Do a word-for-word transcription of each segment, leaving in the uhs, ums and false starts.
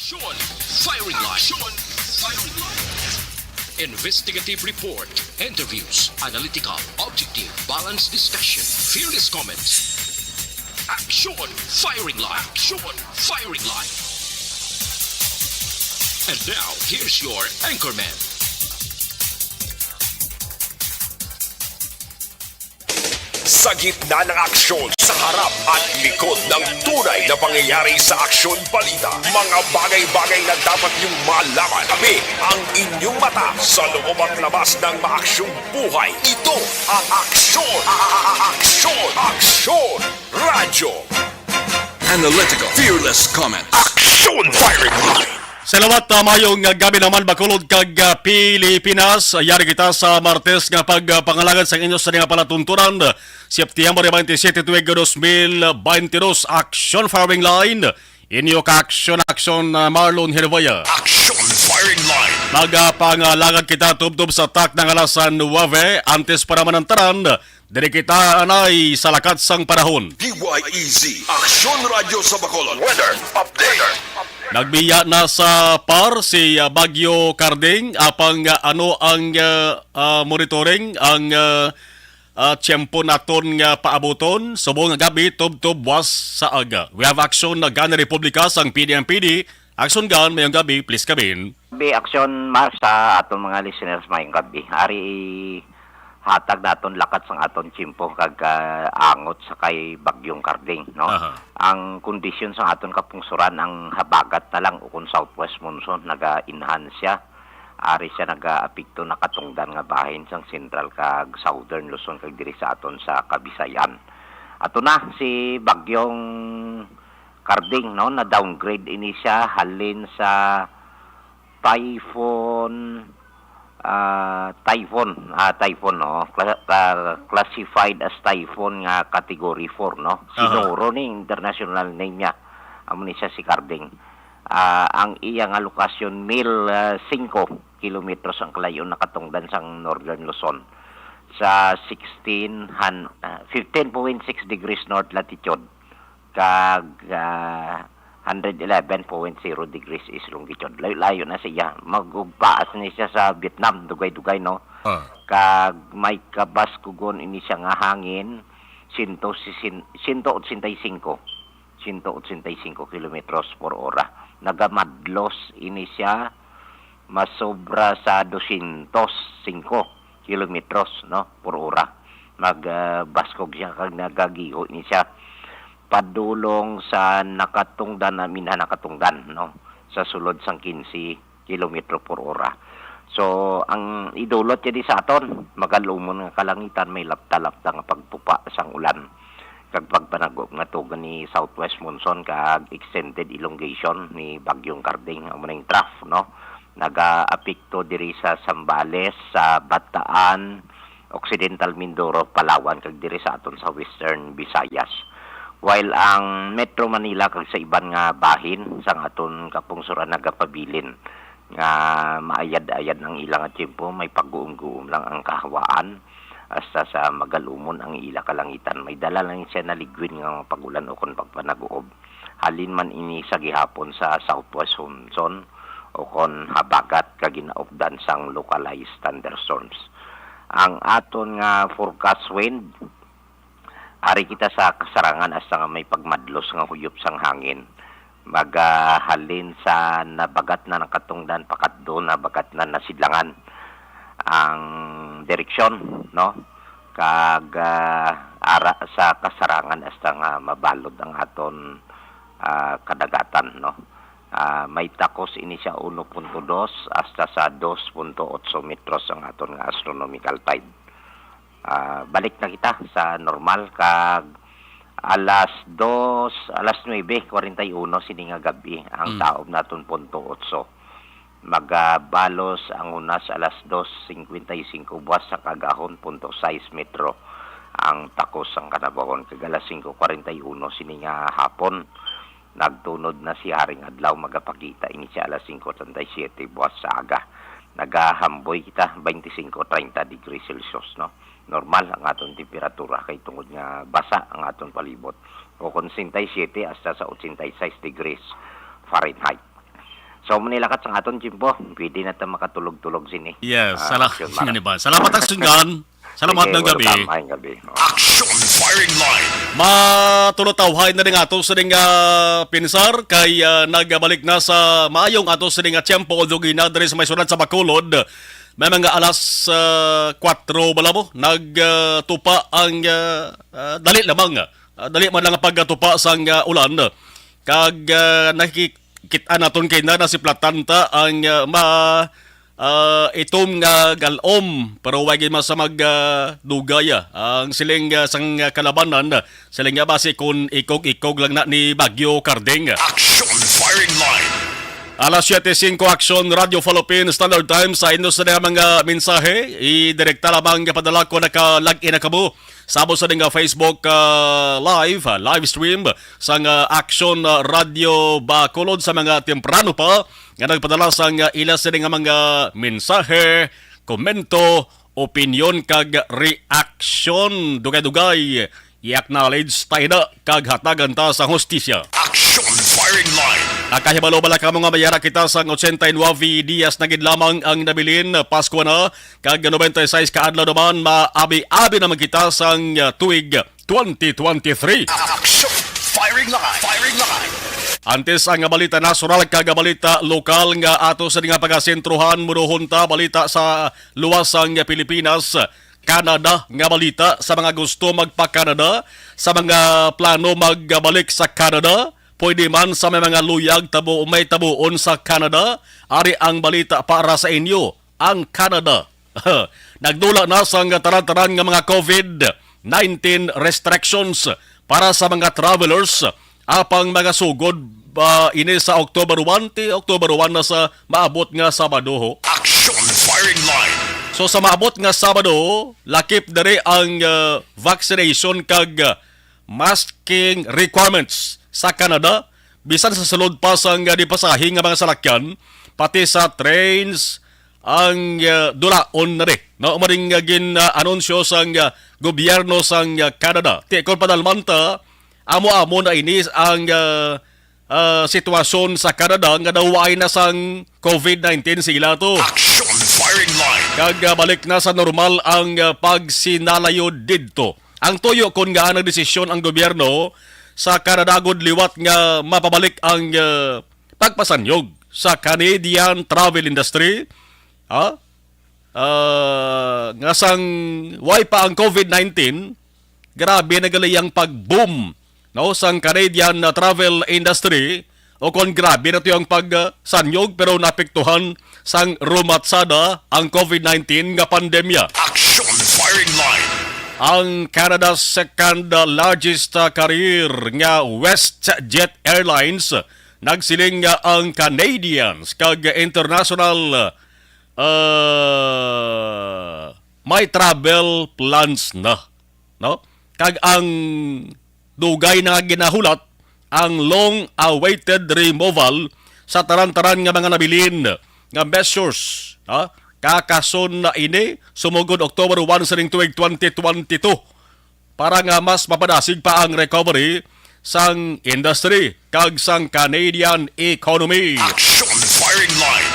Action Firing Line. Action Firing Line. Investigative report, interviews, analytical, objective, balanced discussion, fearless comments. Action Firing Line. Action Firing Line. And now, here's your anchorman. Sa gitna ng aksyon, sa harap at likod ng tunay na pangyayari sa aksyon balita, mga bagay-bagay na dapat niyong malaman. Kami ang inyong mata sa loob at labas ng maaksyong buhay. Ito ang aksyon, a- a- a- aksyon, aksyon, radyo. Analytical, fearless comment. Aksyon Firing Line. Salamat, ah, mayong, ah, gabi naman, Bacolod kag, ah, Pilipinas. Yari kita sa Martes nga pagpangalagad sa inyo sa nga palatuntunan. September twenty-seven, tuig dos mil twenty-two, Action Firing Line. Inyo ka Action, Action, ah, Marlon Hervaya. Action Firing Line. Magapangalagad kita tubtob sa tak ng alas nuwebe. Antes pa naman ang tanan, diri kita anay sa lakat sang panahon. D Y E Z, Aksyon Radyo sa Bacolod. Weather update. Nagbiya na sa par si, ah, Bagyo Carding, apang, ah, ano ang, ah, ah, monitoring ang, ah, ah, tiyempo naton nga paabuton subong nga gabi tubtob buwas sa aga. We have Action na Gana Republika sang P D M P D. Action Gan, mayong gabi, please come in. Be Action Mar sa aton mga listeners, mayong gabi. Ari hatag naton lakat sang aton tiyempo kag, ah, angot sa kay Bagyong Carding, no? Aha. Ang kondisyon sa aton kapungsuran, ang habagat na lang ukon southwest monsoon naga-enhance siya. Ari siya nagaapekto nakatungdan nga bahin sang central kag southern Luzon kag diri sa aton sa Kabisayan. Ato na si Bagyong Carding, no, na downgrade ini siya halin sa typhoon, ah, typhoon, ah, typhoon, no, cla- ah, classified as typhoon nga category four, no. Aha. Sinuro ni international name niya. Amo ni siya si Carding. Ah, ang iya nga lokasyon, mil, ah, singko kilometros ang kalayo nakatungdan sang Northern Luzon, sa sixteen han-, ah, fifteen point six degrees north latitude kag, ah, hundred eleven point zero degrees east longitude. Layo-layo na siya. Magugpaas ni siya sa Vietnam, dugay-dugay, no? Ah. Kag may kabaskugon ini siya nga hangin, sento sisin-, sento otsenta y cinco, sento otsenta y cinco kilometros por ora. Nagamadlos ini siya, masobra sa dosyentos singko kilometros, no, por ora. Mag, ah, baskog siya kag nagagiho ni siya padulong sa nakatungdan, I mean, ha, nakatungdan, no, sa sulod sang quince kilometro por ora. So, ang idulot niya di sa aton, magalumon nga kalangitan, may lapta-lapta nga pagtupa sang ulan kag pagpanagob nga tugon ni southwest monsoon kag extended elongation ni Bagyong Carding, amo ning trough, no? Nagaapekto diri sa Zambales, sa Bataan, Occidental Mindoro, Palawan, kag diri sa aton sa Western Visayas. While ang Metro Manila kag sa iban nga bahin sang aton kapungsoran nagapabilin nga maayad-ayad ang ila nga tiyempo, may pagguom-guom lang ang kahawaan, hasta sa magalumon ang ila kalangitan. May dala lang siya na ligwin nga mga pag-ulan o kon pagpanaguob. Halin man ini sa gihapon sa southwest monsoon o kon habagat kag ginaupdan sang localized thunderstorms. Ang aton nga forecast wind, ari kita sa kasarangan hasta nga may pagmadlos nga huyop sang hangin. Magahalin sa nabagat na nakatungdan pakadto nabagat na nasidlangan ang direksyon, no? Kag, ah, ara sa kasarangan hasta nga mabalod ang aton, ah, kadagatan, no? Ah, may takos ini siya uno punto dos hasta sa dos punto otso metros ang aton nga astronomical tide. Ah, balik na kita sa normal kag alas dos, alas nuebe kwarenta y uno sini nga gab-i ang Mm. taob naton punto otso. Magabalos ang hunas alas dos singkwenta y singko buwas sa kagahon, punto sais metro ang takos sang kanabahon, kag alas singko kwarenta y uno sini nga hapon, nagtunod na si Haring Adlaw, magapakita ini siya alas singko treinta y siete buwas sa aga. Nagahamboy kita, twenty-five treinta degrees Celsius, no? Normal ang aton temperatura kay tungod nga basa ang aton palibot, o kon sesenta y siete hasta sa ochenta y seis degrees Fahrenheit. So, manilakat sang aton tiyempo, pwede na ta makatulog-tulog sini. Yes, Ah, sala-, Action Mark. Yan ba? Salamat, Action Gun. Salamat Sige, ng gabi. Welcome, maayong gabi. Oh. Action Firing Line. Matulotawhay na rin ato sa ning, ah, pinsar kay, ah, nagbalik na sa maayong ato sa ning, ah, tiyempo o dugina diri sa may syudad sa Bacolod. May mga alas, ah, kwatro bala mo, nagtupa ang, ah, ah, dali lamang, ah, dali man lang ang pagtupa sang, ah, ulan. Kag, ah, nakikita naton kay na nasiplatan ta ang, ah, ma-, ah, itom nga galom, pero wa gid man sa mag, ah, dugay, ah, ang siling, ah, sang kalabanan, siling nga basi kun ikog-ikog lang na ni Bagyo Karding. Action Firing Line. Alas siyete singko, Action Radio Philippines Standard Time. Sa inyo sa mga mensahe, idirekta lamang padala ko naka-log in na kamo sa amo sa nga Facebook, ah, live, ah, live stream sang, ah, Action, ah, Radio Bacolod sa mga temprano pa nga nagpadala sang, ah, ila sini nga mga mensahe, komento, opinyon kag reaksyon. Dugay-dugay, i-acknowledge ta ina kag hatagan ta sa hustisya. Action Firing Line. Nakahibalo bala kamo nga mayara kita sang ochenta y nuebe dias na gid lamang ang nabilin, Pasko na, kag noventa y seis ka adlaw naman, maabi-abi naman kita sang, uh, tuig twenty twenty-three. Action Firing Line. Firing Line. Antes ang balita nasyonal kag balita lokal nga ato sa nga pagasentrohan, muduhon ta balita sa luwas sang Pilipinas. Canada nga balita sa mga gusto magpa-Canada, sa mga plano magbalik sa Canada, pwede man sa may mga luyag tabo, may tabuon sa Canada. Ari ang balita para sa inyo, ang Canada. Nagdula na sang tanan-tanan nga mga covid nineteen restrictions para sa mga travelers. Apang mga sugod, ah, ini sa October one, ti October one na sa maabot nga Sabado, ho. Action Firing Line. So, sa maabot nga Sabado, lakip diri ang, ah, vaccination kag, ah, masking requirements sa Canada, bisan sa sulod pa sang, ah, di pasahi nga mga salakyan, pati sa trains, ang, ah, dulaon na di. No, maring, ah, gin, ah, anunsyo sang, ah, gobyerno sang, ah, Canada. Ti kon padalman ta, amo-amo na ini ang, ah, ah, sitwasyon sa Canada nga daw waay na sang covid nineteen sila to. Action Firing Line. Kag, ah, balik na sa normal ang, ah, pagsinalayo didto. Ang tuyo kon ngaa nagdesisyon ang gobyerno sa Canada gud liwat nga mapabalik ang, ah, pagpasanyog sa Canadian travel industry, ha? Ah, nga sang way pa ang covid nineteen, grabe na gali ang pag-boom, no, sang Canadian, ah, travel industry, o kon grabe na to ang pagsanyog, pero napiktuhan sang rumatsada ang covid nineteen nga pandemya. Action Firing Line. Ang Canada's second, ah, largest, ah, carrier nga WestJet Airlines nagsiling nga ang Canadians kag international, ah, may travel plans na, no? Kag ang dugay na nga ginahulat ang long-awaited removal sa tanan-tanan nga mga nabilin nga measures, ha? Kakason na ini sumugod October one sa ning tuig twenty twenty-two para nga mas mapadasig pa ang recovery sang industry kag sang Canadian economy. Action Firing Line.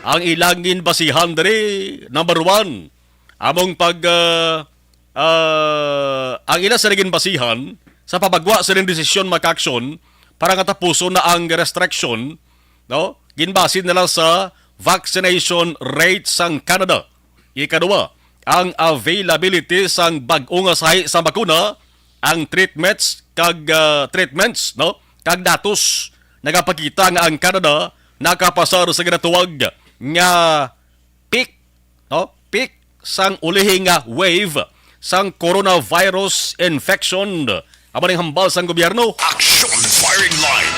Ang ilang ginbasihan diri, number one, among pag, ah, ah, ang ila sa ginbasihan sa pabagwa sa ilang desisyon makaaksyon para nga tapuson na ang restriction, no? Ginbase nila sa vaccination rate sang Canada. Ikaduha, ang availability sang bag-o nga sahi sa bakuna, ang treatments kag, ah, treatments, no? Kag datos nagapakita nga ang Canada nakapasar sa ginatawag nga peak, no? Peak sang ulihi nga wave sang coronavirus infection. Amo ning hambal sang gobyerno. Action Firing Line.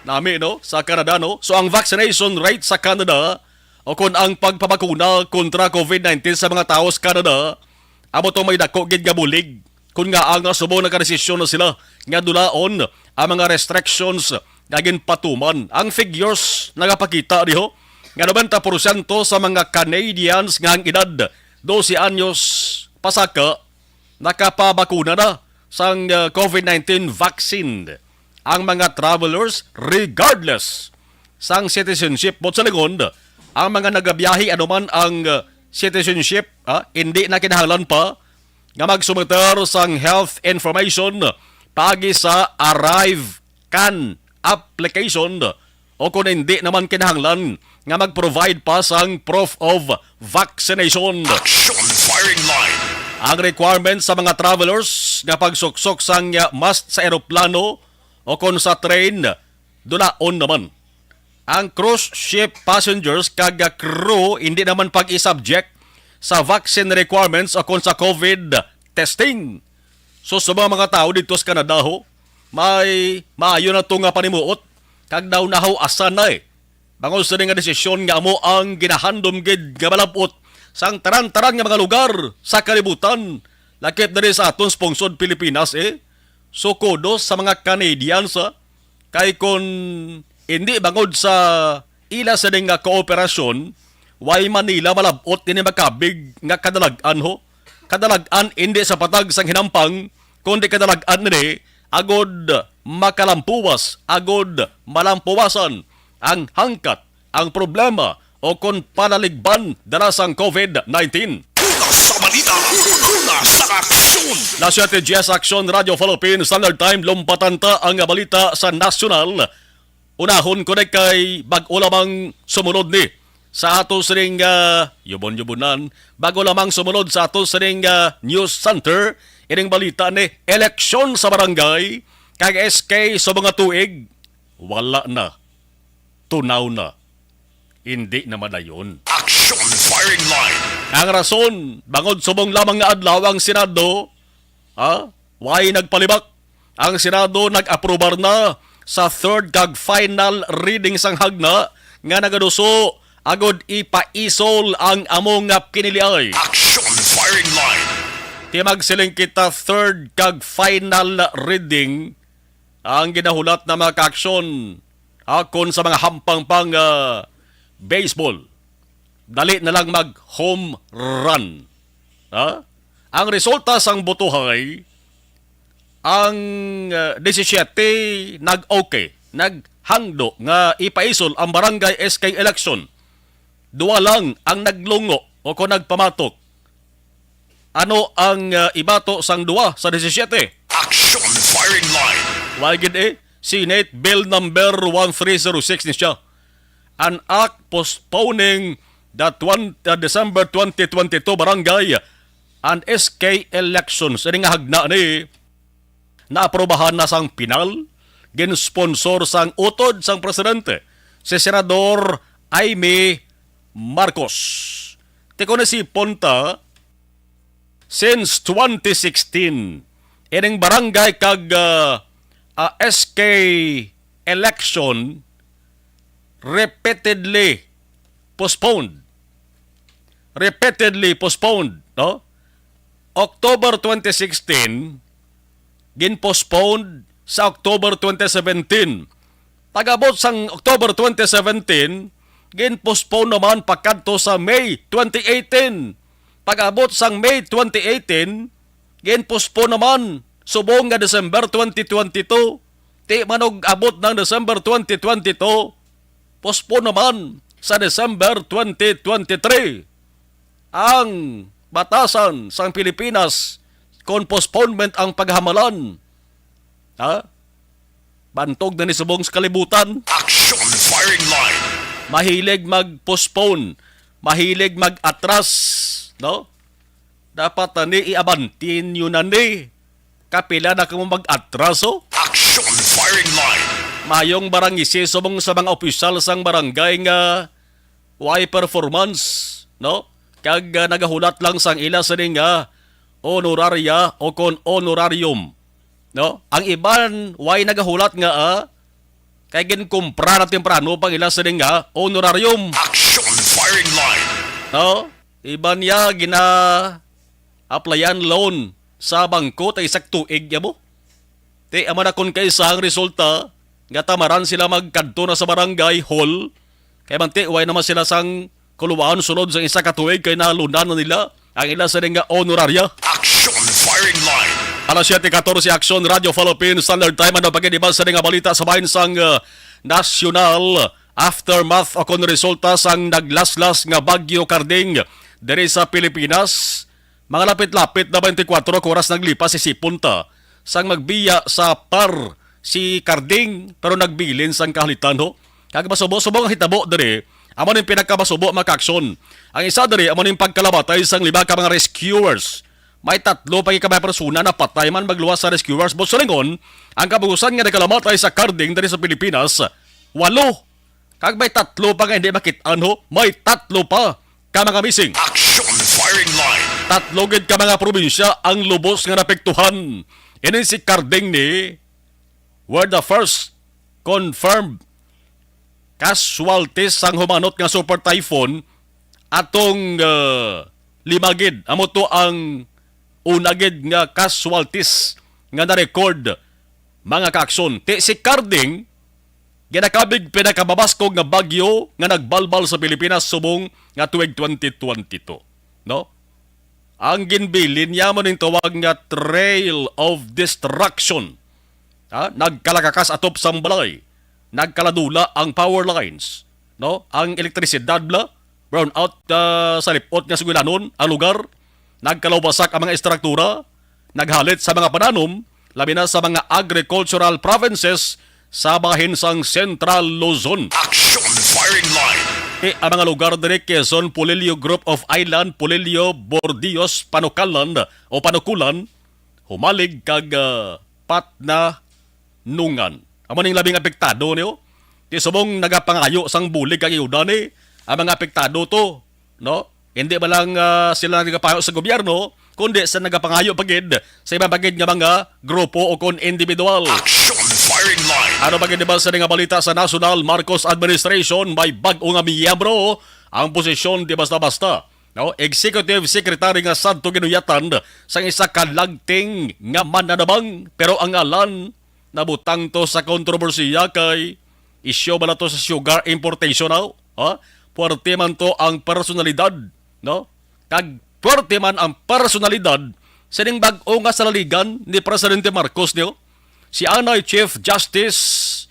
Nami, no? Sa Canada, no? So, ang vaccination rate sa Canada, o kon ang pagpabakuna kontra covid nineteen sa mga tawo sa Canada, amo to may dako gid nga bulig. Kon ngaa nga subong nakadesisyon na sila nga dulaon ang mga restrictions nga ginpatuman. Ang figures nagapakita diho nga nobenta porsyento sa mga Canadians nga ang edad dose anyos pasaka nakapabakuna na sang, uh, covid nineteen vaccine ang mga travelers regardless sang citizenship. Buot sa lingon, ang mga nagabiyahe anuman ang, uh, citizenship, ah, hindi na kinahanglan pa nga magsumiter sang health information paagi sa arrive can application o kung hindi naman kinahanglan nga mag-provide pa sang proof of vaccination. Action Firing Line. Ang requirements sa mga travelers nga pagsuksok sang, uh, mask sa eroplano o kon sa train, dunaon naman. Ang cruise ship passengers kag crew hindi naman pag-i-subject sa vaccine requirements o kon sa COVID testing. So, sa mga, mga tao dito sa Canada, ho, may maayo na to nga panimuot, kag daw nahaw asa na, eh. Bangod sa nga desisyon nga amo ang ginahandom gid nga malab-ot sang tanan-tanan nga mga lugar sa kalibutan, lakip diri sa aton pungsod Pilipinas, eh. So, kudos sa mga Canadians, ah. Kay kun hindi bangod sa ila sini nga kooperasyon, way Manila malab-ot ini makabig nga kadalag-an, ho. Kadalag-an hindi sa patag sang hinampang, kundi kadalag-an ini agod makalampuwas, agod malampuwasan ang hangkat, ang problema, o kon palaligban dala sang COVID nineteen. Una sa balita, una sa aksyon. Las siete diez, Aksyon, Radyo Philippines Standard Time, lumpatan ta ang balita sa nasyonal. Unahon ko na kay bag-o lamang sumunod ni sa ato sining, ah, yubon-yubunan, bag-o lamang sumunod sa ato sining, ah, news center, ining balita ni eleksyon sa barangay kag S K sa mga tuig, wala na. Tunaw na. Hindi na madayon. Action Firing Line. Ang rason, bangod subong lamang nga adlaw ang Senado, ha? Way nagpalibak. Ang Senado nag-aprobar na sa third kag final reading sang hagna nga nagaduso agod ipaisol ang amo nga piniliay. Action Firing Line. Ti magsiling kita, third kag final reading ang ginahulat na mga kaaksyon. Akon sa mga hampang pang, ah, baseball, dali na lang mag home run. Ha? Ang resulta sang botohay, ang, ah, disisiete nag-okay, naghangdo nga ipaisol ang barangay S K election. Duwa lang ang naglungo o kung nagpamatok. Ano ang, ah, ibato sang duwa sa disisiete? Action Firing Line. Wa gid, eh. Senate Bill number one three zero six ni siya. An act postponing the twen-, the December twenty twenty-two barangay and S K elections. Ini nga hagna ni naaprobahan na sang pinal, ginsponsor sang utod sang presidente, si Senador Imee Marcos. Ti kon isipon ta, since twenty sixteen, ining barangay kag, ah, ah, S K election repeatedly postponed. Repeatedly postponed, no? October twenty sixteen, gin-postponed sa October twenty seventeen. Pag-abot sang October twenty seventeen, gin-postpone naman pakadto sa May twenty eighteen. Pag-abot sang May twenty eighteen, gin-postpone naman subong nga December twenty twenty-two. Ti man og abot ng December twenty twenty-two, postpone naman sa December twenty twenty-three ang batasan sang Pilipinas kon postponement ang paghamalan. Ha? Bantog na ni subong sa kalibutan. Action Firing Line. Mahilig mag-postpone, mahilig mag-atras, no? Dapat na ni i-abante nyo na ni. Kapila na kamo mag-atraso? Action Firing Line. Mayong barangisi subong sa mga opisyal sang barangay nga way performance, no? Kag, ah, nagahulat lang sang ila sini nga honoraria o kon honorarium, no? Ang iban way nagahulat nga, ah, kay ginkumpra na temprano pang ila sini nga honorarium. Action Firing Line. No? Iban niya gina-applyan loan sa bangko ta isak tuig ya mo. Ti, amo na kon kaisa ang resulta, nga tamaran sila magkadto na sa barangay hall, kay manti, way naman sila sang kuluwaan sulod sa isa ka tuig, kay nalunan na nila ang ila sini nga honoraria. Action Firing Line. Alas siete katorse, Aksyon, Radyo Philippines Standard Time. Ano pa gid iban sini nga balita sa bahin sang, uh, nasyonal? Aftermath o kon resulta sang naglaslas nga Bagyo Karding diri sa Pilipinas, mga lapit-lapit na twenty-four ka oras naglipas, isipon ta sang magbiya sa par si Karding, pero nagbilin sang kahalitan, ho. Kag masubo-subo nga hitabo diri, amo ning pinakamasubo, mga kaaksyon. Ang isa diri amo ning pagkalamatay sang lima ka mga rescuers. May tatlo pa gid ka mga persona napatay man magluwas sa rescuers. Buot silingon, ang kabugusan nga nagkalamatay sa Karding diri sa Pilipinas, walo. Kag may tatlo pa nga hindi makit-an, ho. May tatlo pa ka mga missing. Action Firing Line. Tatlo gid ka mga probinsya ang lubos nga napektuhan. Ini si Karding ni were the first confirmed casualties sang humanot nga super typhoon atong, ah, lima gid. Amo to ang una gid nga casualties nga na-record, mga kaaksyon. Ti si Karding, ginakabig pinakamabaskog nga bagyo nga nagbalbal sa Pilipinas subong nga tuig twenty twenty-two, no? Ang ginbilin niya mo ning tawag nga trail of destruction. Ha? Nagkalakakas atop sang balay, nagkaladula ang power lines, no? Ang elektrisidad bala, brownout, ah, sa lip-ot nga sugilanon ang lugar, nagkalawasak ang mga estruktura, naghalit sa mga pananom, labi na sa mga agricultural provinces sa bahin sang Central Luzon. Action Firing Line. Ti ang mga lugar diri, Quezon, Polillo Group of Island, Polillo, Bordeos, Panukalan o Panukulan, Humalig kag, ah, Patnanungan. Amo ning labing apektado niyo. Ti subong nagapangayo sang bulig kag ayuda ni ang mga apektado to, no? Hindi ba lang, ah, sila nagapangayo sa gobyerno, kundi sa nagapangayo pa gid sa iba pa gid nga mga grupo o kon individual. Action Firing Line. Ano pa gid ba sa nga balita sa nasyonal, Marcos administration may bag-o nga miyembro ang posisyon di basta-basta. No, Executive Secretary nga sadto ginuyatan sang isa ka lagting nga mananabang, pero ang ngalan nabutang to sa kontrobersiya kay isyu bala to sa sugar importation, aw? Ha? Puwerte man to ang personalidad, no? Kag puwerte man ang personalidad sining bag-o nga salaligan ni Presidente Marcos, niyo. Si anay Chief Justice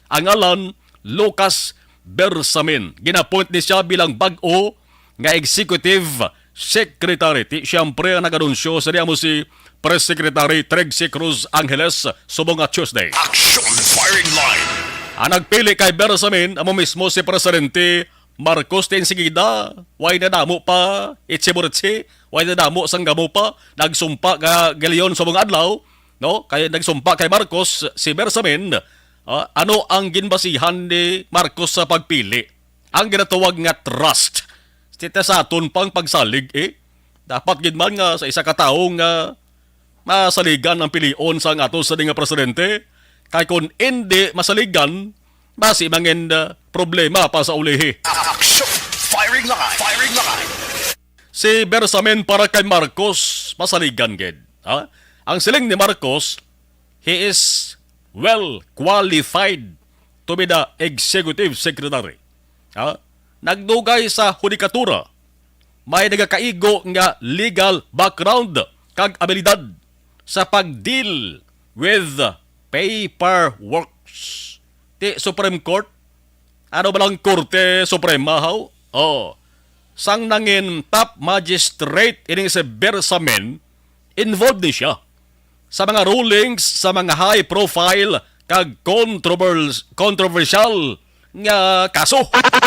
ang ngalan Lucas Bersamin. Gin-appoint ni siya bilang bag-o nga executive secretary. Ti, siyempre, ang nag-anunsyo sa niya mo si Press Secretary Trixie Cruz Angeles subong nga Tuesday. Action Firing Line. Ang nagpili kay Bersamin amo mismo si Presidente Marcos. Ti enseguida, way na damo pa itsi-butsi, way na damo sang gamo pa, nagsumpa ka galiyon sa mga adlaw, no? Kay nagsumpa kay Marcos si Bersamin. Ah, ano ang ginbasihan ni Marcos sa pagpili? Ang ginatawag nga trust. Ti, ta sa aton pang pagsalig, eh. Dapat gid man nga sa isa ka tawo nga masaligan ang pilion sang ato sa nga presidente. Kay kung indi masaligan, basi mangin, ah, problema pa sa ulihi. Action! Firing line! Firing line! Si Bersamin para kay Marcos, masaligan gid. Ha? Ang siling ni Marcos, he is well qualified to be the executive secretary. Ha? Nagdugay sa hudikatura, may nagakaigo nga legal background kag abilidad sa pag-deal with paperworks. Ti Supreme Court, ano ba lang Korte Suprema, haw? Oh. Sang nangin top magistrate ining si Bersamin, involved ni siya sa mga rulings sa mga high profile kag controver-, controversial nga kaso.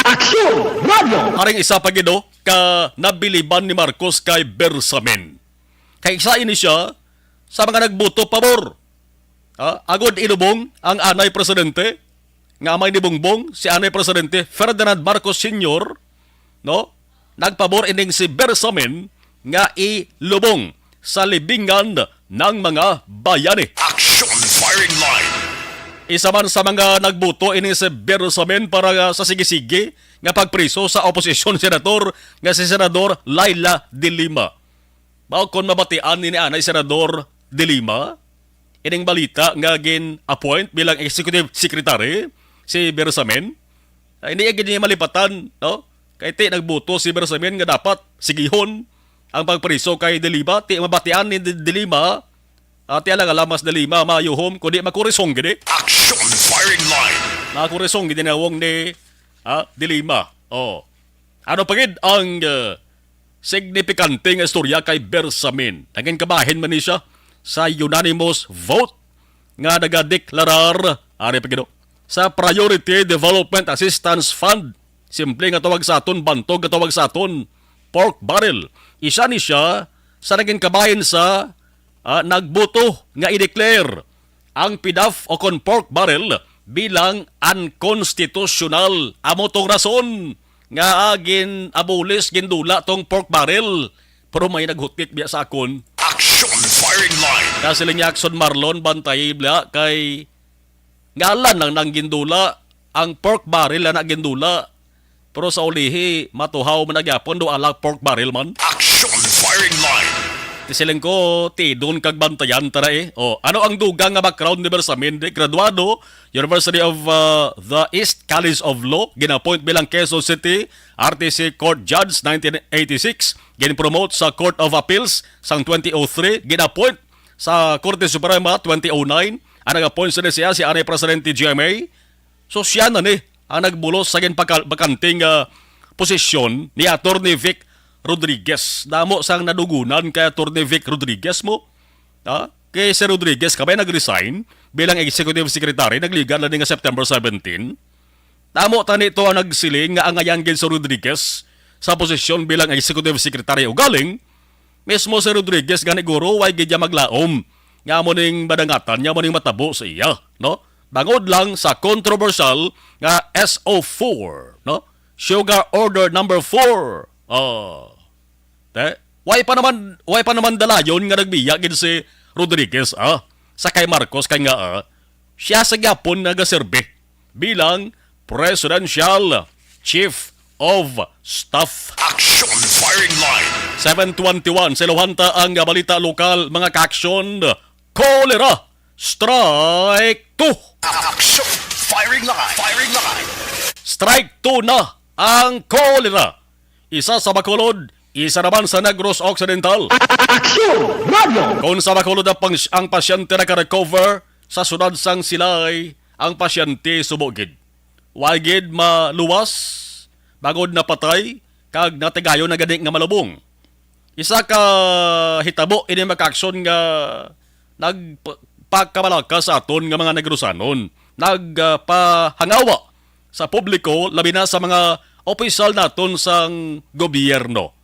Aksyon! Radyo! Aring isa pa gid, oh, ka nabiliban ni Marcos kay Bersamin. Kay isa ini siya sa mga nagboto pabor. Ah, agod ilubong ang anay presidente, nga amay ni Bongbong, si anay presidente Ferdinand Marcos Senior, no? Nagpabor ining si Bersamin nga ilubong sa libingan ng mga bayani. Action Firing Line. Isa man sa mga nagboto ini si Bersamin para, ah, sa sige-sige nga pagpriso sa oposisyon senator nga si Senador Leila de Lima. Mao kon mabatian ni anay Senador De Lima ining balita nga gin-appoint bilang executive secretary si Bersamin, ay, hindi gid niya malipatan, no? Kay ti nagboto si Bersamin nga dapat sigihon ang pagpriso kay De Lima. Ti mabatian ni De, De Lima, ati alang alamas De Lima, mayuhom, kundi makurisong gid, eh. Action Firing Line. Makurisong gid nawong ni Ha? Dilema. Oh. Ano pa gid ang, uh, signifikante nga istorya kay Bersamin? Naging kabahin man ni siya sa unanimous vote nga nagadeklarar, ari pa gid, oh, sa Priority Development Assistance Fund. Simple nga tawag sa aton, bantog nga tawag sa aton, pork barrel. Isa ni siya sa naging kabahin sa, ah, nagboto nga i-declare ang PDAF o kon pork barrel bilang unconstitutional. Amo tong rason nga, ah, gin-abolis, gindula tong pork barrel. Pero may naghutik biya sa akon. Action Firing Line. Kasi lang niya, Action Marlon, bantay bla kay ngalan lang nang gindula, ang pork barrel na gindula. Pero sa ulihi, matuhaw man na gyapon, do ala pork barrel man. Action Firing Line. Ti siling ko, tidon kag bantayan ta na eh. Oh, ano ang dugang nga background ni Bersamin? Di, graduado, University of, uh, the East College of Law, gin-appoint bilang Quezon City R T C Court Judge nineteen eighty-six, gin-promote sa Court of Appeals sang twenty oh three, gin-appoint sa Korte Suprema twenty oh nine. Ang nag-appoint sa siya si anay Presidente G M A. So, siya na ni ang nagbulos sa ginpakal-, bakanteng, ah, posisyon ni Attorney Vic Rodriguez. Damo sang nadugunan kay Attorney Vic Rodriguez mo. Ha? Kay si Rodriguez, kabay nag-resign bilang executive secretary, nagligan na ni nga September seventeen. Damo tani to ang nagsiling nga angayan gid si Rodriguez sa posisyon bilang executive secretary. Ugaling, mismo si Rodriguez gani guro, way gid niya maglaom nga amo ning madangatan niya, amo ning matabo sa iya, no? Bangod lang sa controversial nga S O four, no? Sugar Order Number Four. Oh. Te, way pa naman, way pa naman dalayon nga nagbiya gid si Rodriguez, ah, sa kay Marcos, kay nga, ah, siya sa gyapon nagaserbi bilang Presidential Chief of Staff. Action Firing Line. Seven twenty-one, sa iluhan ta ang balita lokal, mga ka-action. Cholera, strike two. Action Firing Line. Firing Line. Strike two na ang cholera. Isa sa Bacolod, isa naman sa Negros Occidental. Action Radio. Kung sa Bacolod ang, pang, ang pasyente naka-recover, sa sudad sang Silay, ang pasyente subo gid. Wa gid maluwas, bangod napatay, kag natigayon na gani nga malubong. Isa ka hitabo ini, mga ka-action, nga nagpakabalaka sa aton nga mga Negrosanon, nagpahangawa sa publiko, labi na sa mga opisyal naton sang gobyerno.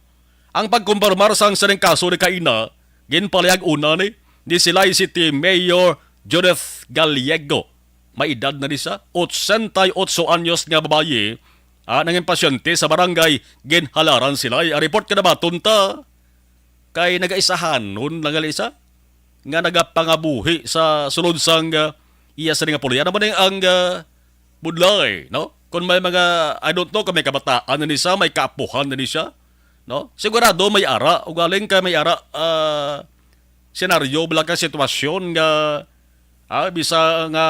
Ang pagkumpirmar sang sining kaso ni kaina, ginpalayag una ni, ni Silay City Mayor Judith Gallego. May edad na ni sa otsenta y otso anyos nga babayi, ah, nangin pasyente sa barangay Ginhalaran Silay. Ang report nga nabaton ta, kay nagaisahanon lang gali sa nga nagapangabuhi sa sulod sang, ah, iya sini nga pulya. Ano man ang, ah, budlay, no? Kung may mga, I don't know kung may kabataan na ni siya, may kaapuhan na ni siya, no? Sigurado may ara, ugaling ka may ara, ah, senaryo, bala ka sitwasyon nga, ah, bisa nga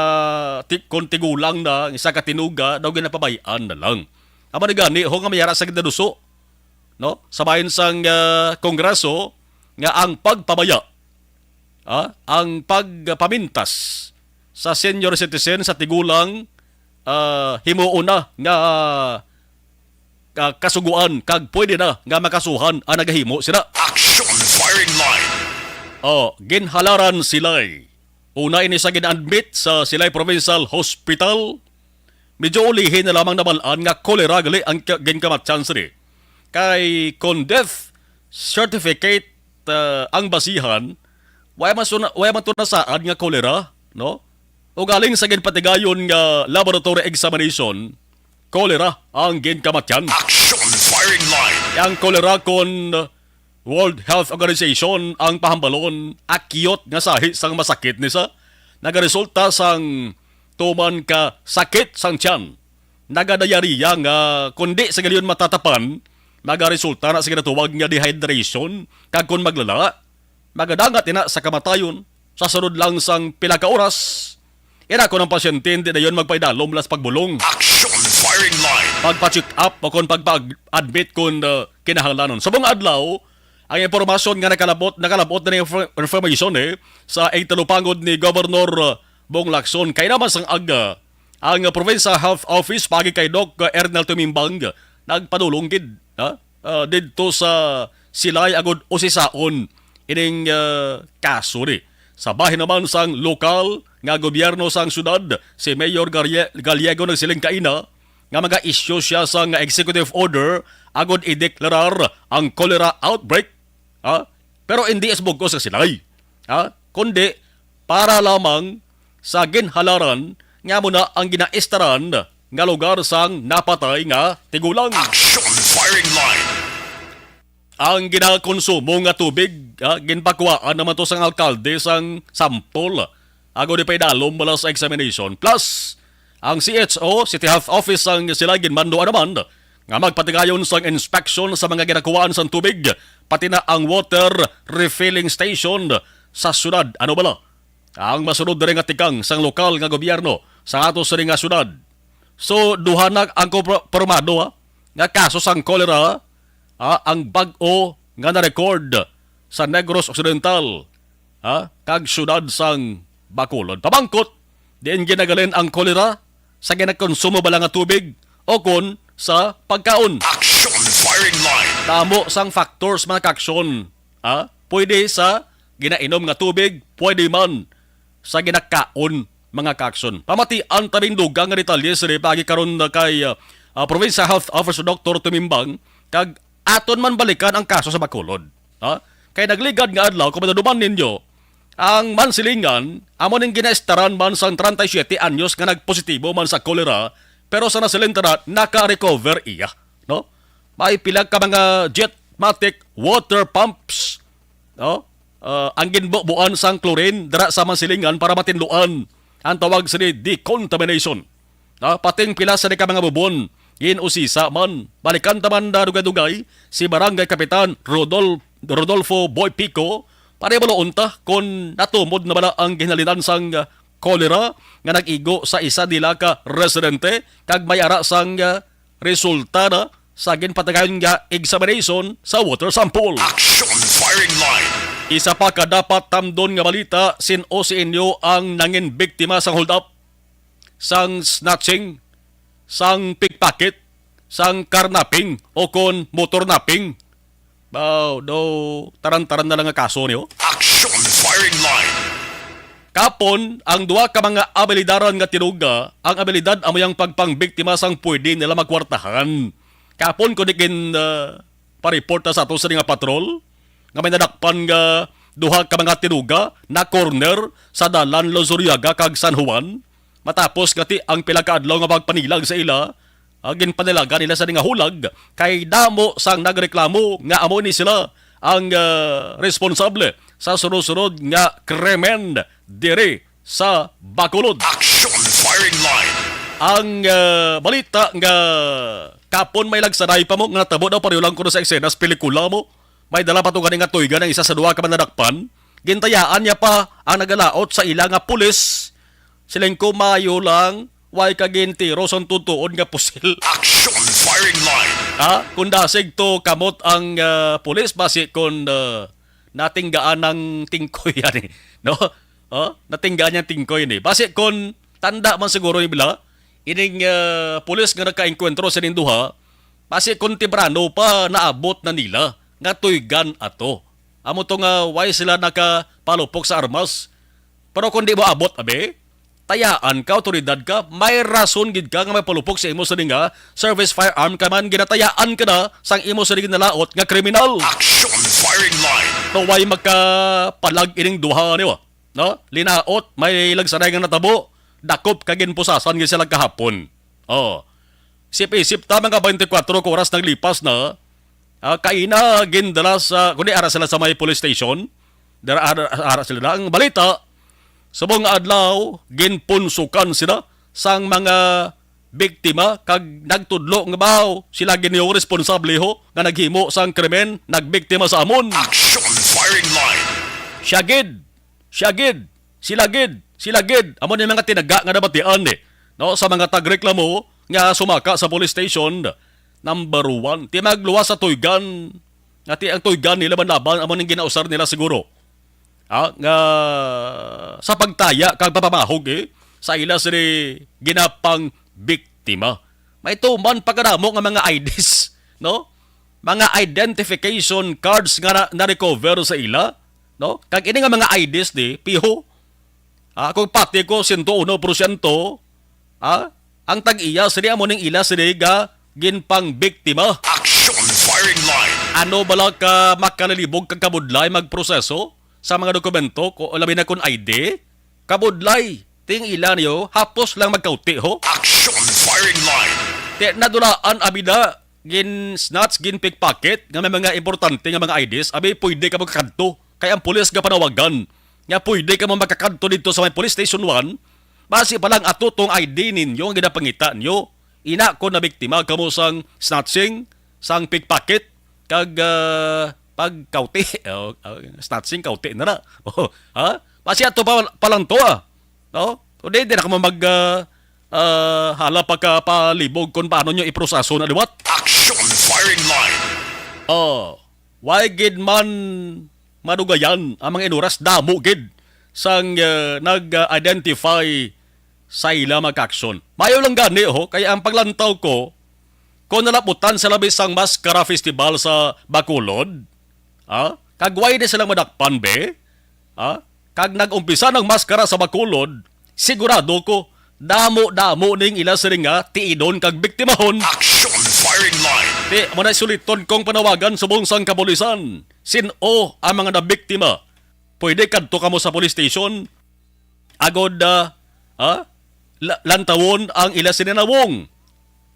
ti-, kung tigulang na, isa ka tinuga, daw ginapabay-an na lang. Amo ni gani, ho nga may ara sa ginaduso, no? Sa bahin sang, ah, Kongreso, nga ang pagpabaya, ah, ang pagpamintas sa senior citizen, sa tigulang, ah, himuon na nga, ah, kasuguan, kag pwede na nga makasuhan ang nagahimo sila. Action Firing Line. Oh, Ginhalaran Silay. Una ini sa gin-admit sa Silay Provincial Hospital. Medyo ulihi na lamang nabal-an nga cholera gali ang ka-, ginkamatyan sini. Kay kon death certificate, ah, ang basihan, wala man suna-, wala man to nasaad nga cholera, no? Ugaling sa ginpatigayon nga laboratory examination, cholera ang ginkamatyan. Action Firing Line. Ang cholera kon World Health Organization ang pahambalon, akyot nga sahi sang masakit ni sa nagaresulta sang tuman ka sakit sang tiyan, nagadayariya nga kundi sa galiyon matatapan, magaresulta na sa ginatawag nga dehydration, kag kon maglala, magadangat ina sa kamatayon. Sa sunod lang sang pila ka oras, ina kon ang pasyente hindi dayon magpaidalom las pagbulong, Action Firing Line. Pagpa-check up o kon pagpa-admit kon, uh, kinahanglanon. Subong adlaw, ang impormasyon nga nakalabot, nakalabot na ni infor-, information, eh, sa igtalupangod ni Governor, uh, Bong Lacson. Kay naman sang aga, Ang Provincial Health Office, paagi kay Doc Ernel Tumimbang, nagpadulong gid, ha? Ah, didto sa Silay agud usisaon ining, ah, kaso ni. Sa bahin naman sang lokal nga gobyerno sang syudad, si Mayor Garie-, Gallego nagsiling kaina nga maga-issue siya sang executive order agud ideklarar ang cholera outbreak, ha? Pero hindi sa bug-os nga Silay, ha? Kundi para lamang sa ginhalaran nga amo na ang ginaistaran nga lugar sang napatay nga tigulang. Action firing line. Ang ginakonsumo nga tubig, ah, ginpakuhaan naman to sang alkalde sang sample agud ipaidalom bala sa examination. Plus, ang C H O, City Health Office sang Silay ginmando naman nga magpatigayon sang inspection sa mga ginakuhaan sang tubig, pati na ang water refilling station sa syudad. Ano bala ang masunod diri nga tikang sang lokal nga gobyerno sa ato sini nga syudad? So, duha na ang kompro-, pormado, ha, nga kaso sang cholera, ha, ang bag-o nga na-record sa Negros Occidental, ha, kag siyudad sang Bacolod. Pamangkot, diin ginagalin ang cholera? Sa ginakonsumo bala nga tubig o kon sa pagkaon? Action firing line. Damo sang factors, mga kaaksyon, ha? Pwede sa ginainom nga tubig, pwede man sa ginakaon, mga kaaksyon. Pamatian ta bing dugang nga detalye sini paagi karon na kay, ah, ah, Provincial Health Officer Doctor Tumimbang, kag aton man balikan ang kaso sa Bacolod. Ha? Kay nagligad nga adlaw, kung madaduman ninyo, ang Mansilingan, amo ning ginaistaran man sang treinta y siete anyos nga nagpositibo man sa cholera, pero sa nasiling ta na, naka-recover iya, no? May pila ka mga Jetmatic water pumps, no? Ah, ang ginbubuan sang chlorine dira sa Mansilingan para matinluan ang tawag sini decontamination. Ah, pating pila sa di ka mga bubon, ginusisa man. Balikan ta man na dugay-dugay si Barangay Kapitan Rodol-, Rodolfo Boy Pico, para ibaluon ta kon natumod na bala ang ginhalinan sang, ah, cholera nga nag-igo sa isa nila ka residente kag may ara sang, ah, resulta na sa ginpatigayon nga examination sa water sample. Action firing line. Isa pa ka dapat tamdon nga balita, sin-o sa inyo ang nangin biktima sang hold up, sang snatching, sang pickpocket, sang car napping, o kon motor napping? Baw, do, taran-taran na lang nga kaso niyo. Action firing line. Kapon, ang duha ka mga abilidaran nga tinuga, ang abilidad amo yang pagpangbiktima sang pwede nila magkwartahan. Kapon, kundi gin, ah, pa-report na sa ato sa nga patrol, nga may nadakpan nga duha ka mga tinuga na corner sa dalan Luzuriaga kag San Juan. Matapos nga ti ang pila ka adlaw nga pagpanilag sa ila, ah, ginpanilagan nila sa nga hulag kay damo sang nagreklamo nga amo ni sila ang, ah, responsable sa sunod-sunod nga krimen diri sa Bacolod. Action firing line. Ang, ah, balita nga kapon may lagsaday pa mo nga natabo daw pareho lang kuno sa eksena sa pelikula mo. May dala pa to gani nga tuygan ang isa sa duha ka manadakpan. Gintayaan niya pa ang nagalaot sa ila nga pulis. Siling ko, mayo lang, way ka gintiro sang tutuod nga pusil. Action firing line. Ha? Kung dasig to kamot ang, ah, pulis, basi kung, ah, natinggaan ng tingkoy yan eh. No? Oh? Natinggaan niya tingkoy ni. Basi kung tanda man siguro ni Bila, ining, ah, pulis nga nakaengkwentro sa ning duha, basi kung temprano pa naabot na nila nga tuygan ato. Amo to nga way sila nakapalupok sa armas. Pero kung di mo abot, abi, tayaan ka, awtoridad ka, may rason gid ka nga magpalupok sa imo sini nga service firearm, kay man ginatayaan ka na sang imo sini ginalaot nga kriminal. Action firing line. No, way makapalag ining duha, di ba? No? Linaot, may lagsaday nga natabo, dakop kag ginpusasan gid sila kahapon. Oh. Isip-isip ta, mga twenty-four ka oras naglipas na, ah, kaina gindala sa, kundi ara sila sa may police station. Dara, ara, ara sila na. Ang balita, subong nga adlaw, ginpunsukan sila sang mga biktima kag nagtudlo nga baw sila gid ni responsable ho nga naghimo sang krimen, nagbiktima sa amon. Action firing line. Siya gid, siya gid, sila gid, sila gid. Amo ni mga tinaga nga nabatian, eh, no, sa mga tagreklamo nga sumaka sa police station. Number one, ti magluwas sa tuygan. Nga ti ang tuygan nila manlaban, amo ning ginausar nila siguro. Ah, nga sa pagtaya kag papamahog, eh, sa ila sini ginapang biktima. May tuman pa kadamo nga mga I Ds, no? Mga identification cards nga na, na-recover sa ila, no? Kag ini nga mga I Ds ni piho, ah, kung pati ko sento uno porsyento, ah, ang tag-iya sini amo ning ila sini ga ginpangbiktima. Action firing line. Ano bala ka makalilibog kag kabudlay magproseso sa mga dokumento, ko labi na kon I D? Kabudlay, ting ila niyo, hapos lang magkauti, ho. Action firing line. Ti nadulaan, abi na, gin-snatch, gin-pickpocket, nga may mga importante nga mga I Ds, abi, pwede ka magkadto. Kay ang pulis nga panawagan, nga pwede ka mo magkakadto dito sa may police station one, basi pa lang ato tong I D ninyo, ang ginapangita nyo. Ina ko na biktima kamo sang snatching, sang pickpocket, kag, ah, pagkauti. Oh, ah, snatching, kauti na na. Oh, ha? Basi ato pa, pa lang to, ah. No? O di, di na ka mo mag, ah, ah, hala pagkapalibog kung paano nyo iproseso na liwat. Action firing line. Oh, why gid man madugayan ang mga inuras? Damo gid sang, ah, nag-identify sa ila mag-action. Mayo lang gani, ho, kay ang paglantaw ko, kung nalaputan sa labi sang Maskara Festival sa Bacolod, ah, kag why di sila madakpan, be? Ah, kag nag-umpisa ng maskara sa Bacolod, sigurado ko, damo-damo ning ila sini nga tiidon kag biktimahon. Action firing line. Ti, amo na suliton kong panawagan subong sang kapulisan. Sin-o ang mga nabiktima? Pwede kadto kamo sa police station. Agod, ah, ah, la-, lantawon ang ila sini nga nawong.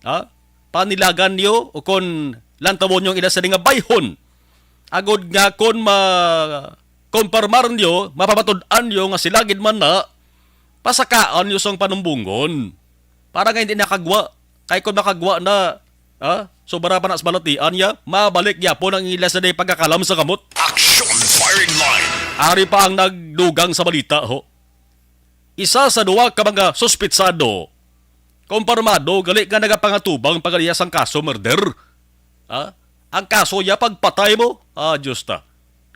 Ha? Panilagan niyo o kon lantawon niyo ang ila sini nga bayhon. Agod nga kon ma-, komparmar niyo, mapamatud-an niyo nga sila gid man na, pasakaan niyo sang panumbongon. Para nga hindi nakagwa. Kay kon makagwa na, ha? Sobra pa na sa balatian niya, mabalik gyapon ang ila sa day pagkakalam sa kamot. Action firing line. Ari pa ang nagdugang sa balita, ho. Isa sa duwa ka mga suspitsado, komparmado gali nga nagapangatubang pagaliya sang kaso murder. Ha? Ang kaso niya pagpatay mo? Ah, Diyos ta.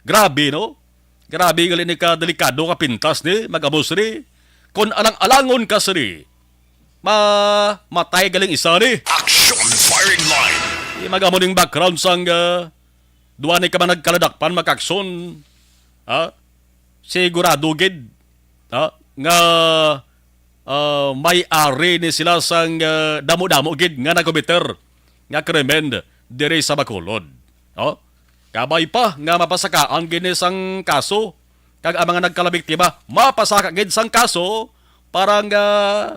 Grabe, no? Grabe gali ni ka delikado ka pintas ni, mag-amos ni. Kung alang-alangon ka sini, mamatay galing isa ni. Action firing line. Di mag-amo ning background sang, ah, duwa ni ka man nagkaladakpan makakson. Ha? Sigurado gid, ha, nga, ah, may ari ni sila sang, ah, damo-damo gid nga nagkomiter nga krimen diri sa Bacolod. Oh, kabay pa nga mapasakaan gid ni sang kaso, kag ang mga nagkalabiktima mapasaka gid sang kaso para nga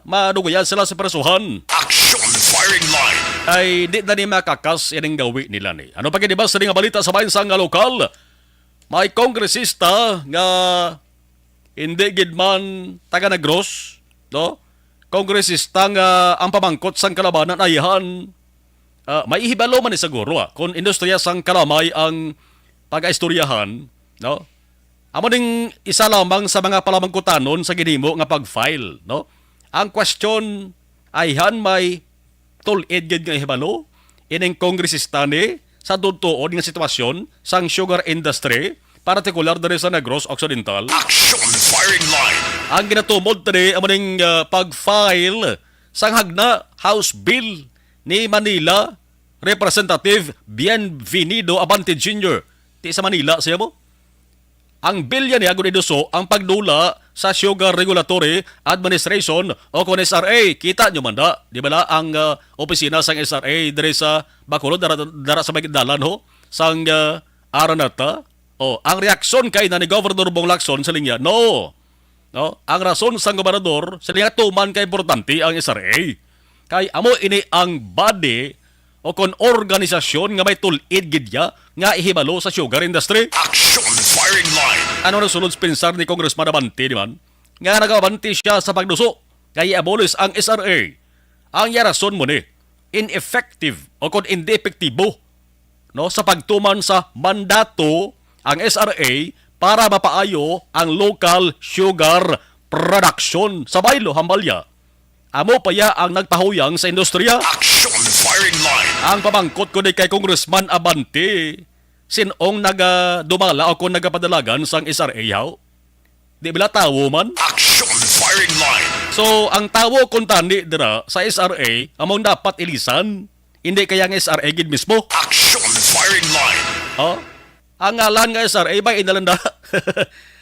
madugayan sila sa presuhan. Action firing line. Ay di na ni makakas ining gawi nila ni. Ano pa gid ba sa nga balita sa bayan sa nga lokal? May kongresista nga hindi gid man taga Negros, no? Kongresista nga ang pamangkot sang kalabanan ay han, ah, may ihibalo man ni siguro, ah, kung industriya sang kalamay ang pag-aistoryahan, no? Amo ning isa lamang sa mga palamangkutanon sa ginhimo nga pag-file, no? Ang question ay han may tul-id gid nga ihibalo ining kongresista ni sa tuod nga sitwasyon sang sugar industry, partikular diri sa Negros Occidental. Action firing line. Ang ginatumod diri amo ning, ah, pag-file sang hagna House Bill ni Manila Representative Bienvenido Abante Junior. Ti sa Manila siya mo? Ang bilya niya gud iduso ang pagdula sa Sugar Regulatory Administration o kon S R A. Kita nyo man da, di ba la, ang, ah, opisina sang S R A diri sa Bacolod, dara, dara sa may dalan ho, sang, ah, Araneta. O, ang reaksyon kay na ni Governor Bong Lacson sa linya, no. No? Ang rason sang gobernador, sa linya tuman ka importante ang S R A. Kay amo ini ang body o kon organisasyon nga may tul-id gid niya nga ihibalo sa sugar industry. Action firing line. Ano na sulod sa pensar ni Congressman Abante, di man? Nga nagaabante siya sa pagduso nga i-abolish ang S R A. Ang iya rason mo ni, ineffective o kon hindi epektibo, no, sa pagtuman sa mandato ang S R A para mapaayo ang local sugar production sa baylo, hambal niya. Amo pa ya ang nagpahuyang sa industriya. Action firing line. Ang pamangkot ko ni kay Congressman Abante, sin-ong nagadumala o kung nagapadalagan sang S R A, haw? Di bala tawo man? Action firing line. So, ang tawo kuntani dira sa S R A, among dapat ilisan, hindi kaya ang S R A gid mismo? Action firing line. Oh? Ang ngalan nga S R A ba inalanda?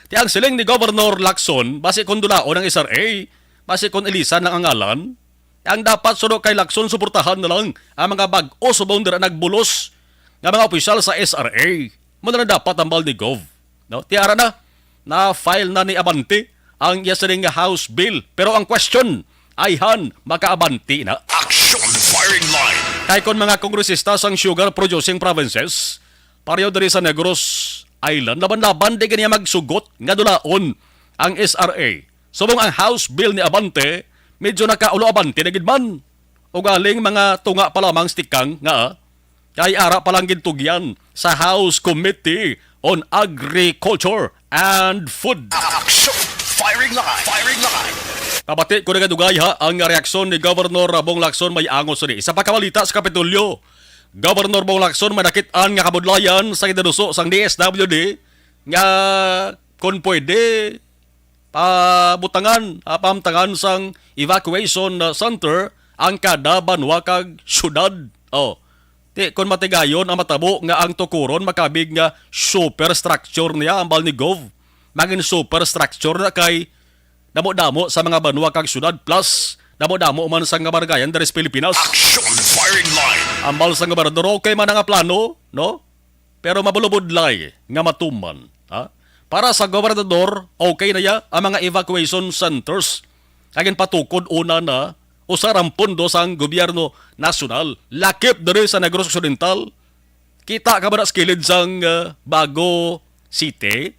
Ti ang siling ni Governor Lacson, basi kon dulaon ang S R A, basi kon ilisan lang ang ngalan, ang dapat suno kay Lacson suportahan na lang ang mga bag-o subong dira nagbulos nga mga opisyal sa S R A. Mo na lang dapat ang bal ni Gov. No? Ti ara na, na-file na ni Abante ang iya sining nga House bill. Pero ang question, ayhan, makaabante na? Action firing line. Kay kon mga kongresista sang sugar producing provinces, pareho diri sa Negros Island, laban-laban di gani magsugot nga dulaon ang S R A. Subong ang House bill ni Abante, medyo nakaulo abante na gid man. Ugaling mga tunga pa lamang stikang nga kay ara pa lang gintugyan sa House Committee on Agriculture and Food. Action! Firing line! Firing line! Pabati ko na kadugay ha ang reaksyon ni Governor Bong Lacson may angos ni. Isa pa kabalita sa Kapitolyo. Governor Bong Lacson may nakit-an nga kabudlayan sa ginaduso sang D S W D nga kon pwede pabutangan, ah, pahamtangan sang evacuation, ah, center ang kada banwa kag syudad. Oh. Ti, kon matigayon ang matabo nga ang Tukuron makabig nga superstructure niya, ang bal ni Gov, mangin superstructure na kay damo-damo sa mga banwa kag syudad, plus damo-damo man sa nga barangay diri sa Pilipinas. Action firing line. Ang bal sang gobernador, okay man ang plano, no? Pero mabulobudlay nga matuman, ha? Para sa gobernador, okay na ya ang mga evacuation centers. Kay ginpatukod una na usar ang pondo sang gobyerno nasyonal, lakip diri sa Negros Occidental. Kita ka ba na sa kilid sang, uh, Bago City?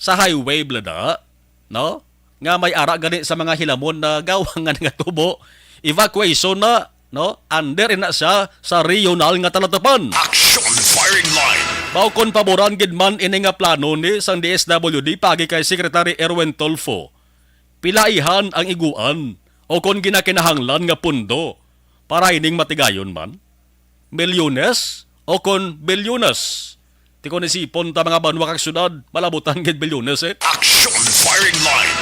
Sa highway, blada, no? Nga may ara gani sa mga hilamon na gawang nga nagatubo, evacuation na, no? Under ina siya sa regional nga talatapan. Action firing line. Baw kon paboran gid man ini nga plano ni sang D S W D pagi kay Secretary Erwin Tulfo, pilaihan ang iguan o kon ginakinahanglan nga pundo para ining matigayon man? Milyones o kon bilyones? Ti kon isipon ta mga banwa kag syudad, malabutan gid bilyones, eh. Action firing line.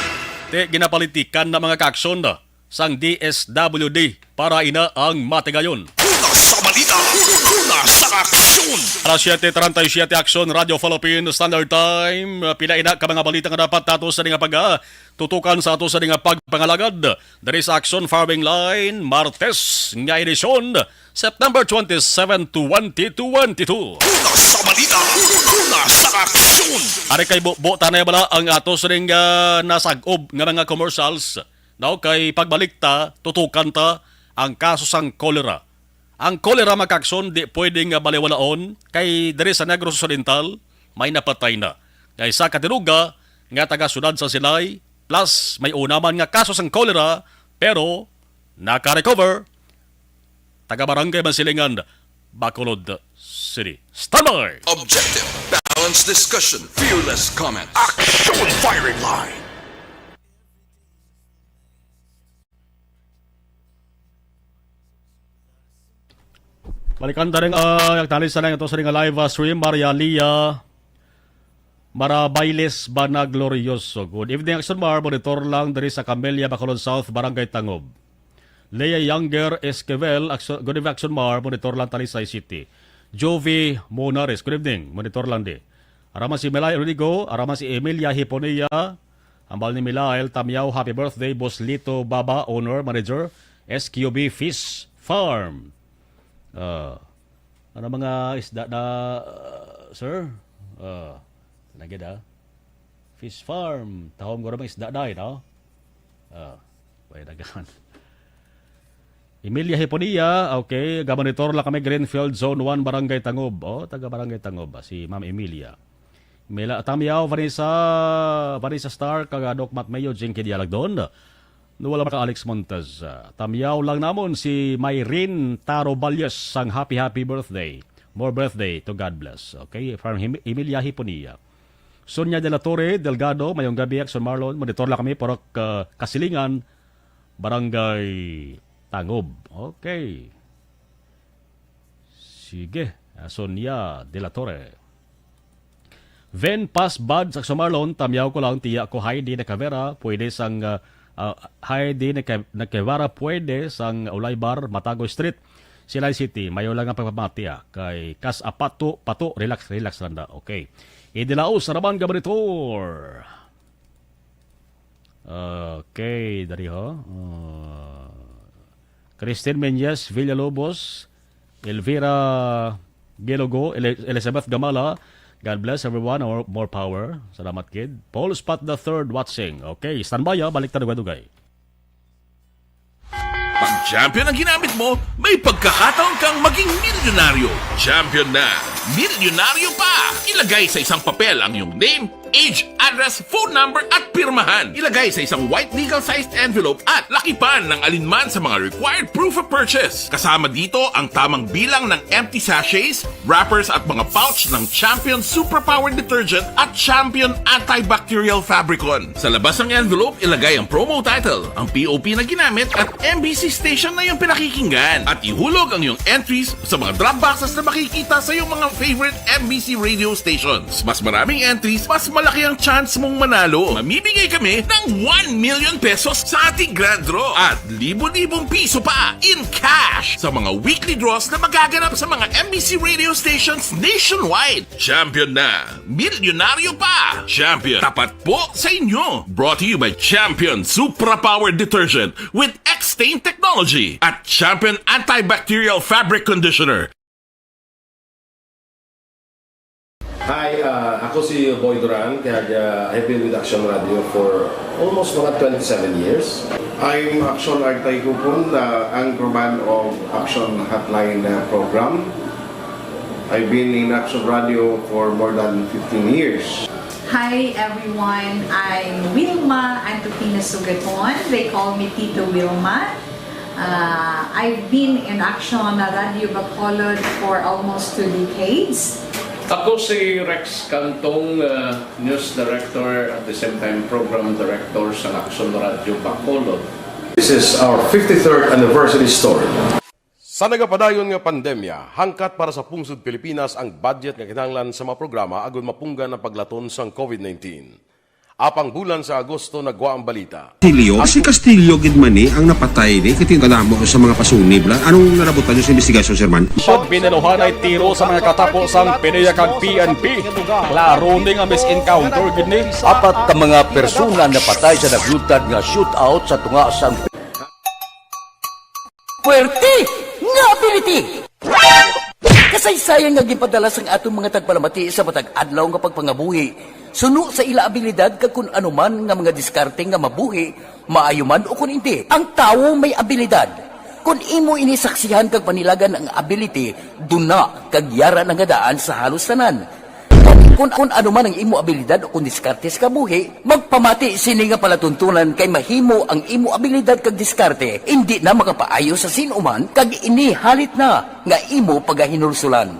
Ti, ginapolitikan na mga kaaksyon na sang D S W D para ina ang matigayon. Una sa balita, una sa aksyon. Alas siete treinta y siete, Aksyon, Radyo Philippine Standard Time. Pila ina ka mga balita nga dapat tato sa nga pag, ah, tutukan sa ato sa nga pagpangalagad diri sa Aksyon Firing Line, Martes nga edisyon, September twenty-seven, twenty twenty-two. Una sa balita, una sa aksyon. Ari kay bu-, butanay bala ang ato sining, ah, nasag-ob nga mga commercials, no? Kay pagbalik ta, tutukan ta ang kaso sang kolera. Ang kolera, mga kaaksyon, di pwede nga baliwalaon kay diri sa Negros Occidental may napatay na nga isa ka tinuga nga taga siyudad sa Silay, plus may una man nga kaso sang kolera pero naka-recover. Taga Barangay Mansilingan, Bacolod City. Standby! Objective, balanced discussion, fearless comment. Action firing line! Balikan ta rin, ah, nagtalis sa lang ito sa ring live, ah, stream, Maria Lia Marabailes Bana Glorioso. Good evening, Action Mar. Monitor lang diri sa Camellia, Bacolod South, Barangay Tangob. Lea Younger Esquivel, Action, good evening, Action Mar. Monitor lang Talisay City. Jovi Monares, good evening. Monitor lang di. Arama si Melay Rodrigo, arama si Emilia Hiponia, ambal ni Milael Tamyaw, happy birthday, Boss Lito Baba, owner, manager, S Q B Fish Farm. Ah, ano mga isda na, ah, sir? Ah, lagi da. Fish Farm. Tahom ko mga isda na, eh, no? Ah, way dagan. Emilia Hiponia, okay. Gamonitor lang kami, Greenfield Zone one, Barangay Tangob. Oh, taga Barangay Tangob, ah, si Ma'am Emilia. Mela Tamyaw, Vanessa, Vanessa Star, kag Doc Matt Mayo, Jinky Dialagdon. Nuwala ka, Alex Montes. Ah, Tamyaw lang namon si Myrin Taro Balyes sang happy, happy birthday. More birthday to God bless. Okay, from Him-, Emilia Hiponia. Sonia de la Torre Delgado, mayong gabi, Action Marlon. Monitor lang kami, Purok, ah, Kasilingan, Barangay Tangob. Okay. Sige, ah, Sonia de la Torre. Ven Paz Bad sa Action Marlon, tamyaw ko lang, tiya ko Heidi de Cavera, pwede sang, ah, Ah, hi, di nagka-, nagkawara pwede sang Ulay Bar, Matago Street, Silay City. Mayo lang ang pagpamati, ah. Kay kas apato, pato, relax, relax lang da. Okay. Idilaos, Raman Gabaritor. Okay, dari ho. Ah, Christine Menyes Villalobos, Elvira Gilogo, Eli-, Elizabeth Gamala. God bless everyone. More, more power. Salamat, kid. Paul Spot the third watching. Okay, standby, ah. Balik ta dugay-dugay. Pag champion ang ginamit mo, may pagkakataon kang maging milyonaryo. Champion na, milyonaryo pa! Ilagay sa isang papel ang iyong name, age, address, phone number, at pirmahan. Ilagay sa isang white legal-sized envelope at lakipan ng alinman sa mga required proof of purchase. Kasama dito ang tamang bilang ng empty sachets, wrappers, at mga pouch ng Champion Superpower Detergent at Champion Antibacterial Fabricon. Sa labas ng envelope, ilagay ang promo title, ang P O P na ginamit, at M B C station na iyong pinakikinggan. At ihulog ang iyong entries sa mga drop boxes na makikita sa iyong mga favorite M B C radio stations. Mas maraming entries, mas malaki ang chance mong manalo. Mamimigay kami ng one million pesos sa ating grand draw at libo-libong piso pa in cash sa mga weekly draws na magaganap sa mga M B C radio stations nationwide. Champion na! Milyonaryo pa! Champion, tapat po sa inyo! Brought to you by Champion Supra Power Detergent with X-Stain Technology at Champion Antibacterial Fabric Conditioner. Hi, uh, ako si Boy Duran, kag, uh, I've been with Action Radio for almost mga twenty-seven years. I'm Action Artay Kupon, uh, anchorman of Action Hotline, uh, program. I've been in Action Radio for more than fifteen years. Hi everyone, I'm Wilma Antokina Sugaton. They call me Tito Wilma. Uh, I've been in Action Radio Bacolod for almost two decades. Ako si Rex Cantong, uh, news director, at the same time program director sa Action Radio Bacolod. This is our fifty-third anniversary story. Sa nagapadayon nga pandemya, hangkat para sa pungsod Pilipinas ang budget nga kinahanglan sa mga programa agud mapunggan ang paglaton sang COVID nineteen. Apang bulan sa Agosto nagwa ang balita. Castillo? Si Castillo gid man ni ang napatay ni, kay kadamo sa mga pasunib la. Anong narabutan niyo sa investigasyon, Sir Man? Pag binaluhan ay tiro sa mga katapo sang PDEA kag P N P. Klaro ni nga mis-encounter gid ni. Apat ka mga persona napatay sa naglutad nga shootout sa tunga sang Puwerte nga ability! Kasaysayan nga ginpadala sang aton mga tagpalamati sa matag adlaw nga pagpangabuhi, suno sa ila abilidad kag kun ano man nga mga diskarte nga mabuhi, maayo man o kun indi. Ang tawo may abilidad. Kun imo ini saksihan kag panilagan ang ability, duna kag yara na nga daan sa halos tanan. Kun, kun ano man ang imo abilidad o kun diskarte sa kabuhi, magpamati sini nga palatuntunan kay mahimo ang imo abilidad kag diskarte indi na makapaayo sa sin-o man kag ini halit na nga imo pagahinulsulan.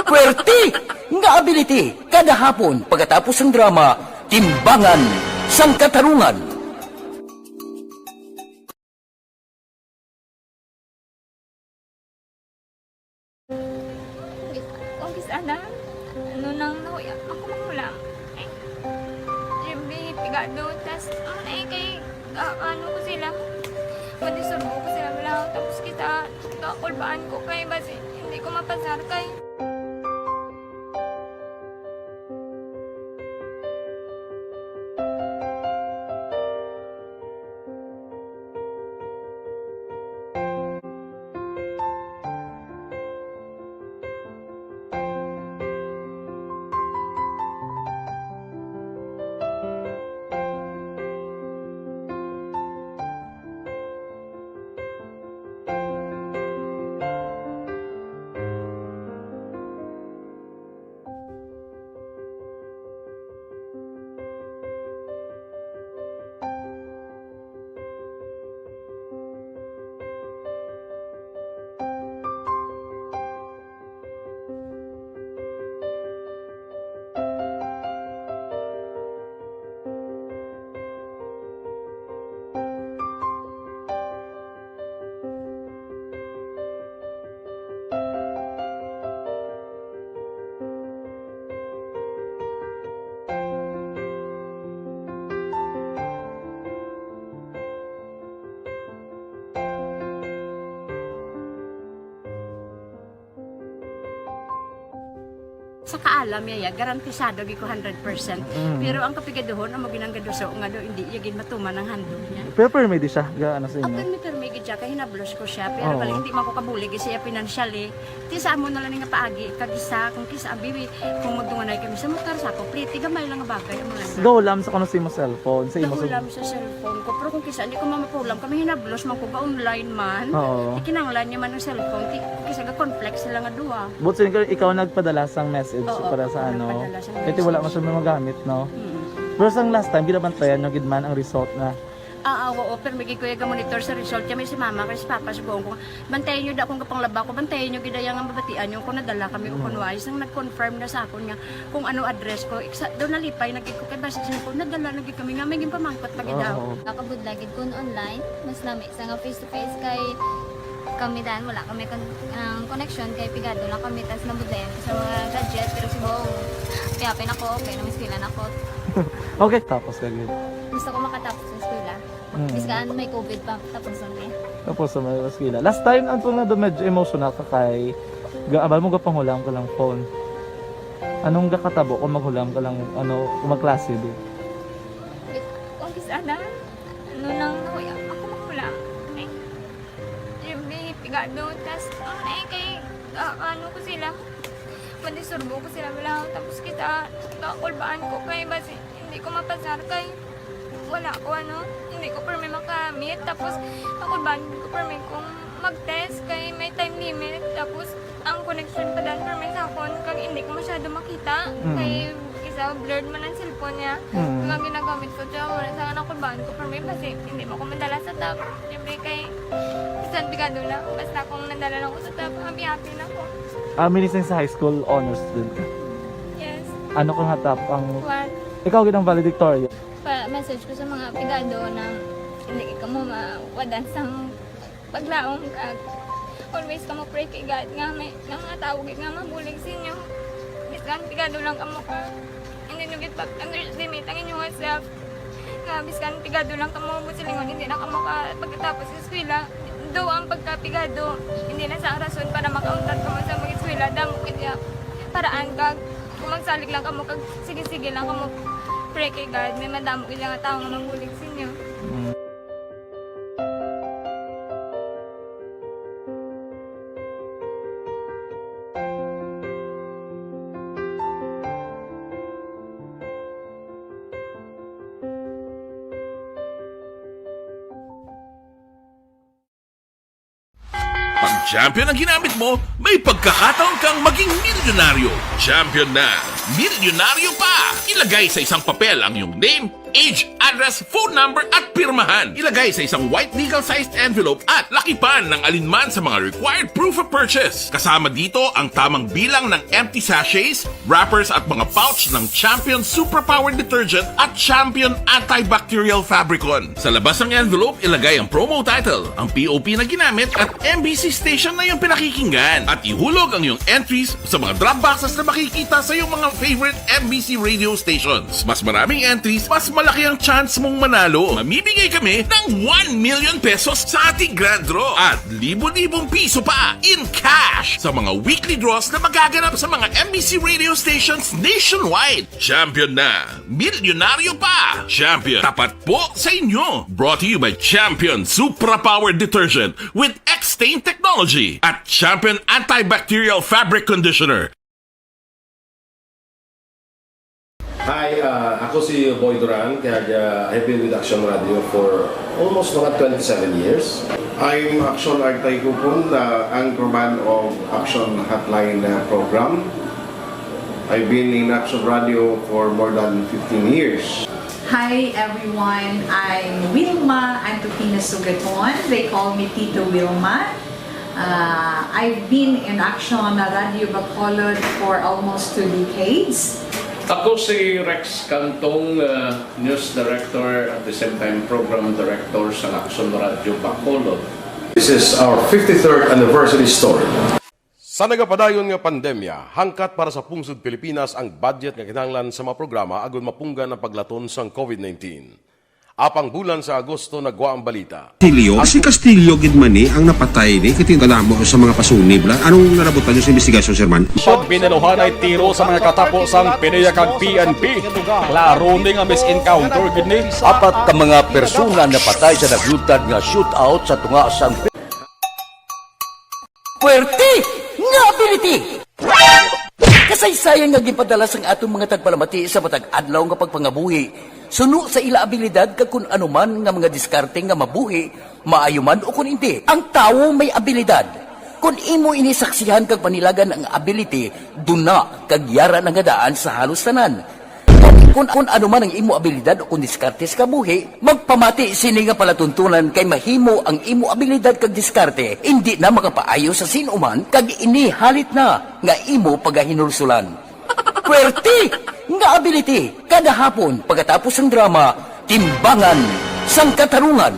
Puwerte nga ability kada hapon pagkatapos sang drama, Timbangan sang Katarungan. Kung gis-, kung gis-, ana, ano nang nahuya ako manghulam. Ay, siyempre, pigado, tas, ano na eh, kay, ah, ano ko sila, madisturbo ko sila, wala, tapos kita, kakulbaan ko kay, basi, hindi ko mapasar kay, Sa kaalam niya, ya, garantisado gid ko hundred percent. Mm. Pero ang kapigaduhon, amo ginang gaduso nga do, hindi iya gid matuman ang handog niya. Pero permi di siya, ga-, ano sa inyo? Permi, permi gid siya, kay hinablos ko siya. Pero Oo. galing, hindi man ko kabulig siya financially. Ti sa amo na lang nga paagi, kag isa, kung kisa, bibi, kung magdunganay kami sa motor, sa ako, pliti, gamay lang nga bagay, amo lang. Gahulam sa kuno sa imo cellphone, sa imo Gahulam sa cellphone ko, pero kung kisa, hindi ko mamapulam, kami hinablos man ko, ga-online man. Oo. Ikinanglan niya man ang cellphone, ti, kisa ga-conflict sila nga duha. But sa ikaw, ikaw nagpadala sang message Oo, para sa ako ano? nagpadala sang Kaya ti wala man message. siya may magamit, no? Mm. Pero sang last time, ginabantayan nyo gid man ang result na. Ah, ah, oo, pero may gid ko yung monitor sa result. Kaya may si mama, kay si papa, subukan ko. Bantayan nyo da kung kapanglaba ko, bantayan nyo gid ang mabatian nyo kung nadala kami o Mm. kung wais. Nang nag-confirm na sa akon nga kung ano address ko, iksa, doon nalipay na gid ko kay basi sa ko, nadala na gid kami nga may ginpamangkot pa gid Oo. ako. Nakabudlay gid kun online, mas lami sa nga face to face kay kami dan wala kami kon-, ang connection kay pigado lang kami tas nabudlayan ko sa mga gadget pero si Bong, kaya pin ako, okay na, mas pila na ko. Okay, tapos ka gid. Gusto ko makatapos sa eskwela. Mm. Bisan may covid pa, tapos lang eh. Tapos sa mga eskwela. Last time, ang tunga do medyo emotional ka kay gaabal mo gapanghulam ka lang phone. Anong gakatabo kung maghulam ka lang, ano, kung magklase di? Kung kisa na, ano lang, nahuya ako maghulam. Ay, yung may pigado, tas, ano na eh, kay, ah, ano ko sila, madisturbo ko sila, wala, tapos kita, kakulbaan ko kay, basi, hindi ko mapasar kay, wala ko, ano, hindi ko permi makamit, tapos, kakulbaan ko permi kung mag-test kay may time limit, tapos, ang connection pa dan permi sa akon, kag hindi ko masyado makita, Mm. kay, isa, blurred man ang cellphone niya, Mm. kag ang ginagamit ko, siya, wala sa kakulbaan ko permi, basi, hindi mo ko madala sa top, siyempre kay, bisan pigado lang, basta kung nadala lang ko sa top, happy-happy na ko. Ah, minising sa high school, honor student ka? Yes. Ano ka nga top ang One. Ikaw gid ang valedictorian? Pa-message ko sa mga pigado na hindi ka mo mawadan sa paglaom ka. Always ka mo pray kay God nga may, nga mga tao gid nga mabulig sa inyo. Bisan pigado lang kamo ka. Hindi nyo gid pag-underestimate ang inyong self. Nga bisan pigado lang kamo, busilingon, hindi na kamo ka pagkatapos sa eskwela. Do ang pagkapigado, hindi na sa rason para makauntat kamo sa mag-eskwela. Damo kaya paraan kag kung magsalig lang kamo kag sige-sige lang kamo pray kay God, may madamo gid nga tawo nga magbulig sa inyo. Mm. Pag champion ang ginamit mo, may pagkakataon kang maging milyonaryo. Champion na, milyonaryo pa! Ilagay sa isang papel ang iyong name, age, address, phone number, at pirmahan. Ilagay sa isang white legal-sized envelope at lakipan ng alinman sa mga required proof of purchase. Kasama dito ang tamang bilang ng empty sachets, wrappers at mga pouch ng Champion Superpower Detergent at Champion Antibacterial Fabricon. Sa labas ng envelope, ilagay ang promo title, ang P O P na ginamit at M B C station na iyong pinakikinggan. At ihulog ang iyong entries sa mga drop boxes na makikita sa iyong mga favorite M B C radio stations. Mas maraming entries, mas malaki ang chance mong manalo. Mamimigay kami ng one million pesos sa ating grand draw at libo-libong piso pa in cash sa mga weekly draws na magaganap sa mga M B C radio stations nationwide. Champion na! Milyonaryo pa! Champion, tapat po sa inyo! Brought to you by Champion Supra Power Detergent with X-Stain Technology at Champion Antibacterial Fabric Conditioner. Hi, ah, ako si Boy Duran, kag, ah, I've been with Action Radio for almost mga twenty-seven years. I'm Action Artay Kupon, the anchorman of Action Hotline, uh, program. I've been in Action Radio for more than fifteen years. Hi everyone, I'm Wilma Antokina Sugaton. They call me Tito Wilma. Uh, I've been in Action Radio Bacolod for almost two decades. Ako si Rex Cantong, uh, News Director, at the same time Program Director sa Action Radio Bacolod. This is our fifty-third anniversary story. Sa nagapadayon nga pandemya, hangkat para sa pungsod Pilipinas ang budget nga kinahanglan sa mga programa agud mapunggan ang paglaton sang covid nineteen. Apang bulan sa Agosto nagwa ang balita. Castillo? Si Castillo gid man ni ang napatay ni, kay kadamo sa mga pasunib la. Anong narabutan niyo sa investigasyon, Sir Man? Pag binaluhan ay tiro sa mga katapo sang PDEA kag P N P. Klaro ni nga mis-encounter gid ni. Apat ka mga persona napatay sa naglutad nga shootout sa tunga sang Puwerte nga ability! Kasaysayan nga ginpadala sang aton mga tagpalamati sa matag adlaw nga pagpangabuhi, suno sa ila abilidad kag kun ano man nga mga diskarte nga mabuhi, maayo man o kun indi. Ang tawo may abilidad. Kun imo ini saksihan kag panilagan ang ability, duna kag yara na nga daan sa halos tanan. Kun, kun ano man ang imo abilidad o kun diskarte sa kabuhi, magpamati sini nga palatuntunan kay mahimo ang imo abilidad kag diskarte indi na makapaayo sa sin-o man kag ini halit na nga imo pagahinulsulan. Puwerte nga ability kada hapon pagkatapos sang drama, Timbangan sang Katarungan.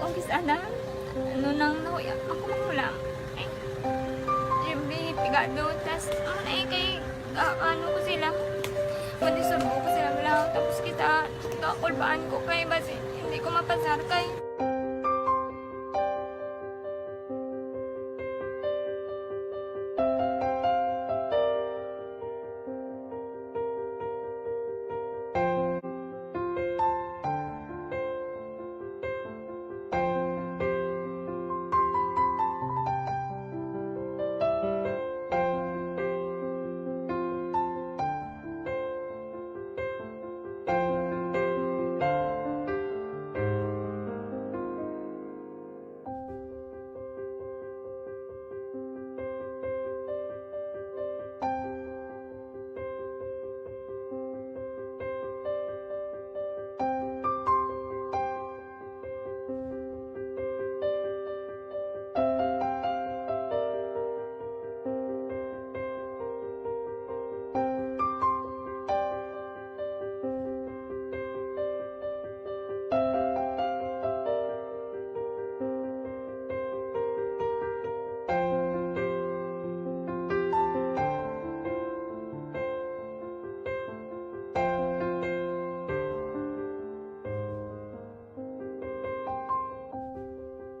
Kung kis-, ana, ano nang nahuya, ako manghulam. Ay, siyempre, pigado, tas, ano na eh, kay, ah, ano ko sila, mandisturbo ko sila, wala, tapos kita, kakulbaan ko kay, basi, hindi ko mapasar kay.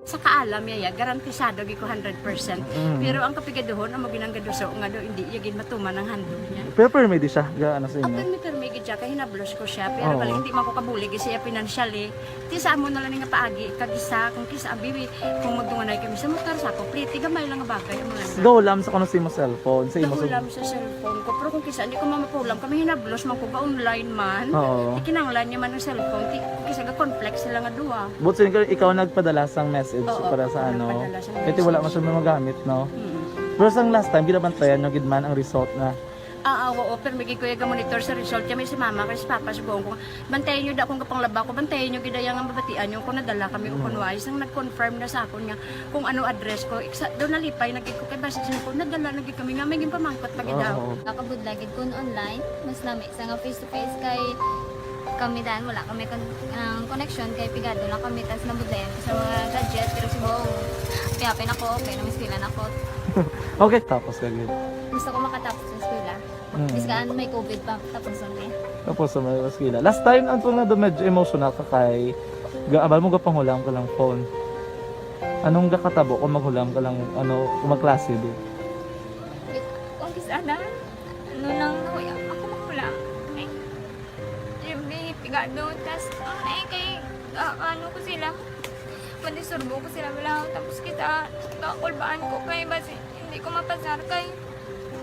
Sa kaalam niya, ya, garantisado gid ko hundred percent. Mm. Pero ang kapigaduhon, amo ginang gaduso nga daw hindi iya gid matuman ang handog niya. Pero permi di siya, ga, ano sa inyo? Permi, permi gid siya, kay hinablos ko siya. Pero Oo. Bali, hindi man ko kabulig siya financially. Ti sa amo na lang nga paagi, kag isa, kung kisa, abi, kung magdunganay kami sa motor, sa ako, pretty, gamay lang nga bagay, amo lang. Gahulam sa kuno sa imo cellphone, sa imo Gahulam sa cellphone ko. Pero kung kisa, hindi ko mamapulam, kami hinablos man ko, ga-online man. Oo. Ikinanglan niya man ang cellphone, ti, kung kisa, ga-conflict sila nga duha. But sa ikaw, ikaw nagpadala sang message Oo, para sa ako ano? Nagpadala sang Kaya ti wala message. Man siya magamit, no? Mm. Pero sang last time, ginabantayan nyo gid man ang result na. Ah, ah, oo, pero may gid ko yung monitor sa result. Kaya may si mama, kay si papa, si buong ko, bantayan nyo da kung kapanglaba ko, bantayan nyo gid ang mabatian nyo kung nadala kami o Mm. kung wais. Ang nag-confirm na sa akon nga kung ano address ko, iksa, doon nalipay na gid ko kay basta siya ko, nadala na gid kami nga may ginpamangkot pa gid Oo, daw. Oo. Nakabudlay gid kun online, mas lami sa nga face to face kay kami dan wala kami kon-, ang connection kay pigado lang kami tas nabudlayan ko sa mga gadget pero si Bong, happy-happy na ko, okay na, may eskwela na ko. Okay, tapos ka gid. Gusto ko makatapos sa eskwela. Mm. Bisan may covid pa, tapos lang eh. Tapos sa may eskwela. Last time, ang tunga do medyo emotional ka kay gaabal mo gapanghulam ka lang phone. Anong gakatabo kung maghulam ka lang, ano, kung magklase di? Kung kis-, ana, ano nang nahuya, ako manghulam. Ay, siyempre, pigado, tas, ano na eh, kay, ah, ano ko sila, mandisturbo ko sila, wala, tapos kita, kakulbaan ko kay, basi, hindi ko mapasar kay,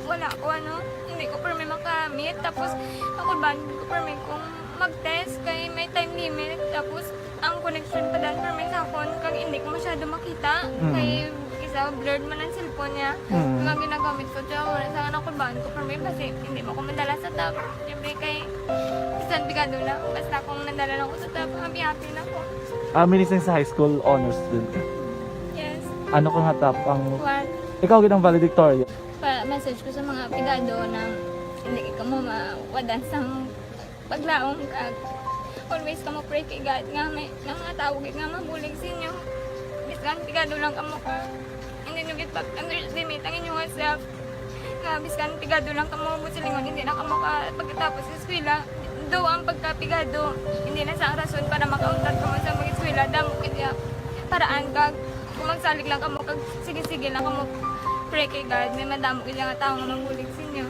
wala ko, ano, hindi ko permi makamit, tapos, kakulbaan ko permi kung mag-test kay may time limit, tapos, ang connection pa dan permi sa akon, kag hindi ko masyado makita, Mm. kay isa blurred man ang cellphone niya. Mm. Nga ginagamit ko siya, wala sa akin ang kulbaan ko permi, basi hindi mo ko madala sa top. Siyempre kay, bisan pigado na, basta kung nadala lang ko sa top, happy-happy na ko. Ah, minising sa high school honors student ka? Yes. Ano ka nga top ang One. Ikaw gid ang valedictorian? Pa-message ko sa mga pigado na hindi ka mo mawadan sang paglaom kag always kamo pray kay God nga may, nga mga tawo gid nga mabulig sa inyo. Bisan pigado lang kamo ka, hindi nyo Gid pag-underestimate ang inyong self. Nga biskan pigado lang kamo mo silingon, hindi na kamo ka pagkatapos sa eskwela. Do ang pagkapigado, hindi na sa rason para makauntat kamo sa mga eskwela. Damo kaya paraan kag kung magsalig lang kamo kag sige-sige lang kamo pray kay God, may madamo kaya nga tao nga magbulig sa inyo.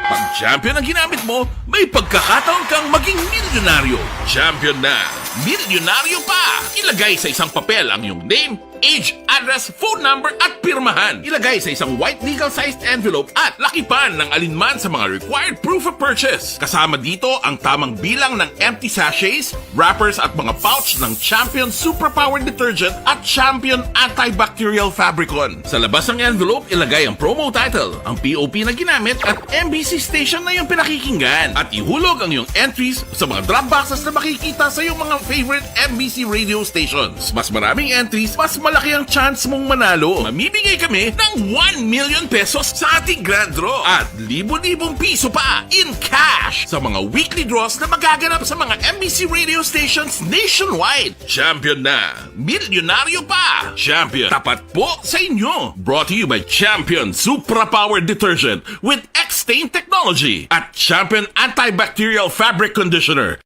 Pag champion ang ginamit mo, may pagkakataon kang maging milyonaryo. Champion na, milyonaryo pa! Ilagay sa isang papel ang iyong name, age, address, phone number at pirmahan. Ilagay sa isang white legal-sized envelope at lakipan ng alinman sa mga required proof of purchase. Kasama dito ang tamang bilang ng empty sachets, wrappers at mga pouch ng Champion Superpower Detergent at Champion Antibacterial Fabricon. Sa labas ng envelope, ilagay ang promo title, ang P O P na ginamit at M B C station na iyong pinakikinggan. At ihulog ang iyong entries sa mga drop boxes na makikita sa iyong mga favorite M B C radio stations. Mas maraming entries, mas malaki ang chance mong manalo. Mamimigay kami ng one million pesos sa ating grand draw at libo-libong piso pa in cash sa mga weekly draws na magaganap sa mga M B C radio stations nationwide. Champion na! Milyonaryo pa! Champion, tapat po sa inyo! Brought to you by Champion Supra Power Detergent with X-Stain Technology at Champion Antibacterial Fabric Conditioner.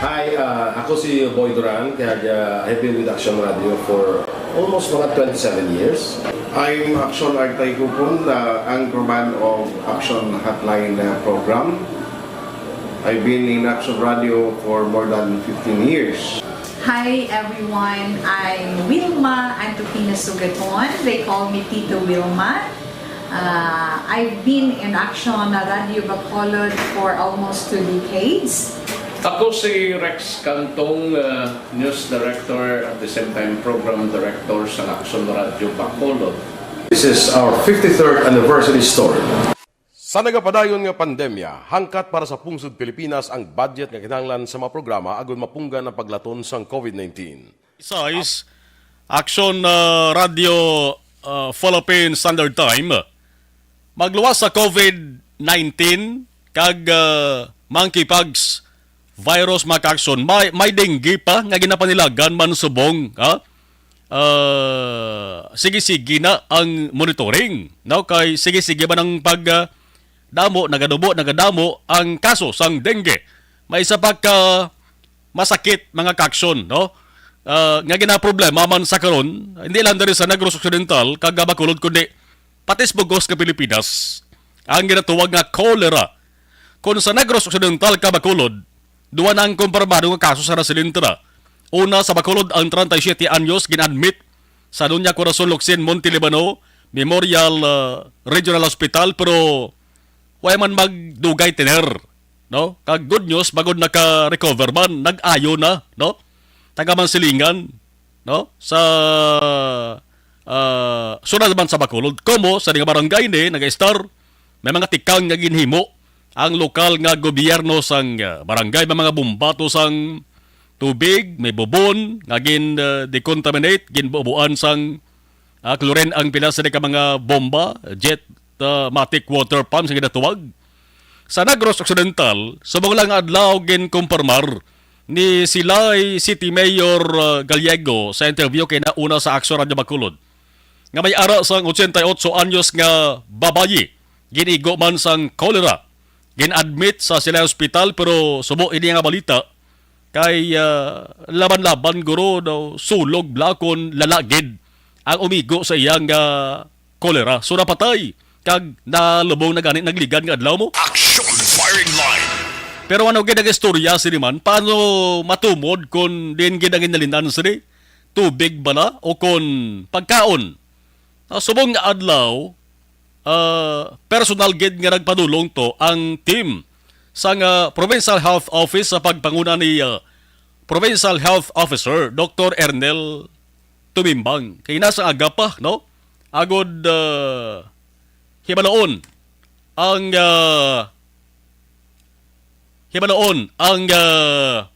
Hi, uh, ako si Boy Duran, kag uh, I've been with Action Radio for almost mga twenty-seven years. I'm Action Artay Kupon, uh, anchorman of Action Hotline uh, program. I've been in Action Radio for more than fifteen years. Hi everyone, I'm Wilma Antokina Sugaton. They call me Tito Wilma. Uh, I've been in Action Radio Bacolod for almost two decades. Ako si Rex Cantong, uh, News Director at the same time Program Director sa Action Radio Bacolod. This is our fifty-third anniversary story. Sa nagapadayon nga pandemya, hangkat para sa pungsod Pilipinas ang budget nga kinahanglan sa mga programa agud mapunggan ang paglaton sang COVID nineteen. Size, Action uh, Radio uh, Philippine Standard Time, magluwas sa COVID nineteen kag uh, monkeypox virus, mga ka-action. May, may dengue pa nga ginapanilagan man subong, ha? Uh, sige-sige na ang monitoring, no? Kay sige-sige man ang pag uh, damo, nagadubo, nagadamo ang kaso sang dengue. May isa pa ka masakit, mga ka-action, no? Uh, nga ginaproblema man sa karon, hindi lang diri sa Negros Occidental kag Bacolod, kundi pati sa bugos nga Pilipinas ang ginatuwag nga cholera. Kung sa Negros Occidental kag Bacolod, duwa na ang kumpirmado nga kaso sa nasilintra. Una, sa Bacolod, ang treinta y siete anyos gin-admit sa Doña Corazon Locsin Montelibano Memorial uh, Regional Hospital, pero wala man magdugay tener, no? Kag good news, bagod naka-recover man, nag-ayo na, no? Taga Mansilingan, no? Sa uh, sunod naman sa Bacolod. Como sa nga barangay ni nag-estar, may mga tikang nga ginhimo ang lokal nga gobyerno sang uh, barangay, may mga bombato sang tubig, may bubon nga gin uh, decontaminate, ginbubuan sang uh, chlorine ang pila sa ka mga bomba, jet uh, matic water pumps nga ginatuwag. Sa Negros Occidental, subong lang nga adlaw ginkumpirmar ni Silay City Mayor uh, Gallego sa interview kay nauna sa Action Radio Bacolod nga may ara sang ochenta y ocho anyos nga babayi ginigo man sang cholera. Gin-admit sa Silay Hospital pero subo ini nga balita kay uh, laban-laban guro daw sulog blakon lalagid ang umigo sa iyang uh, kolera. So napatay kag nalubong na gani nagligad nga adlaw mo. Action firing line. Pero ano gid ang istorya sini man? Paano matumod kung din gid ang inalinan sini? Tubig bala o kon pagkaon? Uh, subong nga adlaw, uh, personal gid nga nagpadulong to ang team sang uh, Provincial Health Office sa pagpanguna ni uh, Provincial Health Officer Doktor Ernel Tumimbang. Kay nasa aga pa, no? Agod uh, hibaloon ang uh, hibaloon ang uh,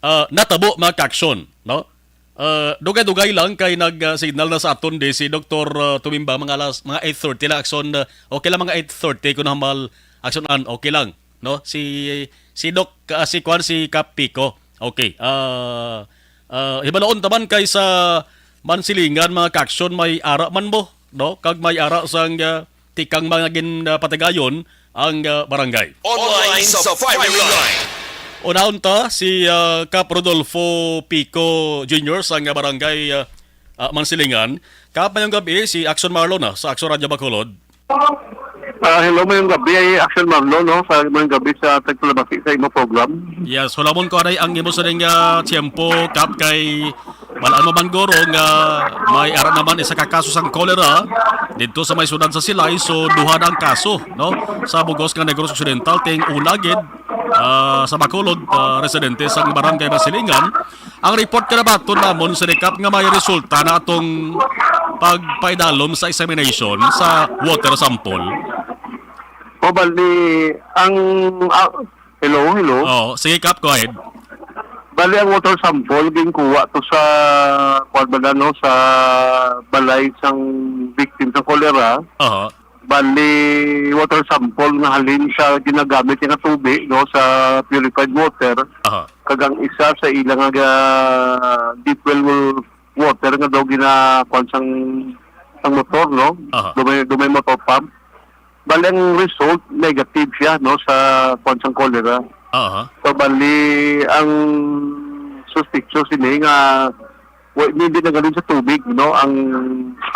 ah, natabo, mga ka-aksyon, no? Ah, dugay-dugay lang kay nag, ah, signal na sa aton di si Doktor, ah, Tumimba, mga alas, mga eight thirty lang, aksyon, ah, okay lang, mga eight thirty kung hamal, aksyon an, okay lang, no? Si, si Doc, ah, si Kwan, si Kap Pico. Okay. Ah, ah, hibaloon ta man kay sa Mansilingan, mga ka-aksyon, may ara man mo, no? Kag may ara sang, ah, tikang mga gin, ah, patigayon ang, ah, barangay. Online sa Firing Line. Unahon ta si, ah, Kap Rodolfo Pico Junior sang, ah, barangay, ah, ah, Mansilingan. Kap, mayong gabi, si Action Marlo na sa Action Radio Bacolod. Ah, hello, mayong gabi, ay Action Marlo, no? Sa mayong gabi sa tagpalabasi sa imo program. Yes, hulamon ko anay ang imo sining, ah, tiyempo, Kap, kay balaan mo man guro nga may ara naman isa ka kaso sang kolera didto sa may syudad sa Silay. So, duha na ang kaso, no? Sa bugos nga Negros Occidental, ting una gid, ah, sa Bacolod, ah, residente sang Barangay Masilingan. Ang report kanabaton namon, Sir Kap, nga may resulta na atong pagpaidalom sa examination sa water sample. O, bali, ang, ah, hello, hello. Oh, sige, Kap, go ahead. Bali, ang water sample ginkuha to sa, kuwan ba na, no, sa balay sang victim sa cholera. Aha. Bali, water sample nga halin sa ginagamit nga tubig, no, sa purified water. Aha. Kag ang isa sa ila nga ga-, deep well water nga daw gina-, kuwan sang, sang motor, no? Aha. Dumay, dumay motor pump. Bali, ang result, negative siya, no, sa kuwan sang cholera. Aha. So, bali, ang suspicious ini nga, wa, hindi na galing sa tubig, no, ang,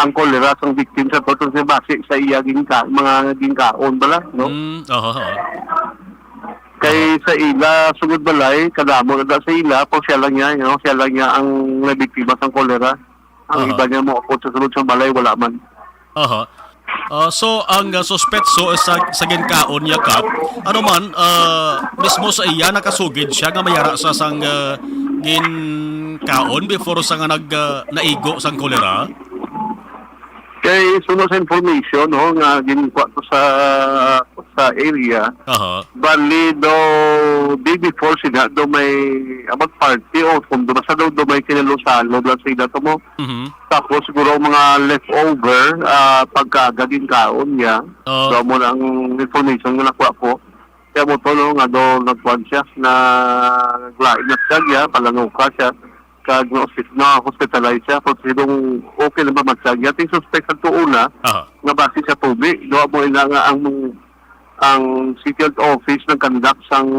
ang cholera sang victim sa to, kasi base sa iya ginka-, mga ginkaon bala, no? Mm, aha, aha. Kay sa ila, sugod balay, kadamo na sa ila, kung siya lang niya, you know, siya lang niya ang nabiktima sang kolera. Ang Aha. iba niya mo, kung sa sulod sa balay, wala man. Aha. Ah, so, ang, ah, suspetso sa, sa ginkaon niya, Kap, ano man, ah, mismo sa iya, nakasugid siya nga mayara sa sang, ah, ginkaon before sa nga nag, ah, naigo sang kolera? Kay suno sa information, no, nga ginkuha ko sa, sa area, Aha. bali do, day before sila, do may about party o kung do, basta do, do may kinalosalo lang sila to mo. Mhm. Tapos siguro ang mga leftover, ah, pagkaaga ginkaon niya. Oo. So, amo na ang information nga nakuha ko. Kaya mo to, no, nga do nagkuhan siya, naglain na siya, niya, palanuka siya. Kag na-, na-hospitalize siya. Pero siguro okay na ba man siya? Niya, ting suspect sa tuon na, Aha. nga base sa tubig. Do, amo ina nga ang, ang City Health Office nag-conduct sang,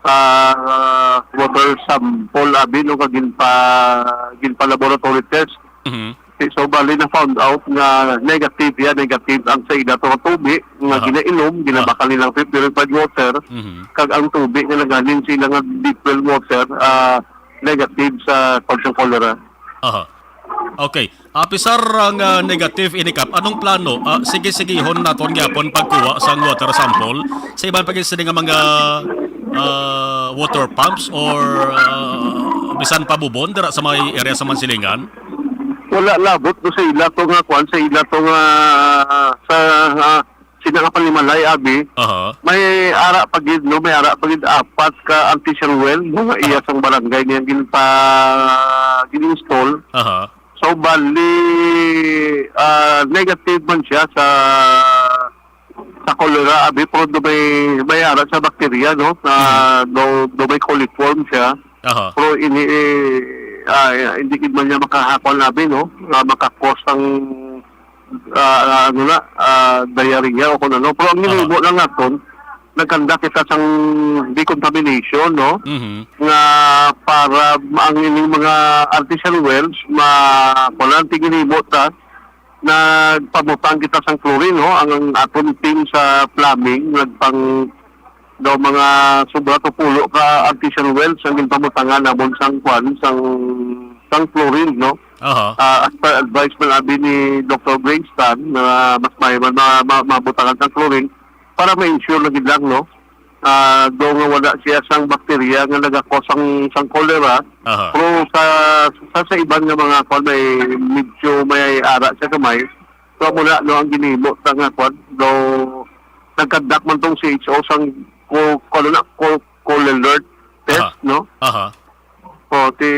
ah, water sample, abi, no, kag ginpa-, ginpa-laboratory test. Mhm. So, bali na found out nga negative, ya, negative ang sa ila to nga tubig nga Aha. ginainom, Aha. ginabakal nilang purified water, Mhm. kag ang tubig nga nagaling sa ila nga deep well water, ah, negative sa pagsa cholera. Aha. Okay. Apisar ang, ah, negative ini, Kap, anong plano? Ah, sige-sigihon naton gyapon pagkuha sang water sample sa iban pa gid sini nga mga, ah, water pumps or, ah, bisan pa bubon dira sa may area sa Mansilingan? Wala labot no sa ila to nga kuan, sa ila to nga, ah, sa, ah, sina nga panimalay, abi. Aha. May ara pa gid, no? May ara pa gid apat ka artisan well, no? Nga iya Aha. sang barangay niya ginpa-, gin-install. Aha. So, bali, ah, negative man siya sa, sa cholera, abi, pero do may, may ara sa bakterya, no? Na Mhm. do, do may coliform siya. Aha. Pero ini, eh, ah, hindi gid man niya makahakon, abi, no? Ah, makakos ang, ah, ano na, ah, diarrhea o kung ano. Pero ang Aha. ginimo lang naton, nagkanda kita sang decontamination, no? Mhm. Nga para ang ining mga artisan wells, ma-, kuwan, ginhimo ta, nagpamutang kita sang chlorine, no? Ang, ang aton team sa plumbing, nagpang, daw mga sobra to pulo ka artisan wells ang ginpamutangan namon sang kuwan, sang, sang chlorine, no? Aha. Ah, as per advice man abi ni Doktor Greenspan, na mas may man ma-, ma-, mabutangan sang chlorine para ma-ensure na gid lang, no? Ah, do nga wala siya sang bakterya nga nagakos sang, sang cholera. Aha. Pero sa, sa, sa iban nga mga kwan, may medyo may ara siya gamay. So, muna, no, ang ginimo sa nga kwan, do nagkandak man tong C H O sang ko, ko, ano na, ko, cholera test, Aha. no? Aha. O, ti,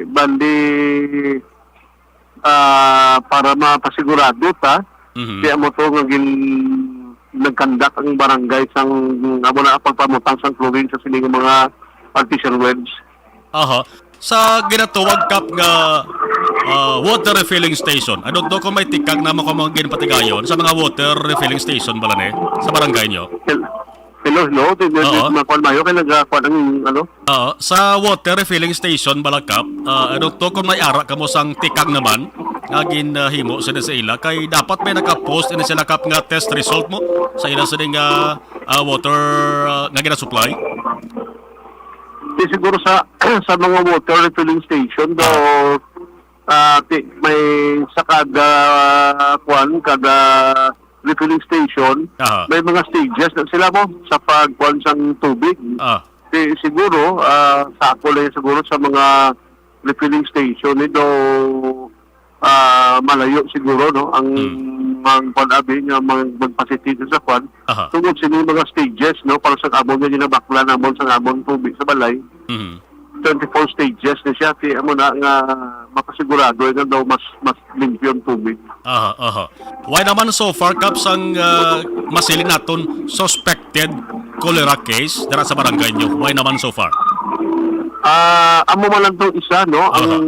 bali, ah, para mapasigurado ta, Mhm. ti amo to nga gin-, nagkandak ang barangay sang, amo na, pagpamutang sang chlorine sa sining mga artisan wells. Aha. Sa ginatawag, Kap, nga, ah, water refilling station, I don't know kung may tikang naman kung mga ginpatigayon sa mga water refilling station bala ni sa barangay nyo. Hel-, hello, hello. Di, di, di, Oo. makuan mayo kay nagkuan ang, ano? Oo. Sa water refilling station bala, Kap, ah, I don't know kung may ara kamo sang tikang naman nga ginahimo sila sa ila, kay dapat may nakapost ini sila, Kap, nga test result mo sa ila sa ding, ah, ah, water, ah, nga ginasupply. Di siguro sa, sa mga water refilling station, do, Ah. ah, ti-, may sa kada, kuan, kada refilling station, Aha. may mga stages na sila mo sa pagkuan sang tubig. Ah. Ti-, siguro, ah, sa ako lang siguro sa mga refilling station, ito, ah, malayo siguro, no, ang Hmm. mang kuan abi nga mag-, magpasitin sa kuan. Aha. Tungod sini mga stages, no, para sa amon nga ginabakla namon sa amon tubig sa balay. Mhm. Twenty-four stages na siya, ti amo na nga mapasigurado nga daw mas, mas limpyo ang tubig. Aha, aha. Why naman so far, Kap, sang, ah, masiling naton suspected cholera case dira sa barangay nyo? Why naman so far? Ah, amo man lang tong isa, no, Aha. ang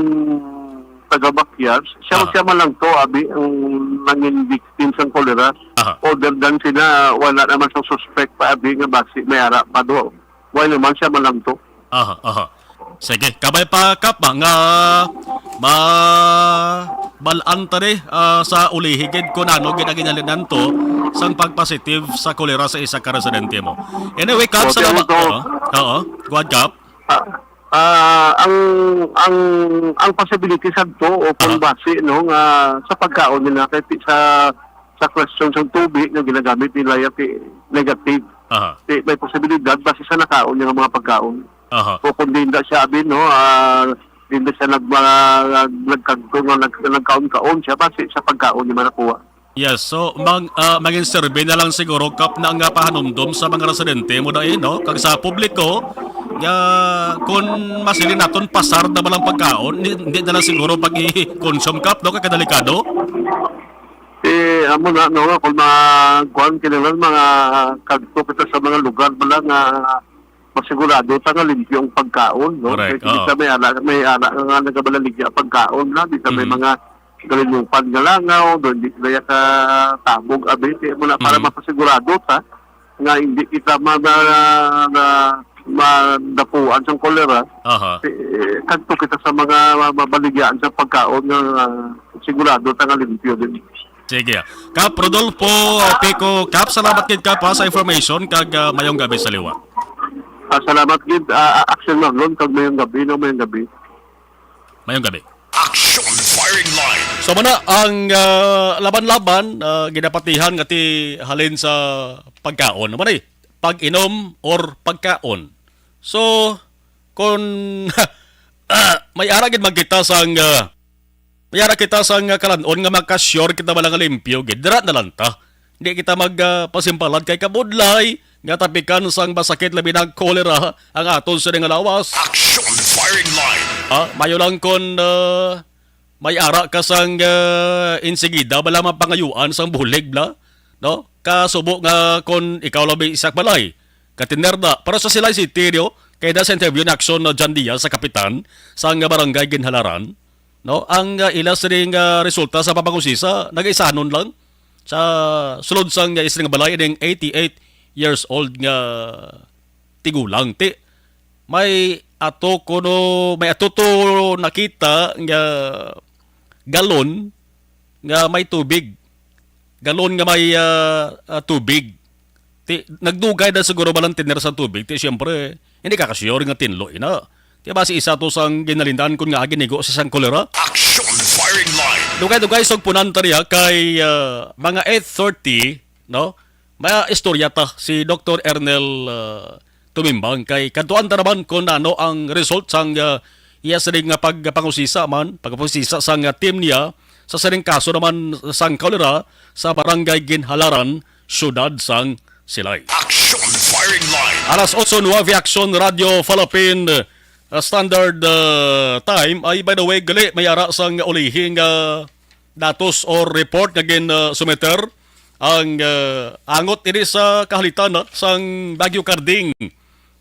taga Bakyas. Siya, Aha. siya man lang to, abi, ang nangin victim sang cholera. Aha. Other than sina, wala naman sa suspect pa, abi, nga basi may ara pa do. Why naman siya man lang to? Aha, aha. Sige, kabay pa, Kap, ah, nga ma-, bal-an ta ni, ah, sa ulihi gid kung ano gid ang ginhalinan to sang pagpositive sa kolera sa isa ka residente mo. Anyway, Kap, Okay, salamat. ano to? Oo. Oo. Go ahead, Kap. Ah, ah, ang, ang, ang possibility sad to o kung Aha. base, no, nga sa pagkaon nila kay ti-, sa, sa question sa tubig nga ginagamit nila yung ti-, negative. Aha. Ti-, may posibilidad base sa nakaon niya nga mga pagkaon. Aha. O kung di na siya, abi, no, ah, di na siya nag-, ah, nagkagto nga nag-, nagkaon-kaon siya base sa pagkaon niya man nakuha. Yes, so mag, ah, maging survey na lang siguro, Kap, na nga pahanumdom sa mga residente mo dai, no? Kag sa publiko, nga kung masiling naton pasar na ba lang pagkaon, hindi, hindi na lang siguro pag i-consume, Kap, no? Kay kadelikado. Eh, amo na, no, nga kung ma-, kuwan, kinahanglan mga kagto kita sa mga lugar ba lang nga masigurado ta nga limpyo ang pagkaon, no? Correct, Kay oo. kita may ana, may ana nga nagabalaligya ang pagkaon na, di sa may Mhm. mga kalinupan nga langaw, do, hindi sila ya katabog, abi, kaya mo na para Mhm. mapasigurado ta nga hindi kita ma-, ma-, ma-, madapuan sang kolera. Aha. Eh, kadto kita sa mga ma-, mabaligyaan sa pagkaon nga, ah, sigurado ta nga limpyo din. Sige. Kap Rodolfo Pico, Kap, salamat gid, Kap, ha, sa information kag, ah, mayong gabi sa liwat. Ah, salamat gid, ah, Action Marlon, kag mayong gabi, no, mayong gabi. Mayong gabi. Action Firing Line. So, mana ang, ah, laban-laban, ah, ginapatihan nga ti halin sa pagkaon. Ano man eh? Pag-inom or pagkaon. So, kung may ara gid magkita sang, ah, may ara kita sang, ah, kalan-on nga maka-sure kita wala nga limpyo gid, dira na lang ta. Di kita mag, ah, pasimpalad kay kabudlay nga tapikan sang masakit labi na ang kolera ang aton sini nga lawas. Action Firing Line. Ah, mayo lang kon, ah, may ara ka sang, ah, insigida bala mapangayuan sang bulig bla, no? Kasubo nga kon ikaw labi isa ka balay, katinderda. Pero sa Silay City, no? Kay da sa interview ni Action, no, John Diaz sa kapitan sang barangay Ginhalaran, no? Ang, ah, ila sining, ah, resulta sa papangusisa, nagaisanon lang sa sulod sang, ah, isa nga balay, ining eighty-eight years old nga tigulang. Ti, may ato kuno, may ato to nakita nga galon nga may tubig. Galon nga may, ah, ah, tubig. Ti, nagdugay na siguro ba lang tiner sa tubig? Ti, siyempre, hindi ka kasure nga tinlo ina. Ti, basi isa to sang ginalinan kun nga ginigo sa sang kolera. Action Firing Line. Dugay-dugay sa punan ta niya kay, ah, mga eight thirty, no? May istorya ta si Doktor Ernel, ah, Tumimbang kay kadtuan ta naman kung ano ang result sang, ah, iya sining nga pagpangusisa man, pagpangusisa sang, ah, team niya sa sining kaso naman sang kolera sa Barangay Ginhalaran, Siyudad sang Silay. Action Firing Line. Alas otso nuebe, Action Radio Philippine uh, Standard uh, Time ay, by the way, gali may ara sang ulihi nga datos or report nga gin uh, sumiter ang uh, angot ini sa kahalitan uh, sang Bagyo Karding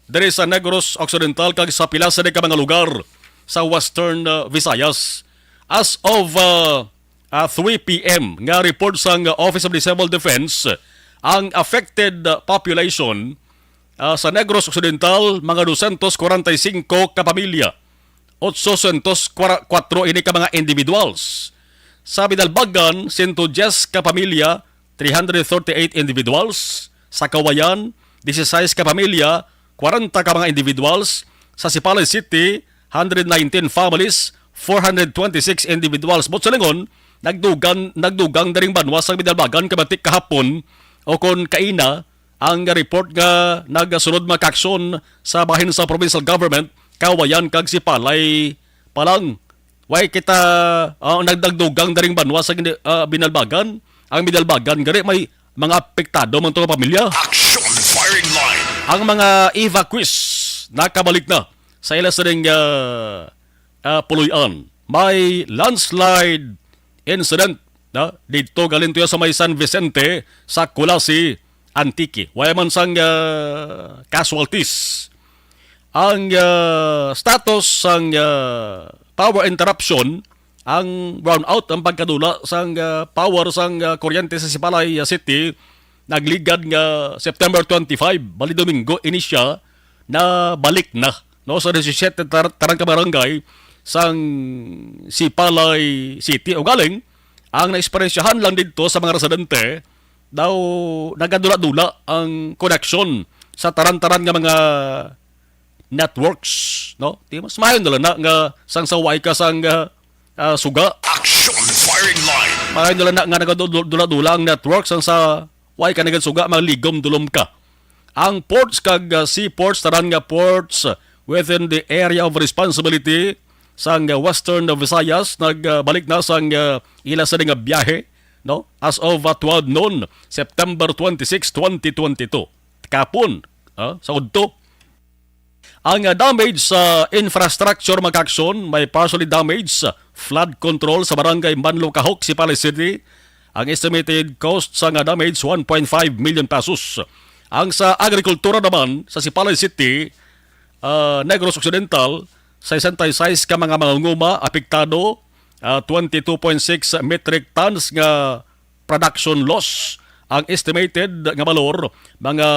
diri sa Negros Occidental kag sa pila sa ka mga lugar sa Western uh, Visayas. As of uh, uh, three p m nga report sang Office of the Civil Defense, ang affected uh, population uh, sa Negros Occidental mga dosyentos kwarenta y singko ka pamilya, otsosyentos kwatro ini ka mga individuals. Sa Binalbagan, sento diyes ka pamilya, three hundred thirty-eight individuals. Sa Kawayan, disisais ka pamilya, kwarenta ka mga individuals. Sa Sipalay City, hundred nineteen families, four hundred twenty-six individuals. But sa lingon, nagdugang, nagdugang daring banwa sa Binalbagan kabatik kahapon o kon kaina ang report nga nagasulod mga kaaksyon sa bahin sa provincial government, Kawayan kag Sipalay pa lang. Way kita uh, nagdagdugang daring banwa sa uh, Binalbagan. Ang Binalbagan gari may mga apektado man to nga pamilya. Action firing line. Ang mga evacuees nakabalik na sa ila sining uh, uh, puloy-an. May landslide incident na dito galintuya sa may San Vicente sa Culasi, Antique. Wala man sang uh, casualties. Ang uh, status sang uh, power interruption, ang brownout, ang pagkadula sang uh, power sang uh, kuryente sa Sipalay uh, City, nagligad nga September twenty-five, bali Domingo, ini siya, na balik na, no, sa disisiete tar- tarang ka barangay sang Sipalay City. O galing, ang naeksperyensyahan lang dito sa mga residente, daw nagadula-dula ang koneksyon sa taran-taran nga mga networks, no? Di mas maayo na lang na nga sang sa way ka sang ah, ah, suga. Action firing line. Maayo na lang na nga nagadula-dula ang network sang sa way ka nagasuga, magligom dulom ka. Ang ports kag ah, seaports, tanan nga ports within the area of responsibility sang ah, Western Visayas nagbalik na sang ah, ila sa nga biyahe, no? As of ah, twelve noon, September twenty-six, twenty twenty-two. Kapon, ah, sa udto. Ang ah, damage sa infrastructure, mga kaaksyon, may partially damage sa flood control sa barangay Manlukahok, Sipalay City. Ang estimated cost sa nga damage, one point five million pesos. Ang sa agrikultura naman sa Sipalay City, ah, Negros Occidental, sesenta y seis ka mga mangunguma apektado, ah, twenty-two point six metric tons nga production loss. Ang estimated nga balor, mga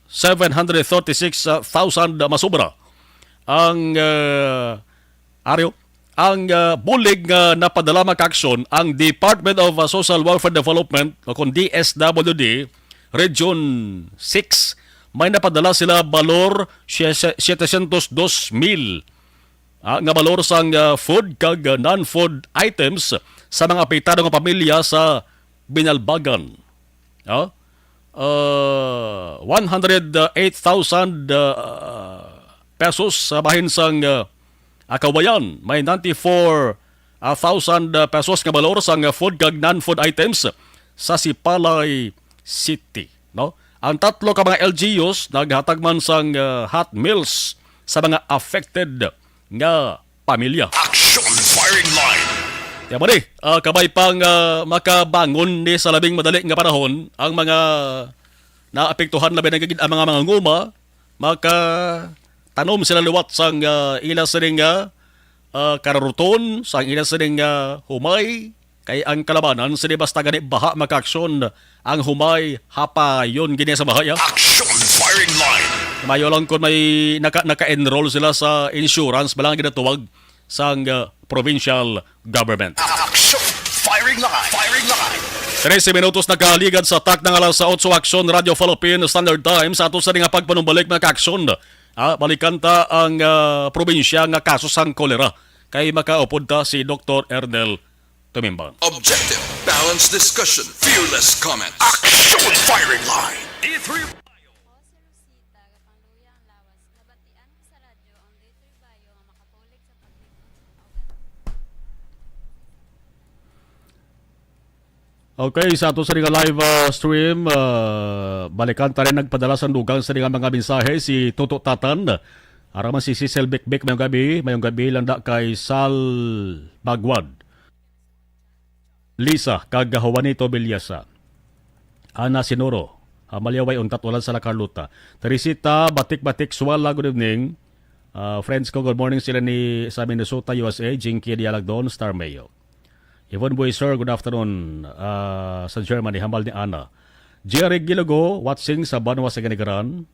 seven hundred thirty-six thousand masubra. Ang, ah, aryo, ang, ah, bulig nga napadala, mga kaaksyon, ang Department of, ah, Social Welfare Development o kon D S W D Region six, may napadala sila balor siye-, setecientos dos mil ah, nga balor sang ah, food kag ah, non-food items sa mga apektado nga pamilya sa Binalbagan. Ah, ah, one hundred eight thousand ah, pesos sa bahin sang ah, Akawayan, may ninety-four thousand pesos nga balor sang ah, food kag non-food items sa Sipalay City, no? Ang tatlo ka mga L G Us naghatag man sang ah, hot meals sa mga affected nga pamilya. Action firing line. Kaya man eh, ah, kabay pang ah, makabangon ni sa labing madali nga panahon ang mga naapektuhan, labi na gid ang mga mangunguma, makatanom sila liwat sang ah, ila sining ah, ah, kararuton, sang ila sining ah, humay, kay ang kalabanan sini basta gani baha, mga kaaksyon, ang humay hapayon gid sa baha, ya. Action firing line. Mayo lang kung may naka, naka-enroll sila sa insurance, bala nga ginatawag sang ah, provincial government. Action firing line. Firing line. Trese minutos nakaligad sa takna nga alas otso, Aksyon, Radyo Philippine Standard Time. Sa ato sa nga pagpanumbalik, mga kaaksyon, ah, balikan ta ang ah, probinsya nga kaso sang kolera. Kay makaupod ta si Doktor Ernel Tumimbang. Objective, balanced discussion, fearless comments. Action firing line. D three. Ako si Rosita, Gapangluya ang lawas. Nabatian ko sa radyo ang D three Bayo nga makatulig sa pagtipon sa mga ugat. Okay, sa ato sa nga live ah, stream, ah, balikan ta rin nagpadala sa dugang sa nga mga mensahe si Toto Tatan. Ara man si Cecil Bikbik, mayong gabi. Mayong gabi lang da kay Sal Bagwad, Lisa, kag Juanito Villasa. Ana Sinoro, ah, Malyaway, Untat Ulan, Sala Carlota. Teresita Batik-Batik Suala, good evening. Ah, friends ko, good morning sila ni, sa Minnesota, U S A, Jinky Dialagdon, Star Mayo. Yvonne Buiser, good afternoon, ah, sa Germany, hambal ni Ana. Jerry Gilogo, watching sa Banwa sa Ganigaran.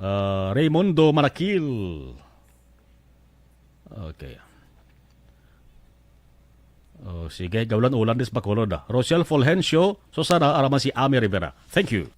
Ah, Raymundo Manakil. Okay. Oh, sige, gaulan-ulan dis Bacolod, ah. Rochelle Fulgencio, Susana, ara man si Ami Rivera. Thank you.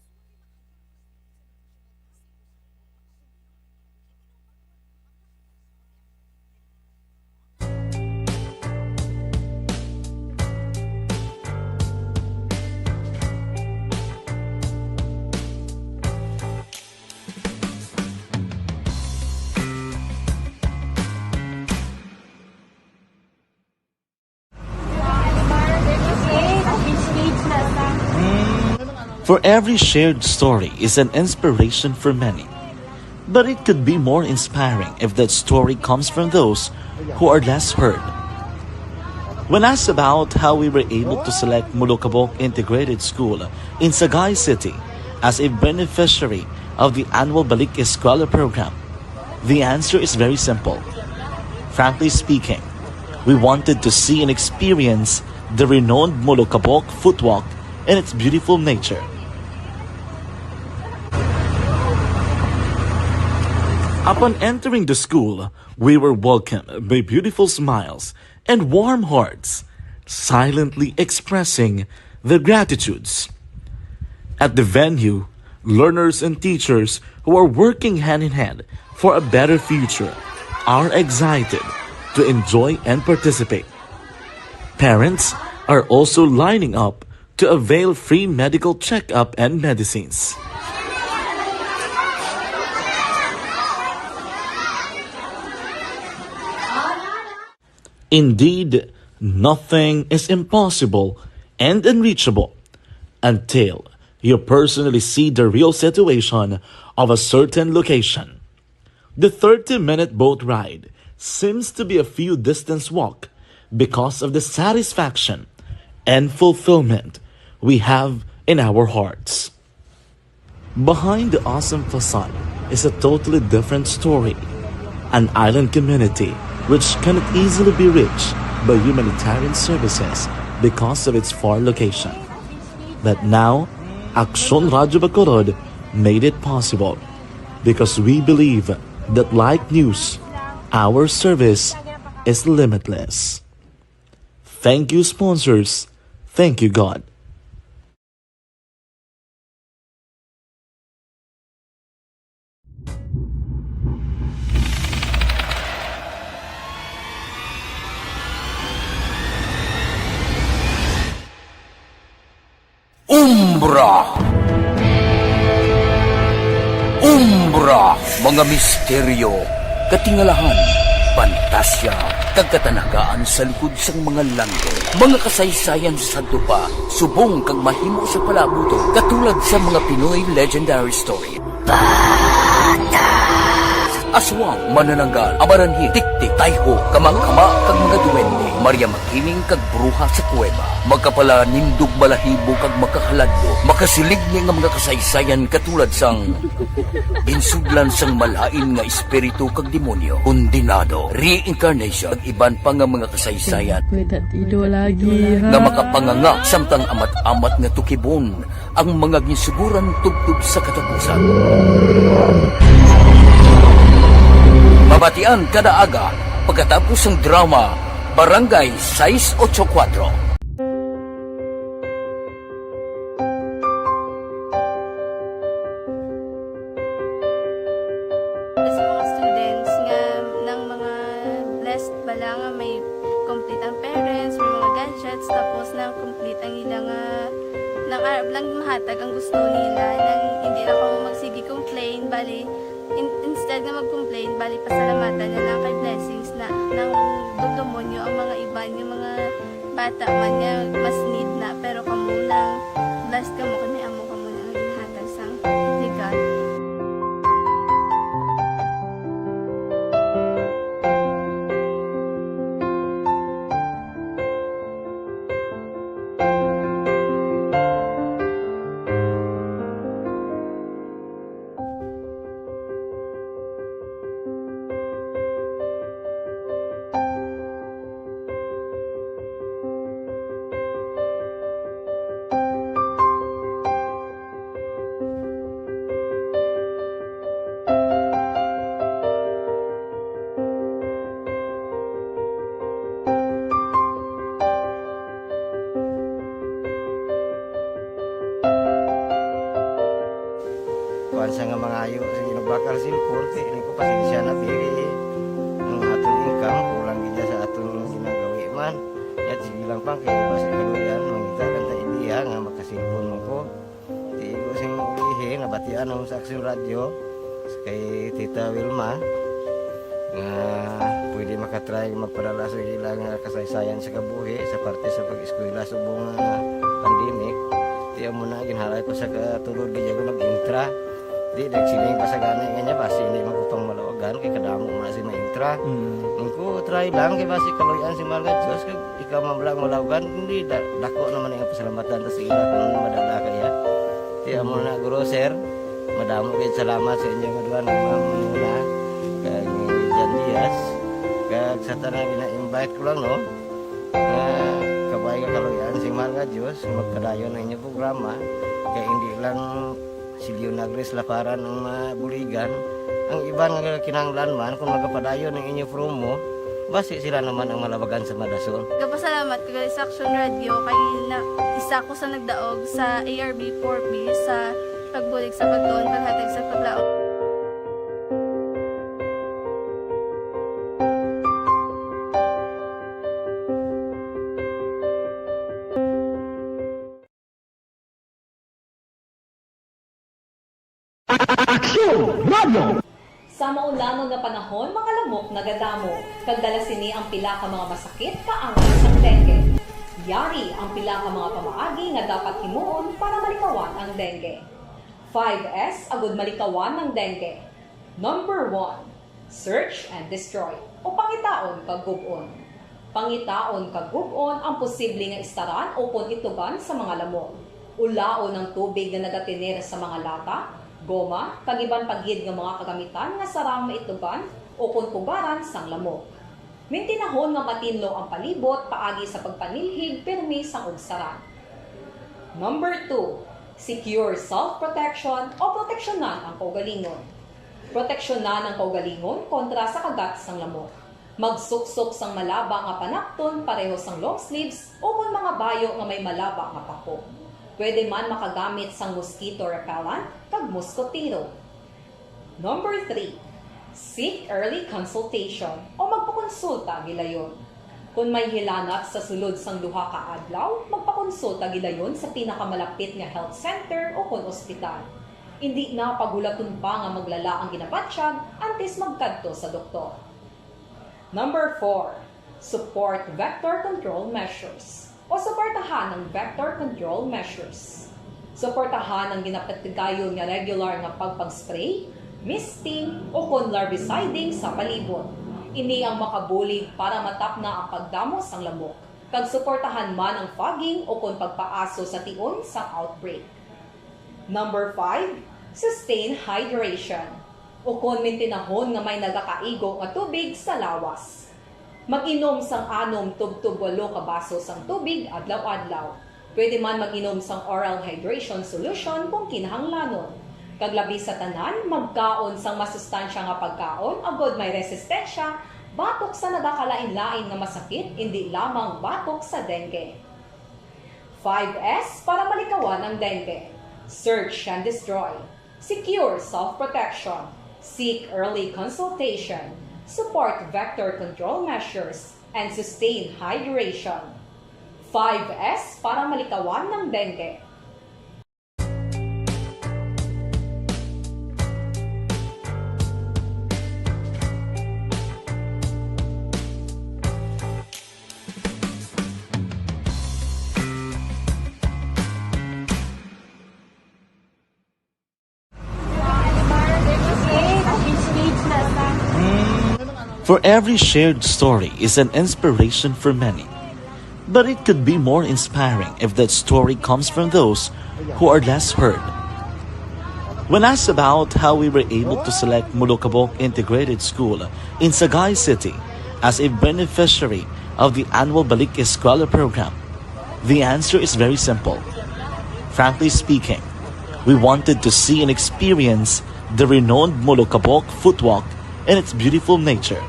For every shared story is an inspiration for many. But it could be more inspiring if that story comes from those who are less heard. When asked about how we were able to select Molokabok Integrated School in Sagay City as a beneficiary of the annual Balik Eskwela program, the answer is very simple. Frankly speaking, we wanted to see and experience the renowned Molokabok Footwalk and its beautiful nature. Upon entering the school, we were welcomed by beautiful smiles and warm hearts, silently expressing their gratitudes. At the venue, learners and teachers who are working hand in hand for a better future are excited to enjoy and participate. Parents are also lining up to avail free medical checkup and medicines. Indeed, nothing is impossible and unreachable until you personally see the real situation of a certain location. The thirty-minute boat ride seems to be a few distance walk because of the satisfaction and fulfillment we have in our hearts. Behind the awesome facade is a totally different story. An island community which cannot easily be reached by humanitarian services because of its far location. But now, Aksyon Radyo Bacolod made it possible because we believe that, like news, our service is limitless. Thank you, sponsors. Thank you, God. Umbra. Umbra, mga misteryo, katingalahan, pantasya, kag katanagaan sa likod sang mga langit. Mga kasaysayan sa sadto pa, subong kag mahimo sa palaabuton, katulad sa mga Pinoy legendary story. Aswang, manananggal, amaranhit, tiktik, tayho, kamangkama, kag mga duwende, Maria Makiling, kag bruha sa kuweba. Makapalanindog balahibo kag makahaladlok, makasiligni nga mga kasaysayan katulad sang ginsudlan sang malain nga espiritu kag demonyo, kondenado, reincarnation, kag iban pa nga mga kasaysayan May tatido lagi, ha? nga makapanganga samtang amat-amat nga tukibon ang mga ginsuguran tubtob sa katapusan. Mabatian kada aga pagkatapos sang drama, Barangay sais ocho kuwatro. Sa mga students nga nang mga blessed bala nga may complete ang parents, may mga gadgets, tapos na complete ang ila nga, nang arab lang mahatag ang gusto nila, nang hindi na kamo magsige complain, bali, in-, instead nga mag-complain, bali, pasalamatan na lang kay blessings na nang dumdumonyo ang mga iban nga mga bata man nga mas need na, pero kamo lang, blessed kamo kay may amo kamo nga ginhatag sang legal. Sa nga mangayo sa ginagbakal cellphone, kay ini ko pasensya na, diri ang aton income, kulang gid sa aton ginagawi man. Yat sige lang pa, kay basi kaluyan, mangita lang ta ideya nga makasilpon mo ko. Ti igo sing ulihi, nabatian ang sa Aksyon Radyo, kay Tita Wilma, nga pwede makatry magpadala sa ila nga kasaysayan sa kabuhi sa parte sa pag-eskwela subong nga pandemic. Ti amo na, ginhalay ko sa katulod gid ako nag-intra. Di, nagsiling pa sa gani nga niya, basi hindi man ko pang malawagan, kay kadamo man si maintra. Mm. Ang ko, try lang, kay basi kaluyan si mahal nga Diyos, kag ikaw man lang malawagan, hindi, da-, dako naman ang pasalamatan ta sa ila kung madala kaya. Ti amo na, Guro, Sir, madamo kayo salamat sa inyo nga duha nga mga muna, kag ni Jan Diaz, kag sa tanan gina-invite ko lang, no, nga kabay nga kaluyan si mahal nga Diyos, magpadayon ang inyong programa, kay hindi lang si Leonagris Laparan ang mabuligan. Ang iban nga kinahanglan man, kung magapadayon ang inyo promo, basi sila naman ang malabagan sa madason. Nagapasalamat ko gali sa Action Radio kay na, isa ko sa nagdaog sa A R B four B sa pagbulig sa pagtuon, paghatag sa paglaom. Aksyon Radio! Sa maulanon nga panahon, mga lamok nagadamo, kag dala sini ang pila ka mga masakit kaangay sang dengue. Yari ang pila ka mga pamaagi nga dapat himuon para malikawan ang dengue. Five S agud malikawan ang dengue. Number one, search and destroy, o pangitaon kag gub-on. Pangitaon kag gub-on ang posible nga istaran ukon itugan sa mga lamok. Ulaon ang tubig nga nagatener sa mga lata, goma, kag iban pa gid nga mga kagamitan nga sarang maitugan ukon pugaran sang lamok. Mintinahon nga matinlo ang palibot paagi sa pagpanilhig pirmi sang ugsaran. Number two, secure self-protection o proteksyonan ang kaugalingon. Proteksyonan ang kaugalingon kontra sa kagat sang lamok. Magsuksok sang malaba nga panapton pareho sang long sleeves ukon mga bayo nga may malaba nga pako. Pwede man makagamit sang mosquito repellent kag moskotero. Number three, seek early consultation o magpakonsulta gilayon. Kon may hilanat sa sulod sang duha ka adlaw, magpakonsulta gilayon sa pinakamalapit nga health center ukon ospital. Indi na paghulaton pa nga maglala ang ginabatyag antes magkadto sa doktor. Number four, support vector control measures o suportahan ang vector control measures. Suportahan ang ginapatigayon nga regular nga pagpag-spray, misting, ukon larviciding sa palibot. Ini ang makabulig para matapna ang pagdamo sang lamok, kag suportahan man ang fogging ukon pagpaaso sa tion sang outbreak. Number five, sustain hydration, ukon mintinahon nga may nagakaigo nga tubig sa lawas. Mag-inom sang anom tubtob walo ka baso sang tubig adlaw-adlaw. Pwede man mag-inom sang oral hydration solution kung kinahanglanon. Kag labi sa tanan, magkaon sang masustansya nga pagkaon agod may resistensya batok sa nagakalain-lain nga masakit, indi lamang batok sa dengue. Five S para malikawan ang dengue. Search and destroy. Secure self-protection. Seek early consultation. Support vector control measures. And sustain hydration. Five S para malikawan ang dengue. For every shared story is an inspiration for many. But it could be more inspiring if that story comes from those who are less heard. When asked about how we were able to select Molokabok Integrated School in Sagay City as a beneficiary of the annual Balik Eskwela program, the answer is very simple. Frankly speaking, we wanted to see and experience the renowned Molokabok Footwalk and its beautiful nature.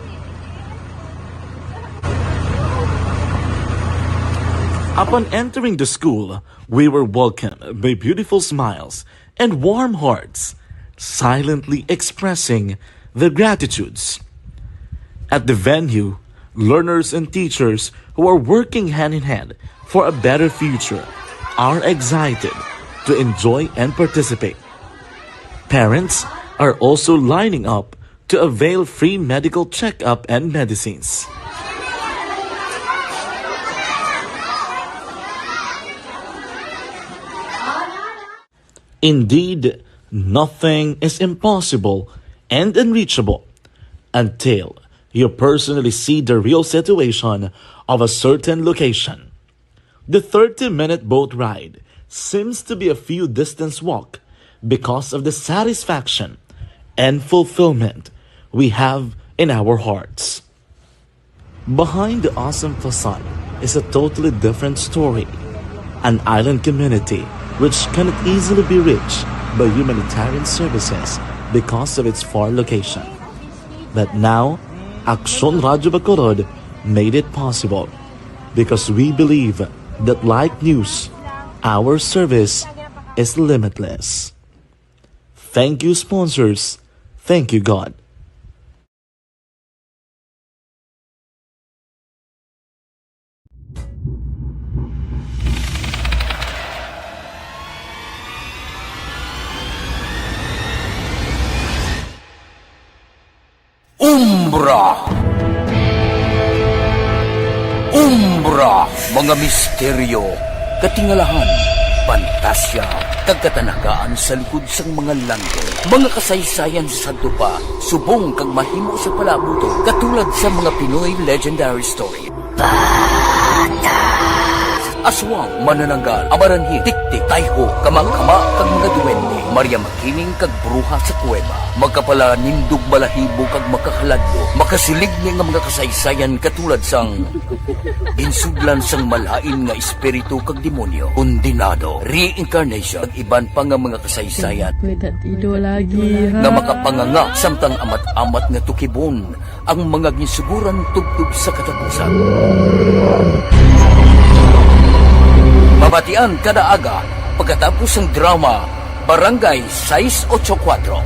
Upon entering the school, we were welcomed by beautiful smiles and warm hearts. silently expressing their gratitudes. At the venue, learners and teachers who are working hand in hand for a better future are excited to enjoy and participate. Parents are also lining up to avail free medical checkup and medicines. Indeed, nothing is impossible and unreachable until you personally see the real situation of a certain location. The thirty-minute boat ride seems to be a few distance walk because of the satisfaction and fulfillment we have in our hearts. Behind the awesome facade is a totally different story. An island community which cannot easily be reached by humanitarian services because of its far location. But now, Aksyon Radyo Bacolod made it possible because we believe that like news, our service is limitless. Thank you, sponsors. Thank you, God. Umbra. Umbra, mga misteryo, katingalahan, pantasya, kag katanagaan sa likod sang mga langit. Mga kasaysayan sa sadto pa, subong kag mahimo sa palaabuton, katulad sa mga Pinoy legendary story. Aswang, manananggal, amaranhit, tiktik, tayho, kamangkama, kag mga duwende, Maria Makiling, kag bruha sa kuweba. Makapalanindog balahibo kag makahaladlok, makasiligni nga mga kasaysayan katulad sang ginsudlan sang malain nga espiritu kag demonyo, kondenado, reincarnation, kag iban pa nga mga kasaysayan May tatido lagi, ha? nga makapanganga samtang amat-amat nga tukibon ang mga ginsuguran tubtob sa katapusan. Mabatian kada aga pagkatapos sang drama Barangay sais ocho kuwatro.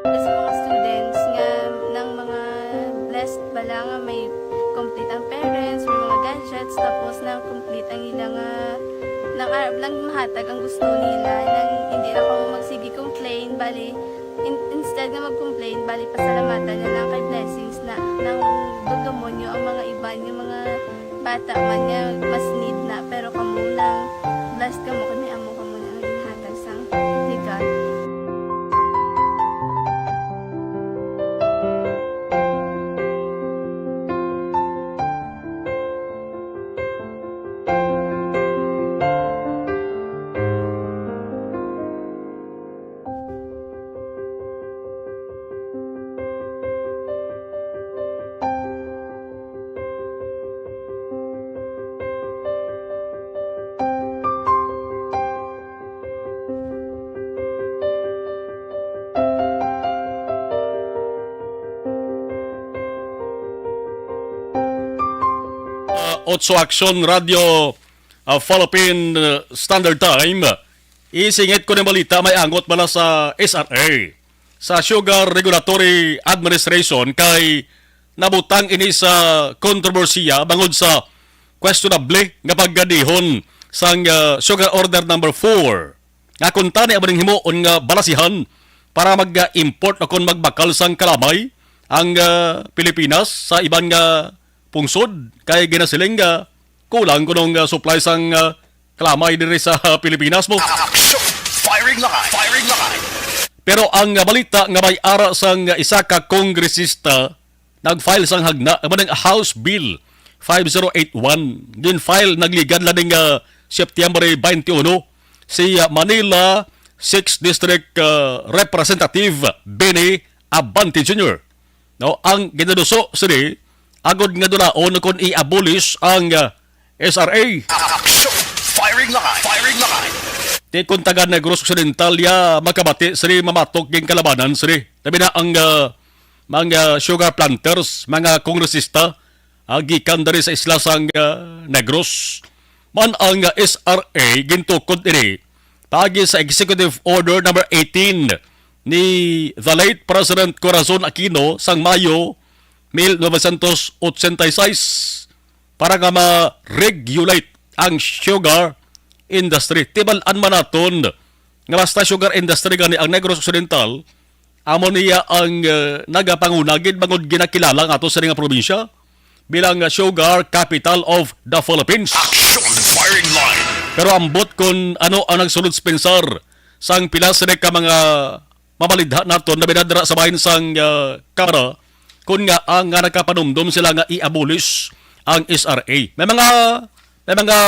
Sa mga students nga nang mga blessed bala nga may complete ang parents, may mga gadgets, tapos na complete ang ila nga nang arab lang mahatag ang gusto nila, nang hindi na kamo magsige complain, bali, in-, instead nga mag-complain, bali, pasalamatan na lang kay blessings na nang demonyo ang mga iban nga mga bata man nga mas need na, pero kamo lang, blessed kamo kay may amo kamo nga ginhatag sang ni God. Ah, Otso Aksyon Radyo, ah, Philippine, ah, Standard Time. Isingit ko ng balita, may angot bala sa S R A, sa Sugar Regulatory Administration, kay nabutang ini sa kontrobersiya bangod sa questionable nga paggadihon sang, ah, Sugar Order Number Four, nga kuntani amo ning himuon nga balasihan para mag-import o kon magbakal sang kalamay ang, ah, Pilipinas sa iban nga pungsod, kay ginasiling nga kulang kuno ang, ah, supply sang, ah, kalamay diri sa Pilipinas mo. Action! Firing line! Firing line! Pero ang, ah, balita nga may ara sang, ah, isa ka kongresista nag-file sang hagna, amo ang House Bill five zero eight one, gin-file nagligad lang ning, ah, September twenty-one, si, ah, Manila Sixth District, ah, Representative Benny Abante Junior. No, ang ginaduso sini, agod nga dunaon kon i-abolish ang, ah, S R A. Action! Firing line! Firing line! Ti kon taga Negros Occidental ya makabati sini, mamatok ging kalabanan sini. Tabi na ang, ah, mga sugar planters, mga kongresista, ah, gikan diri sa isla sang, ah, Negros. Man ang, ah, S R A gintukod ini paagi sa Executive Order Number eighteen ni the late President Corazon Aquino sang Mayo mil novecientos ochenta y seis para nga ma-regulate ang sugar industry. Tibal-an man naton nga basta sugar industry gani ang Negros Occidental, amo niya ang, eh, nagapanguna gid bangod ginakilala nga ato sa nga probinsya bilang, eh, sugar capital of the Philippines. Action Firing Line. Pero ambot kung ano ang nagsulod sa pensar sang pila sini ka mga mabalidha naton na binadra sa bahin sang, ah, Kamara, kun nga ang nga nakapanumdom sila nga i-abolish ang S R A. May mga, may mga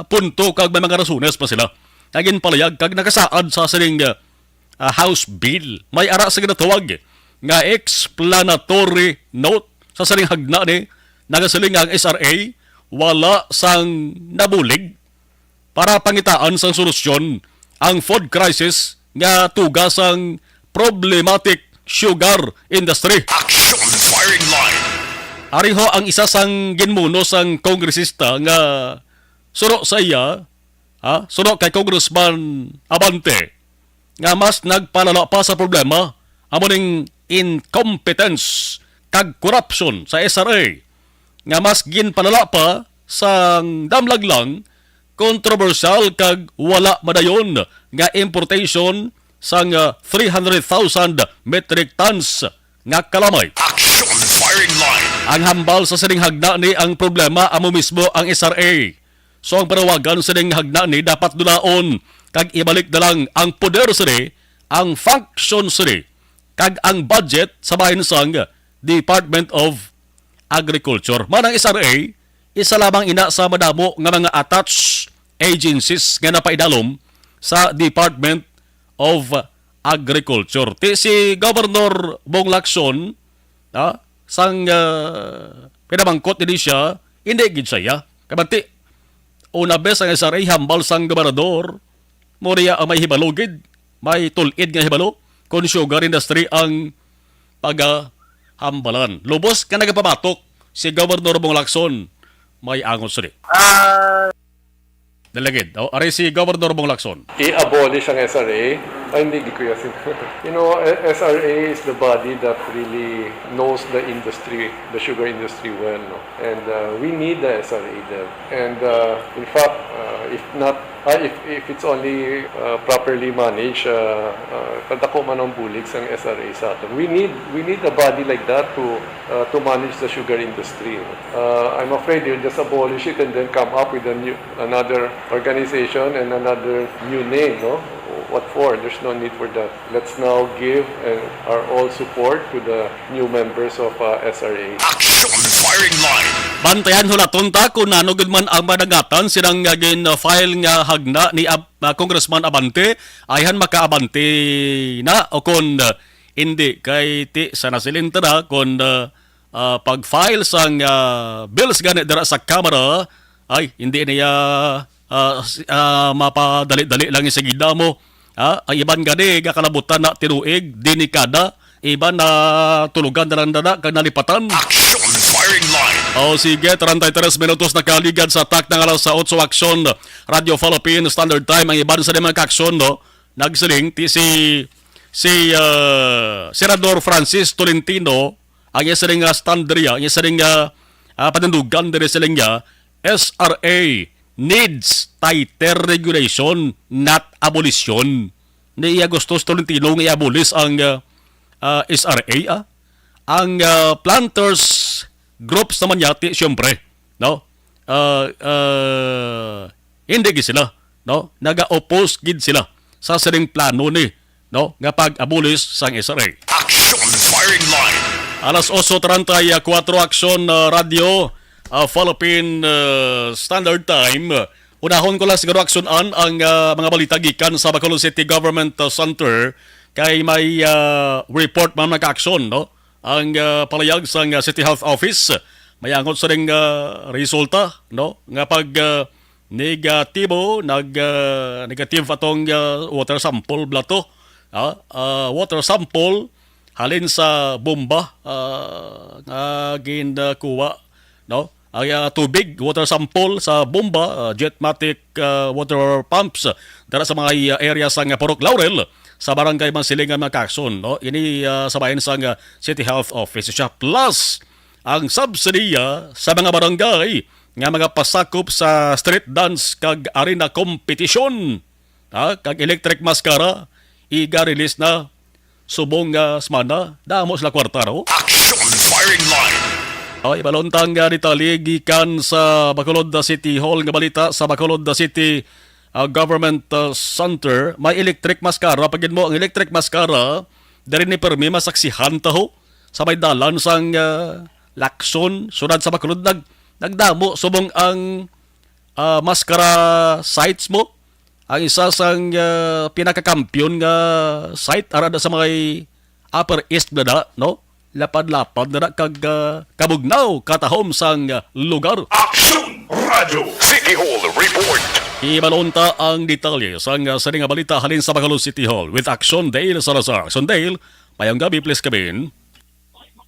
punto kag may mga rasones pa sila nga ginpalayag kag nakasaad sa sining, ah, ah, House Bill. May ara sa ginatawag nga explanatory note sa sining hagna ni nagasiling nga ang S R A wala sang nabulig para pangitaan sang solusyon ang food crisis nga tuga sang problematic sugar industry. Action Firing Line. Ari ho ang isa sang ginmuno sang kongresista nga suno sa iya, ha, suno kay Congressman Abante, nga mas nagpalala pa sa problema amo ning incompetence kag corruption sa S R A nga mas ginpalala pa sang damlag lang, kontrobersyal kag wala madayon nga importation sang, ah, three hundred thousand metric tons nga kalamay. Action Firing Line. Ang hambal sa sining hagna ni ang problema amo mismo ang S R A. So ang panawagan sining hagna ni dapat dunaon kag ibalik na lang ang poder sini, ang function sini, kag ang budget sa bahin sang Department of Agriculture. Man ang S R A, isa lamang ina sa madamo nga mga attached agencies nga napaidalom sa Department of Agriculture. Ti si Governor Bong Lacson, ha, sang, ah, pinamangkot ni siya, hindi gid siya. Kabanti, una bes ang S R A hambal sang gobernador, mo niya ang may hibalo gid, may tulid nga hibalo, kung sugar industry ang pagahambalan. Lubos ka nagapabatok si Governor Bong Lacson, may angot sini. Ah, Dalagid. O, ari si Governor Bong Lacson. I-abolish ang S R A? Ay, hindi, di ko yasin. You know, eh, S R A is the body that really knows the industry, the sugar industry well, no? And, uh, we need the S R A there. And, uh, in fact, uh, if not, uh, if, if it's only, uh, properly managed, uh, uh, kadako man ang bulig sang S R A sa aton. We need, we need a body like that to, uh, to manage the sugar industry. Uh, I'm afraid they'll just abolish it and then come up with a new, another organization and another new name, no? What for? There's no need for that. Let's now give, uh, our all support to the new members of, uh, S R A. Action Firing Line. Bantayan, hulaton ta kung ano gid man ang madangatan silang nga gin-file nga hagna ni Ab-, ah, Congressman Abante, ayhan makaabante na o kon, ah, hindi. Kay ti sa nasilin ta na kon, ah, ah, pag-file sang, ah, bills gani dira sa Kamara, ay hindi niya, ah, s-, ah, mapadali-dali lang sa gida mo. Ha? Ang iban gani gakalabutan na tinuig, denikada, iban na tulugan na lang na kag nalipatan. Action Firing Line. O sige, treinta y tres minutos nakaligad sa takna nga alas otso. Action, Radio Philippine Standard Time. Ang iban sa mga ka-action, no? Nagsiling ti si, si, ah, Senador Francis Tolentino, ang isa rin nga stand diri, ang isa rin nga, ah, panindugan diri sa linya, S R A needs tighter regulation, not abolition. Ni iya gusto si Tolentino nga i-abolish ang, ah, ah, S R A, ah. Ang, ah, planters groups naman yati, siyempre, no? Ah, ah, hindi gid sila, no? Naga-oppose gid sila sa sining plano ni, no, nga pag-abolish sang S R A. Action Firing Line. Alas otso treinta y cuatro, Action, ah, Radio, ah, Philippine, ah, Standard Time. Unahon ko lang siguro, Action, an ang, ah, mga balita gikan sa Bacolod City Government, ah, Center kay may, ah, report man mga ka-action, no? Ang, ah, palayag sang, ah, City Health Office, may angot sa ring, ah, resulta, no? Nga pag, ah, negatibo, nag, ah, negative atong, ah, water sample bala to. Ah, ah, water sample halin sa bomba, ah, nga ginkuha, no? ang, ah, tubig, water sample sa bomba, ah, jetmatic, ah, water pumps, dara sa mga, ah, area sang Purok Laurel, sa Barangay Mansilingan, mga ka-aksyon, no? Ini, ah, sa bahin sang, ah, City Health Office siya. Plus, ang subsidiya sa mga barangay nga mga pasakop sa street dance kag arena competition, ha, kag electric mascara, iga-release na subong nga semana. Damo sila kwarta, no? Action Firing Line. Ay, balon ta ang, ah, detalye gikan sa Bacolod City Hall nga balita sa Bacolod City, ah, Government, ah, Center. May electric mascara. Pagid mo ang electric mascara, diri ni permi masaksihan ta ho sa may dalan sang, ah, Lacson, siyudad sa Bacolod. Nag-, nagdamo subong ang, ah, mascara sites mo. Ang isa sang, ah, pinakakampiyon nga site ara da sa may Upper East na da, no? Lapad-lapad na da kag, ah, kabugnaw, katahom sang, ah, lugar. Action Radio City Hall Report. Ibalon ta ang detalye sang, ah, sini nga balita halin sa Bacolod City Hall with Action Dale Salazar. Action Dale, mayong gabi, please come in.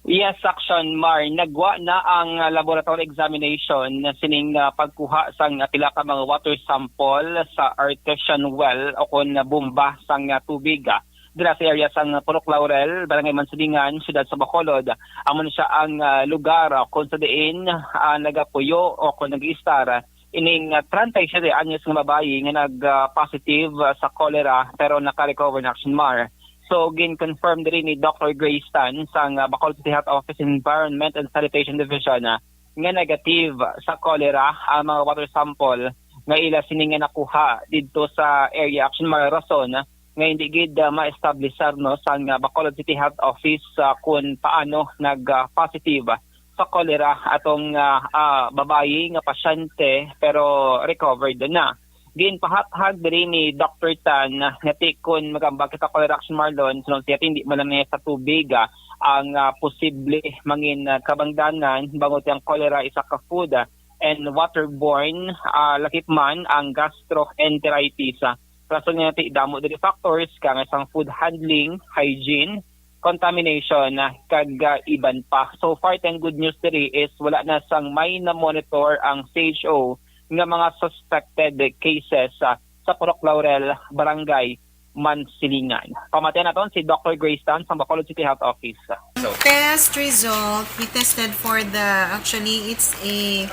Yes, Action Mar. Nagwa na ang, ah, laboratory examination sining, ah, pagkuha sang, ah, pila ka mga water sample sa artesian well o kon, ah, bomba sang, ah, tubig, ah, dira sa area sang Purok Laurel, Barangay Mansilingan, siyudad sa Bacolod. Amo na siya ang, ah, lugar, ah, kung sa diin, ah, nagapuyo o kung nag-iistar ining, ah, treinta y siete anyos nga babayi nga nag, ah, positive, ah, sa cholera pero naka-recover na, Action Mar. So, gin-confirm diri ni Doctor Grace Tan sang, ah, Bacolod City Health Office Environment and Sanitation Division, ah, nga negative sa cholera ang mga water sample nga ila sini nga nakuha didto sa area, Action Mar. Rason nga hindi gid, ah, ma-establisar, no, sang, ah, Bacolod City Health Office, ah, kung paano nag, ah, positive sa cholera atong, ah, ah, babayi nga pasyente, pero recovered na. Ginpahathag diri ni Doctor Tan nga ti kon mag-ambak kita cholera, Action Mar, sunod siya, hindi man lang niya sa tubig, ah, ang, ah, posible mangin, ah, kabangdanan, bangod ang cholera isa ka food, ah, and waterborne, ah, lakip man ang gastroenteritis, ah. Rason nga ti damo diri factors, kang isang food handling, hygiene, contamination, ah, kag, ah, iban pa. So far, ang good news diri is wala na sang may na-monitor ang C H O nga mga suspected cases, ah, sa Purok Laurel, Barangay Mansilingan. Pamatian naton si Doctor Grace Tan sa Bacolod City Health Office. So, test result, we tested for the, actually, it's a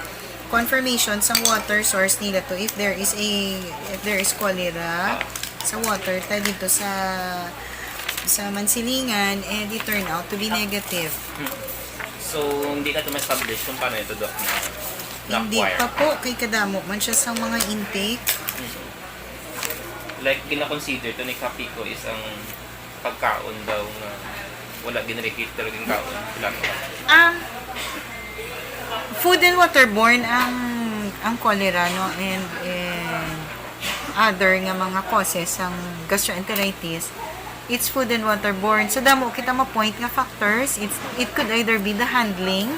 confirmation sa water source nila to if there is a, if there is cholera sa water ta dito sa, sa Mansilingan, and it turned out to be negative. Hmm. So, hindi na ito ma-establish kung paano ito, Doc, na, na-acquire? Hindi pa po, kay kadamo man siya sa mga intake. Hmm. Like, gina-consider to ni Kapico is ang pagkaon daw nga wala gin-reheat pero ginkaon. Wala pa. Um, food and waterborne ang, ang cholera, no? And, and other nga mga causes ang gastroenteritis. It's food and waterborne. So, damo kita ma-point nga factors. It's, it could either be the handling,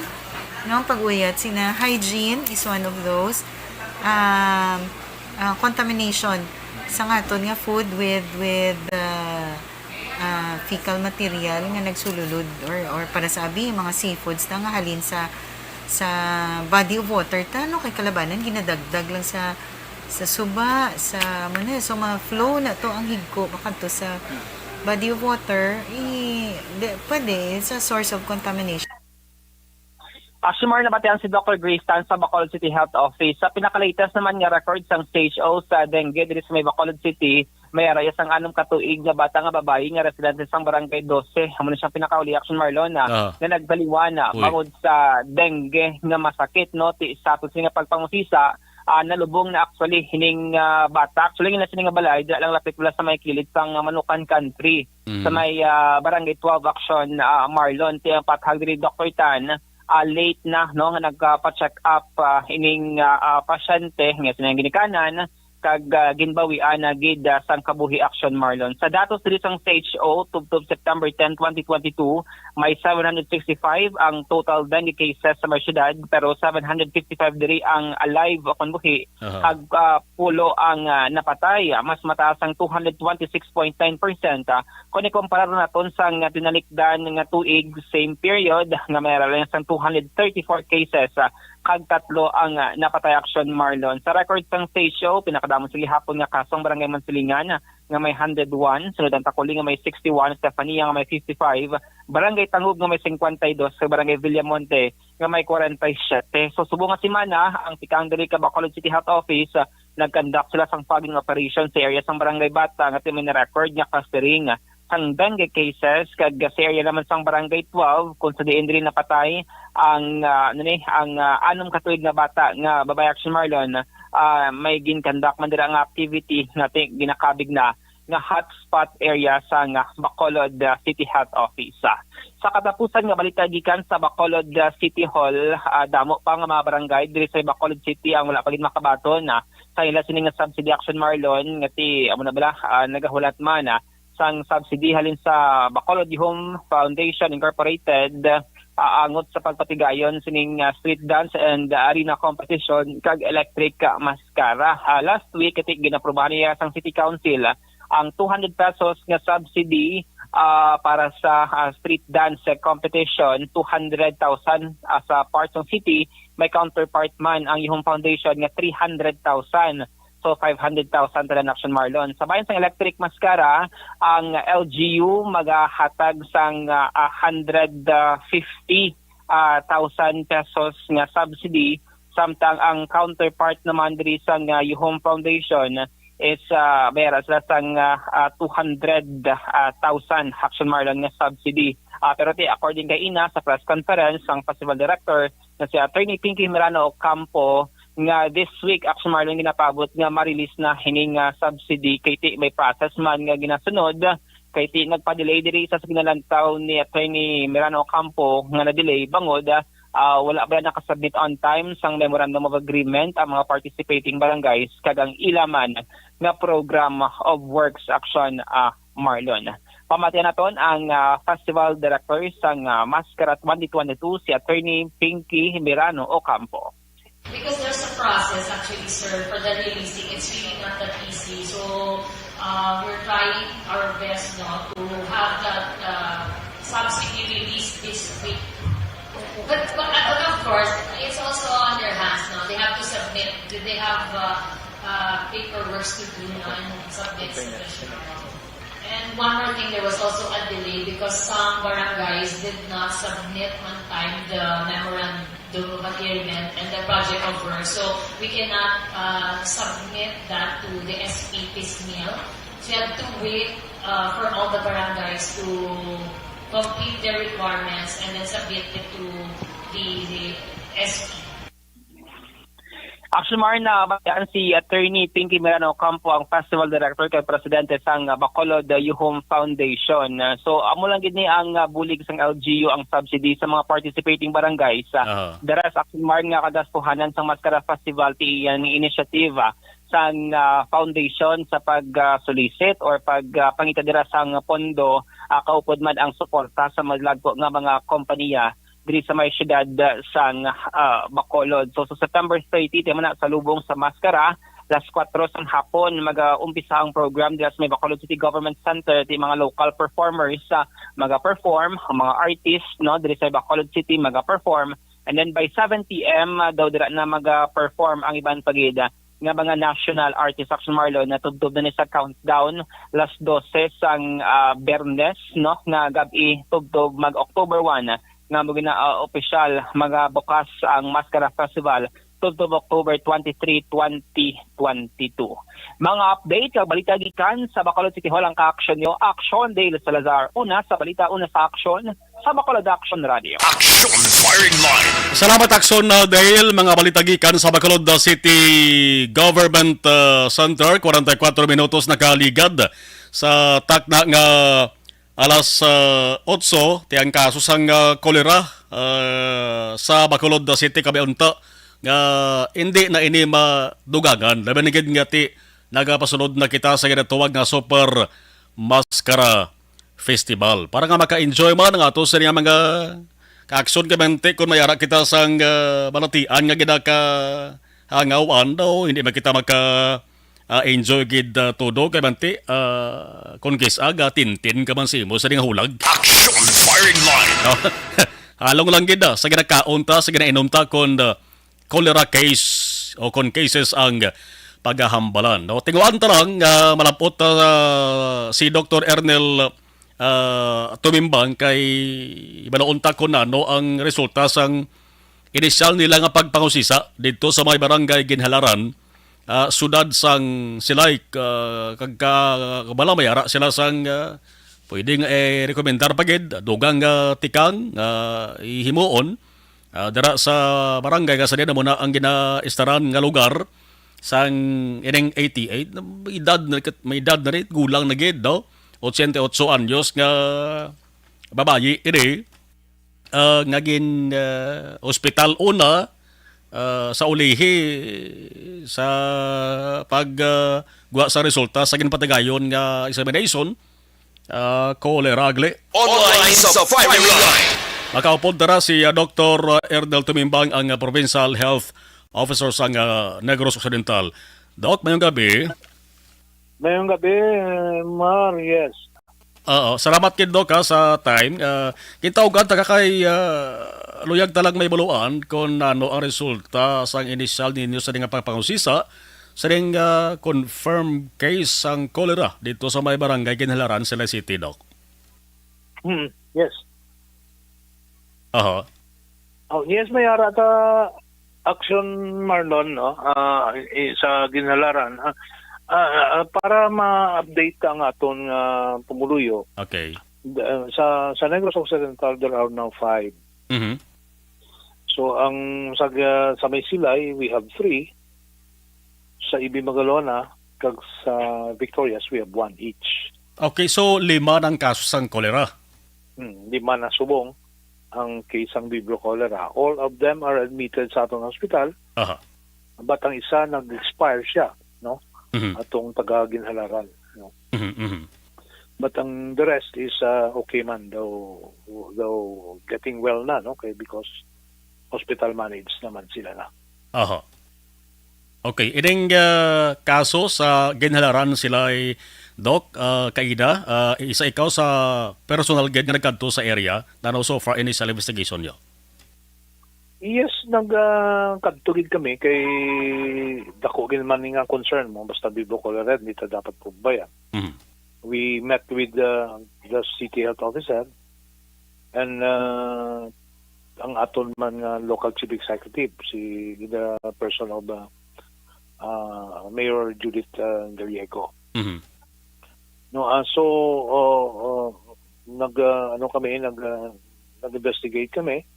no? Pag-uyat, sina hygiene is one of those. Um, ah, contamination sa nga aton nga food with, with, ah, ah, fecal material nga nagsululod or, or para sa abi, mga seafoods ta nga halin sa, sa body of water ta, no? Kay kalabanan, ginadagdag lang sa, sa suba, sa, ano na, so mga flow na to ang higko makadto sa body of water, i-, di, pwede, it's a source of contamination. Action Mar, nabatian si Doctor Grace Tan sa Bacolod City Health Office. Sa pinakalatest naman nga record sang C H O sa dengue diri sa may Bacolod City, may araya sang anom ka tuig nga bata nga babayi nga residente sang Barangay Doce. Amo na siyang pinakauli, Action Marlon, ah, Ah. nga nagbaliwan, ah, Uy. bangod sa dengue nga masakit, no? Ti, sa aton sini nga pagpangusisa, ah, nalubong na actually hining, ah, bata. Actually, ina sini nga balay, dira lang lapit wala sa may kilid sang, ah, Manukan Country. Mhm. Sa may, ah, Barangay twelve, Action, ah, Marlon, ti ang pathag diri, Doctor Tan, ah, late na, no, nga nagpa-check up, ah, ining, ah, ah, pasyente nga sining ginikanan kag, ah, ginbawian na gid, ah, sang kabuhi, Action Marlon. Sa datos diri sang C H O, tubtob September ten, twenty twenty-two, may seven hundred sixty-five ang total dengue cases sa may syudad, pero seven hundred fifty-five diri ang alive o kon buhi, Aha. kag, ah, pulo ang, ah, napatay, ah, mas mataas ang two hundred twenty-six point nine percent, ah, kon ikumpara naton sang, ah, tinalikdan nga tuig, same period, nga may lang sang two hundred thirty-four cases, ah, kag tatlo ang, ah, napatay, Action Marlon. Sa record sang SESO, pinakadamo sa gihapon nga kaso ang Barangay Mansilingan nga may hundred one, sunod ang Takuli nga may sixty-one, Estefania nga may fifty-five, Barangay Tangub nga may cincuenta y dos, kag Barangay Villamonte nga may forty-seven. So, subong nga semana, ang Picang Delica Bacolod City Health Office, ah, nag-conduct sila sang fogging operation sa area sang Barangay Bata nga ti may na-record nga clustering sang dengue cases, kag sa area naman sang Barangay twelve kung sa diin diri napatay ang, ah, ano ni, ang, ah, anom ka tuig nga bata nga babayi, Action Marlon, ah, may gin-conduct man dira nga activity nga ti-, ginakabig na nga hotspot area sang, ah, Bacolod, ah, City Health Office. Ah, sa katapusan nga balita gikan sa Bacolod, ah, City Hall, ah, damo pa nga mga barangay diri sa Bacolod City ang wala pa gid makabaton, ah, sa ila sini nga subsidy, Action Marlon, nga ti, amo na bala, ah, nagahulat man, ah, sang subsidy halin sa Bacolod Yuhom Foundation Incorporated, ah, angot sa pagpatigayon sining, ah, street dance and arena competition kag electric, ah, maskara. Ah, last week, kati, ginaprubahan niya sang City Council, ah, ang two hundred pesos nga subsidy, ah, para sa, ah, street dance competition, two hundred thousand, ah, sa part sang city, may counterpart man ang Yuhom Foundation nga three hundred thousand. So, five hundred thousand tanan, Action Marlon. Sa bayan sang electric maskara, ang L G U magahatag sang, ah, a hundred fifty, ah, thousand pesos nga subsidy, samtang ang counterpart naman diri sang, ah, Yuhom Foundation is, ah, bayara sila sang, ah, ah, two hundred thousand, Action Marlon, nga subsidy. Ah, pero ti, according kay ina sa press conference, ang festival director na si Attorney Pinky Mirano Ocampo, nga this week, Action Marlon, ginapaabot nga ma-release na hini nga subsidy, kay ti may process man nga ginasunod, kay ti nagpa-delay diri sa ginalantaw ni Attorney Mirano Ocampo nga na-delay bangod, ah, wala ba nakasubmit on time sang memorandum of agreement ang mga participating barangays kag ang ila man nga program of works, Action, ah, Marlon. Pamatian naton ang, ah, festival director sang, ah, Maskara twenty twenty-two, si Attorney Pinky Mirano Ocampo. Because there's a process actually, sir, for the releasing. It's really not that easy. So, uh, we're trying our best, no, to have that, uh, subsidy release this week. But, but, uh, but of course, it's also on their hands, no? They have to submit. They have, uh, uh, paperwork to do, no, and submit sa national. And one more thing, there was also a delay because some barangays did not submit on time the memorandum of agreement and the project of work. So we cannot, uh, submit that to the S P piecemeal. So you have to wait, uh, for all the barangays to complete their requirements and then submit it to the, the S P. Actually, Marna, batian si Attorney Pinky Mirano Ocampo, ang Festival Director kag Presidente sang Bacolod Yuhom Foundation. So, amo lang gid ni ang, ah, bulig sang L G U, ang subsidy sa mga participating barangays. Ah, Aha. The rest, Action Marna, nga kagastuhanan sang Maskara Festival, ti iya ni initiative, ah, sang, ah, foundation sa pag, ah, solicit or pag, ah, pangita dira sang pondo, ah, kaupod man ang suporta sa madlagko nga mga kompanya diri sa may siyudad, ah, sang, ah, Bacolod. So, sa September thirty, ti man na sa lubong sa Maskara, alas kuwatro sang hapon, mag-umpisa ang program dira sa may Bacolod City Government Center. Ti mga local performers, ah, maga-perform, ang mga artist, no, diri sa Bacolod City maga-perform. And then by seven p m, ah, daw dira na maga-perform ang iban pa gid, ah, nga mga national artist, Action Marlon, na tubtob na ni sa countdown, alas dose sang, ah, Biyernes, no, nga gab-i, tubtob mag-October one, nga mo gina, ah, opisyal magabukas ang Maskara Festival, tubtob October twenty-three, twenty twenty-two. Mga update kag balita gikan sa Bacolod City Hall ang ka-action nyo, Action Dale Salazar. Una sa balita, una sa action, sa Bacolod Action Radio. Action Firing Line. Salamat, Action, uh, Dale. Mga balita gikan sa Bacolod, uh, City Government, uh, Center, forty-four minutos nakaligad sa takna nga alas, uh, otso, ti ang kaso sang, uh, kolera, uh, sa Bacolod, uh, City, kami unta nga hindi na ini madugangan. Labi na gid nga ti nagapasunod na kita sa ginatawag nga Super Maskara Festival. Para nga maka-enjoy man ang ato sa mga ka-action, kay bante kung may ara kita sang, ah, balatian nga ginakahangawan daw, hindi man kita maka, ah, enjoy gid, ah, todo kay bante, ah, kung kis-a gatintin ka man sa imo sa ding hulag. Action Firing Line. No? Halong lang gid, ah, sa ginakaon ta, sa ginainom ta, kung, ah, cholera case o kon cases ang pagahambalan, no? Tinguhaan ta lang nga malapot, ah, si Doktor Ernel, ah, Tumimbang kay hibaluon ta kon ano ang resulta sang inisyal nila nga pagpangusisa didto sa may barangay Ginhalaran, ah, siyudad sang Silay, ah, kag ka-, kabala may ara sila sang, ah, pwede nga, eh, rekomendar pa gid, dugang nga tikang, ah, ihimuon, ah, dira sa barangay nga sa diin amo na ang ginaistaran nga lugar sang ining eighty-eight. May edad na, may edad na rin, gulang na gid, no? Ochenta y ocho anyos nga babayi ini, ah, nga gin, ah, ospital una, ah, sa ulihi sa pag, ah, guwa sa resulta sa ginpatigayon nga examination, ah, cholera gali. Online sa Fire Line. Makaupod dara si, ah, Doktor Ernel Tumimbang, ang, ah, Provincial Health Officer sang, ah, Negros Occidental. Doc, mayong gabi. Mayong gabi, eh, Mar, yes. Oo, salamat gid, Doc, ha, sa time. Ah, gintawgan ta ka kay, ah, luyag ta lang mahibaluan kon ano ang resulta sang inisyal ninyo sa nga pagpangusisa sa ning, ah, confirmed case sang cholera dito sa may barangay Ginhalaran, Silay City, Doc. Hmm, yes. Aha. Oh, yes, may ara ta action, Marlon, no? Ah, i-, sa Ginhalaran, ah, ah, ah, para ma-update ang aton, ah, pumuluyo. Okay. D-, ah, sa, sa Negros Occidental, there are now five. Mhm. So, ang sa, sa may Silay, we have three. Sa Ibi Magalona, kag sa Victorias, we have one each. Okay, so lima nang kaso sang cholera. Hmm, lima na subong ang case sang vibrio cholera. All of them are admitted sa atong hospital, Aha. but ang isa nag-expire siya, no? Mhm. Atong taga Ginhalaran, no? Mhm, mhm. But ang the rest is, uh, okay man, though, though getting well na, no? Kay because hospital managed naman sila na. Aha. Okay, ining, ah, kaso sa Ginhalaran, Silay, Doc, ah, kaida, ah, isa ikaw sa personal gid nga nagkadto sa area, nano so far initial investigation nyo? Yes, nag, ah, kadto gid kami kay dako gid man nga concern mo, basta vibrio cholera, di ta dapat pagbayan. Mhm. We met with the, the city health officer and, ah, ang aton man nga local chief executive, si the person of, ah, ah, Mayor Judith, ah, Gallego. Mhm. No, ah, so, oh, oh, nag, ah, ano kami, nag, ah, nag-investigate kami.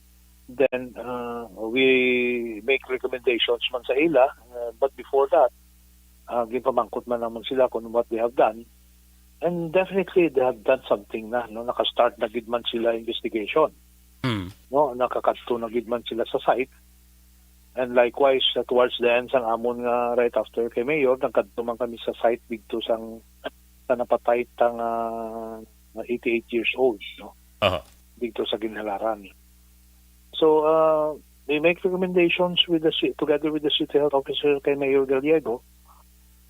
Then, ah, we make recommendations man sa ila. Ah, but before that, ah, ginpamangkot man naman sila kung what they have done. And definitely, they have done something na, no? Naka-start na gid man sila investigation. Mm. No? Nakakadto na gid man sila sa site. And likewise, uh, towards the end sang amon nga right after kay Mayor, nagkadto man kami sa site didto sang, sa napatay ta nga, nga eighty-eight years old, no? Aha. Didto sa Ginhalaran. So, uh, we make recommendations with the ci-, together with the city health officer kay Mayor Gallego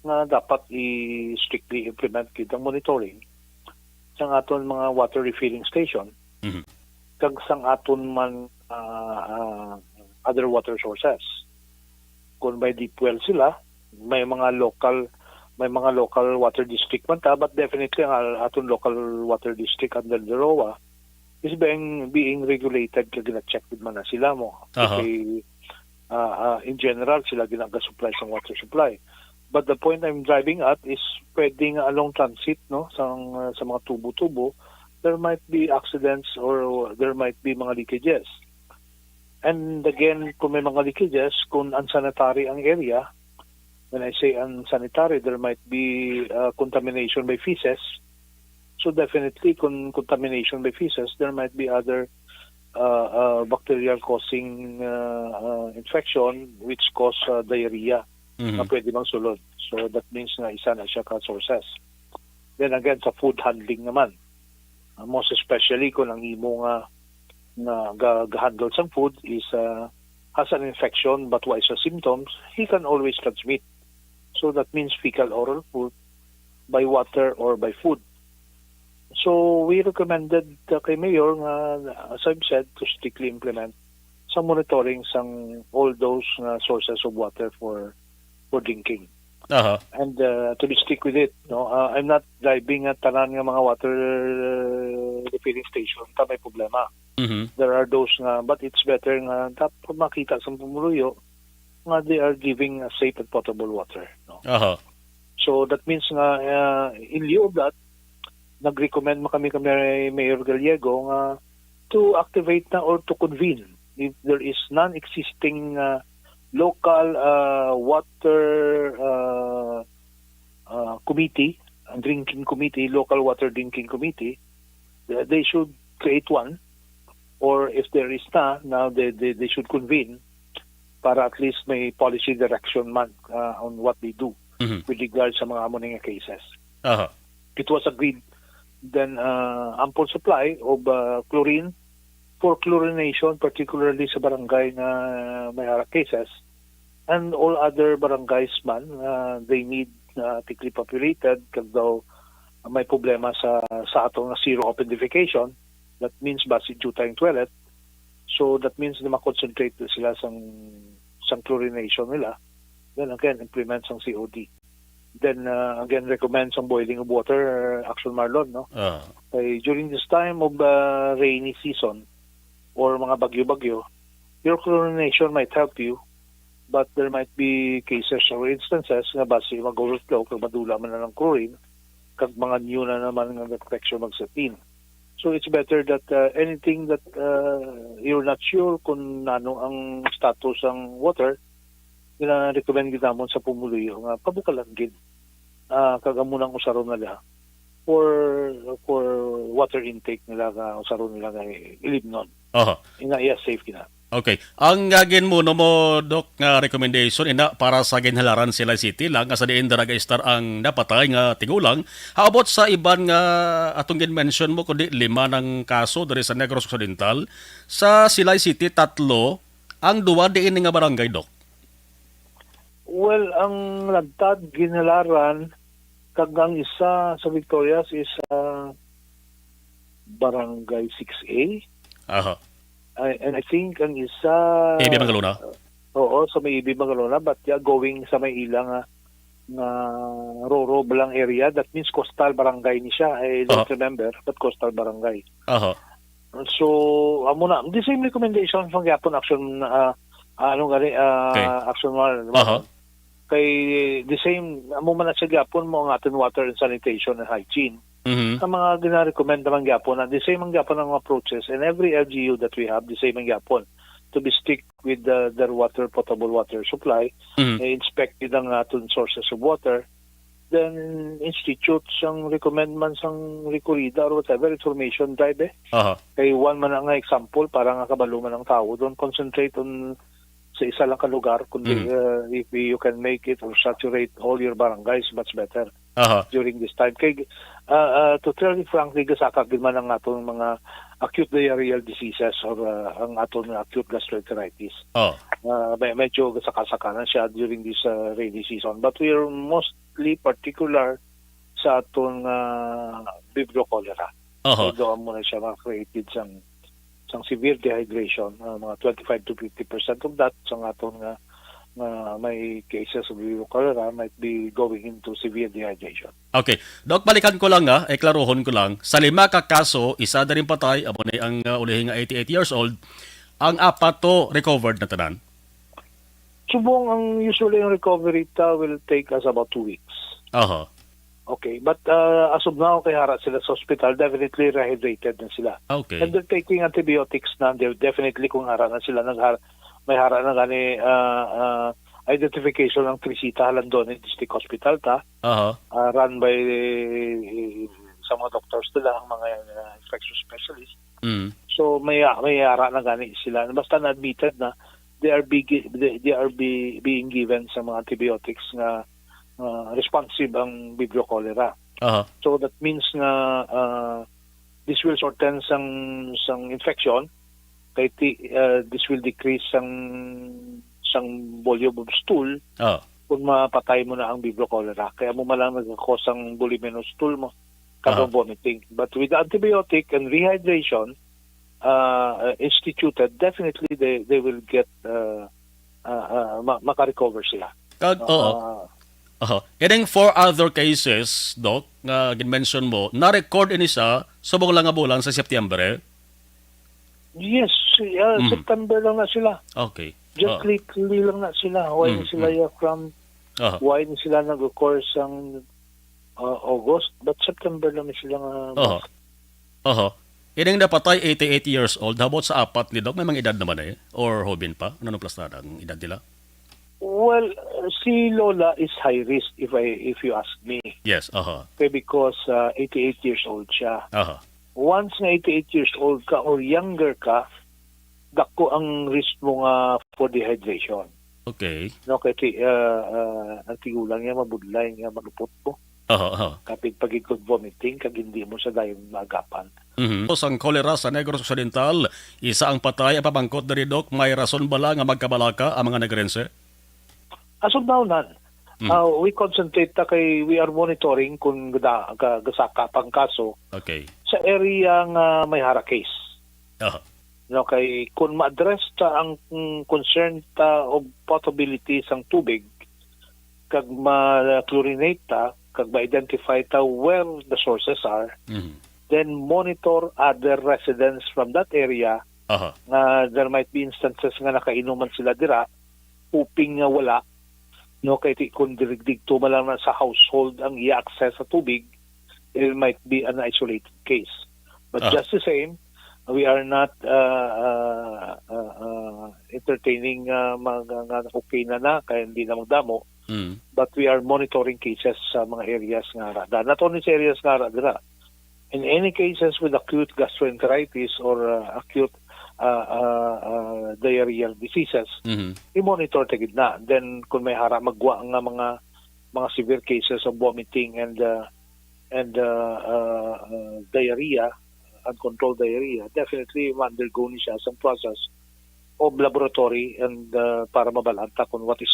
nga dapat i-strictly implement gid ang monitoring sa aton mga water refilling station Mhm. kag sang aton man, ah, ah, other water sources. Kung may deep well sila, may mga local, may mga local water district man ta, but definitely ang al-, aton local water district under the roa is being, being regulated kag gina-check gid man na sila mo. Aha. Kay, ah, ah, in general, sila ginagasupply sang water supply. But the point I'm driving at is pwede nga along transit, no, sang, ah, sa mga tubo-tubo, there might be accidents or there might be mga leakages. And again, kung may mga leakages, kung unsanitary ang area, when I say unsanitary, there might be, uh, contamination by feces. So definitely, kung contamination by feces, there might be other, uh, uh, bacterial causing, uh, uh, infection which cause, uh, diarrhea Mhm. na pwede mang sulod. So that means nga isa na siya ka sources. Then again, sa food handling naman, uh, most especially kung ang imo nga, nga ga-, ga-handle sang food is, uh, has an infection but wa sa symptoms, he can always transmit. So that means fecal oral food, by water or by food. So we recommended, uh, kay Mayor nga, as I've said, to strictly implement sa monitoring sang all those nga sources of water for for drinking. Aha. And uh, to be stick with it, no, uh, I'm not driving at tanan nga mga water uh, refilling station ta may problema. Mhm. There are those nga, but it's better nga dapat makita sa pumuluyo nga they are giving a safe and potable water, no. Aha. So that means nga uh, in lieu of that, nag-recommend man kami kami Mayor Gallego nga to activate na or to convene if there is non-existing uh, local uh, water uh, uh, committee, ang drinking committee, local water drinking committee, uh, they should create one, or if there is na, now they, they, they should convene para at least may policy direction man uh, on what they do Mhm. with regard sa mga amo nga cases. Aha. It was agreed then uh, ample supply of uh, chlorine for chlorination, particularly sa barangay nga may ara cases, and all other barangays man uh, they need uh, thickly populated kag daw may problema sa sa ato nga zero open defecation. That means basi jutay ang toilet. So that means na ma-concentrate sila sang sang chlorination nila. Then again, implement sang C O D. Then uh, again, recommend sang boiling of water, uh, Action Marlon, no? Ah. Kay during this time of uh, rainy season or mga bagyo-bagyo, your chlorination might help you, but there might be cases or instances nga basi mag-overflow kag madula man ang chlorine kag mga new na naman nga infection magset in. So it's better that uh, anything that uh, you're not sure kung nano ang status ang water, gina-recommend gid namon sa pumuluyo nga pabukalan gid. Ah, kag amo nang usaron nila for for water intake nila nga usaron nila nga ilimnon. Aha. Ina iya safe gina. Okay. Ang uh, ginmuno mo, Doc, nga recommendation ina para sa ginhalaran Silay City lang, nga sa diin dara gaistar ang napatay nga tigulang. Haabot sa iban nga atong gin-mention mo, kundi lima nang kaso diri sa Negros Occidental. Sa Silay City, tatlo. Ang duwa diin nga barangay, Doc? Well, ang Lagtad, Ginhalaran, kag ang isa sa Victorias is uh, Barangay six A. Aha. I, and I think ang isa... A B Mangalona? Oo, sa may A B Mangalona, but yeah, going sa may ila nga nga Roro Blang area, that means coastal barangay ni siya. I don't Aha. remember, but coastal barangay. Aha. So, amo na, the same recommendation sa gyapon Action, ah, ah, ano gani, ah, Okay. Action Mar. Aha. Kay the same, amo man na sa gyapon mo ang aton water and sanitation and hygiene. Mhm. Ang mga gina-recommend naman gyapon na the same ang gyapon ang approaches in every L G U that we have, the same ang gyapon to be strict with the, their water, potable water supply, Mhm. eh, inspect gid ang aton sources of water, then institute sang recommend man sang recorrida or whatever information drive eh. Aha. Kay one man nga example para nga kabalo man ang tao, don't concentrate on sa isa lang ka lugar, kundi Mm. uh, if you can make it or saturate all your barangays, much better Aha. during this time. Kay uh, uh, to tell you frankly, gasaka gid man ang aton mga acute diarrheal diseases or uh, ang aton nga acute gastroenteritis. Oh. Uh, may, medyo gasaka-saka na siya during this uh, rainy season. But we are mostly particular sa aton uh, vibrio cholera. Aha. Although amo na siya mga created sang sang severe dehydration, uh, mga twenty-five to fifty percent of that sang aton nga nga may cases of vibrio cholera might be going into severe dehydration. Okay. Doc, balikan ko lang nga, eh, klaruhon ko lang. Sa lima ka kaso, isa na rin patay, amo ni ang uh, ulihi nga eighty-eight years old, ang apat to recovered na tanan. Subong ang usually ang recovery ta will take us about two weeks. Aha. Okay, but uh, as of now, kay hara sila sa hospital, definitely rehydrated na sila. Okay. And they're taking antibiotics na, they're definitely kung hara na sila, naghar may hara na gani uh, uh, identification ng Trisita Halandone District Hospital ta, Aha. uh, run by uh, sa mga doctors nila, ang mga uh, infectious specialists. Mm. So may may hara na gani sila. Basta na-admitted na, they are be, they, they are be, being given sa mga antibiotics nga uh, responsive ang vibrio cholera. Aha. So that means nga uh, this will shorten sang sang infection kay ti, uh, this will decrease sang sang volume of stool Oh. kung mapatay mo na ang vibrio cholera. Kaya mo malang nagkakos ang voluminous stool mo, kag Aha. ang vomiting. But with antibiotic and rehydration, uh, uh, instituted, definitely they they will get uh, uh, uh, ma- maka-recover sila. Kag, oo. Ah, Aha. Ining four other cases, Doc, nga gin-mention mo, na-record ini sa subong lang nga bulan sa September, eh? Yes, uh, Mhm. September lang na sila. Okay. Just Ah. lately lang na sila. Why Mm, sila mm. ya from Aha. Why ni sila nag-occur sang uh, August, but September lang ni sila nga Aha. Aha. Ining napatay, eighty-eight years old, how about sa apat ni Doc? May mga edad naman eh. Or hoben pa? Ano nang plastada ang edad nila? Well, uh, si Lola is high risk if I if you ask me. Yes, aha. Okay, because uh, eighty-eight years old siya. Aha. Once nga eighty-eight years old ka or younger ka, dako ang risk mo nga for dehydration. Okay. No, kay ti, ah, ah, ang tigulang niya mabudlay nga malupot ko. Aha, aha. Kapit pagikod vomiting kag hindi mo sa dayon maagapan. Mhm. Sang kolera sa Negros Occidental, isa ang patay. Ang pamangkot diri, Doc, may rason bala nga magkabalaka ang mga Negrense? As of now, none. Mm. Uh, we concentrate ta kay we are monitoring kung gada, ga, gasaka pang kaso Okay. sa area nga may hara case. Aha. No, kay kung ma-address ta ang, mm, concern ta og potability sang tubig, kag ma-chlorinate ta, kag ma-identify ta where the sources are, Mhm. then monitor other residents from that area Aha. nga there might be instances nga nakainom man sila dira, hoping nga wala, no, kay ti-, kung dirigdigto man lang na sa household ang iya access sa tubig, it might be an isolated case. But Ah. just the same, we are not uh, uh, uh, uh, entertaining uh, mga nga okay na na, kaya hindi na magdamo. Mm. But we are monitoring cases sa mga areas nga ara. Da-, not only sa areas nga ara dira. In any cases with acute gastroenteritis or uh, acute uh, uh, uh, diarrheal diseases, Mhm. i-monitor ta gid na. Then kung may hara magwa nga mga mga severe cases of vomiting and uh, and uh, uh, uh, diarrhea, uncontrolled diarrhea, definitely ma-undergo ni siya sa process of laboratory and uh, para mabalaan ta kung what is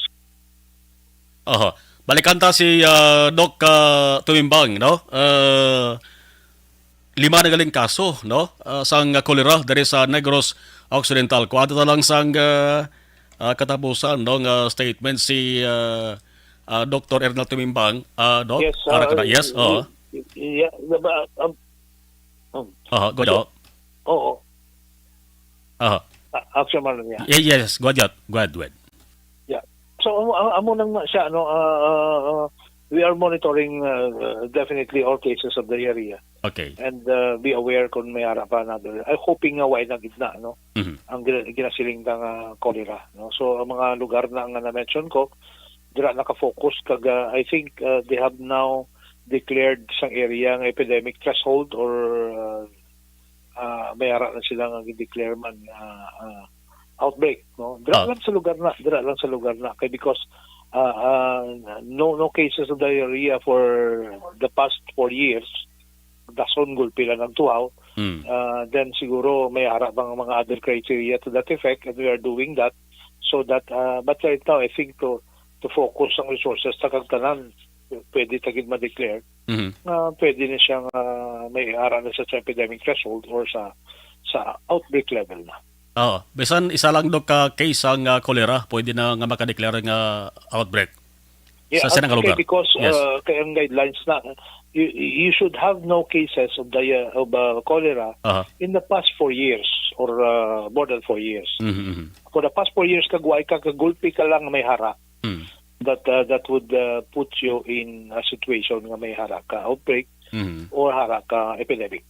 Aha. Balikan ta si ah, Doc ah, Tumimbang, no? Ah, lima na galing kaso, no? Ah, sang kolera diri sa Negros Occidental. Kuha ta lang sang ah, ah, katapusan, no, nga statement si ah, ah, Doctor Ernal Tumimbang, ah, Doc, Yes, para ah, kana. Yes, y- oo. y- yeah, the ba- um, um, Aha, go, Doc. Oo. Aha. A- Action man niya. Ye- Yes, go ahead, go ahead, go ahead. Yeah. So amo, amo, amo nang na siya, no, uh, uh, uh, we are monitoring uh, uh, definitely all cases of diarrhea Okay. and uh, be aware kung may ara pa another. I hoping nga why na gid na, no? Mhm. Ang gina- ginasiling na nga cholera, no? So ang mga lugar na nga na-mention ko, dira naka-focus kag uh, I think uh, they have now declared sang area nga epidemic threshold or uh, uh, may ara na sila nga gi-declare man uh, uh, outbreak, no? Dira Ah. lang sa lugar na, dira lang sa lugar na kay because uh, uh, no no cases of diarrhea for the past four years. Dason gulpi lang ang tuhaw. Mm. Uh, then siguro may ara bang mga other criteria to that effect, and we are doing that so that uh, but right now I think to to focus ang resources ta kag tanan pwede ta gid ma-declare Mhm. nga pwede na siya nga may ara na siya sa epidemic threshold or sa sa outbreak level na. Oo. Bisan isa lang, Doc, ka case ang ah, cholera, pwede na nga makadeklara nga outbreak Yeah, sa sinang okay, lugar. Because Yes. uh, kay ang guidelines na you, you should have no cases of the of uh, cholera Aha. in the past four years or uh, more than four years. Mhm, mhm. For the past four years, kag wa ka kagulpi ka lang may hara, Mm. that uh, that would uh, put you in a situation nga may hara ka outbreak Mhm. or hara ka epidemic.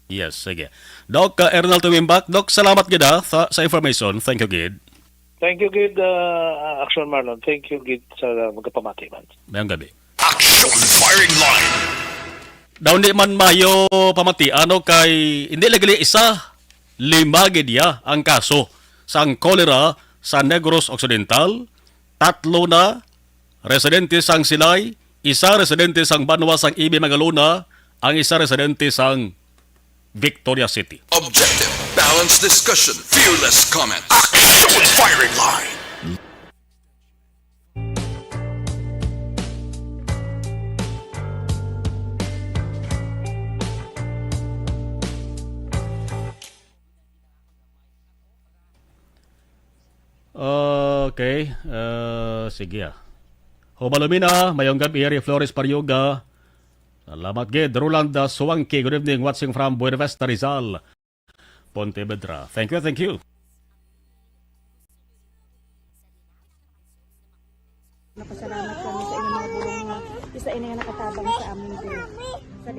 Yes, sige. Doc uh, Ernal Tumimbak, Doc, salamat gid ah, sa, sa information. Thank you gid. Thank you gid uh, Action Marlon. Thank you gid sa magapamati man. Mayong gabi. Action Firing Line. Daw hindi man mayo pamati ano kay hindi lagi isa lima gid ya ang kaso sang cholera sa Negros Occidental. Tatlo na residente sang Silay, isa residente sang banwa sang Ibi Magalona, ang isa residente sang Victoria City. Objective, balanced discussion, fearless comment. Action Firing Line. Okay, uh, sige ah. Hubalumina, mayong gabi, Eri Flores Parioga. Salamat gid. Rolanda Suwangki, good evening, watching from Buena Vista, Rizal, Pontevedra. Thank you, thank you. Napasalamat kami sa inyong mga bulong nga isa ini nga nakatabang sa amin din. Sa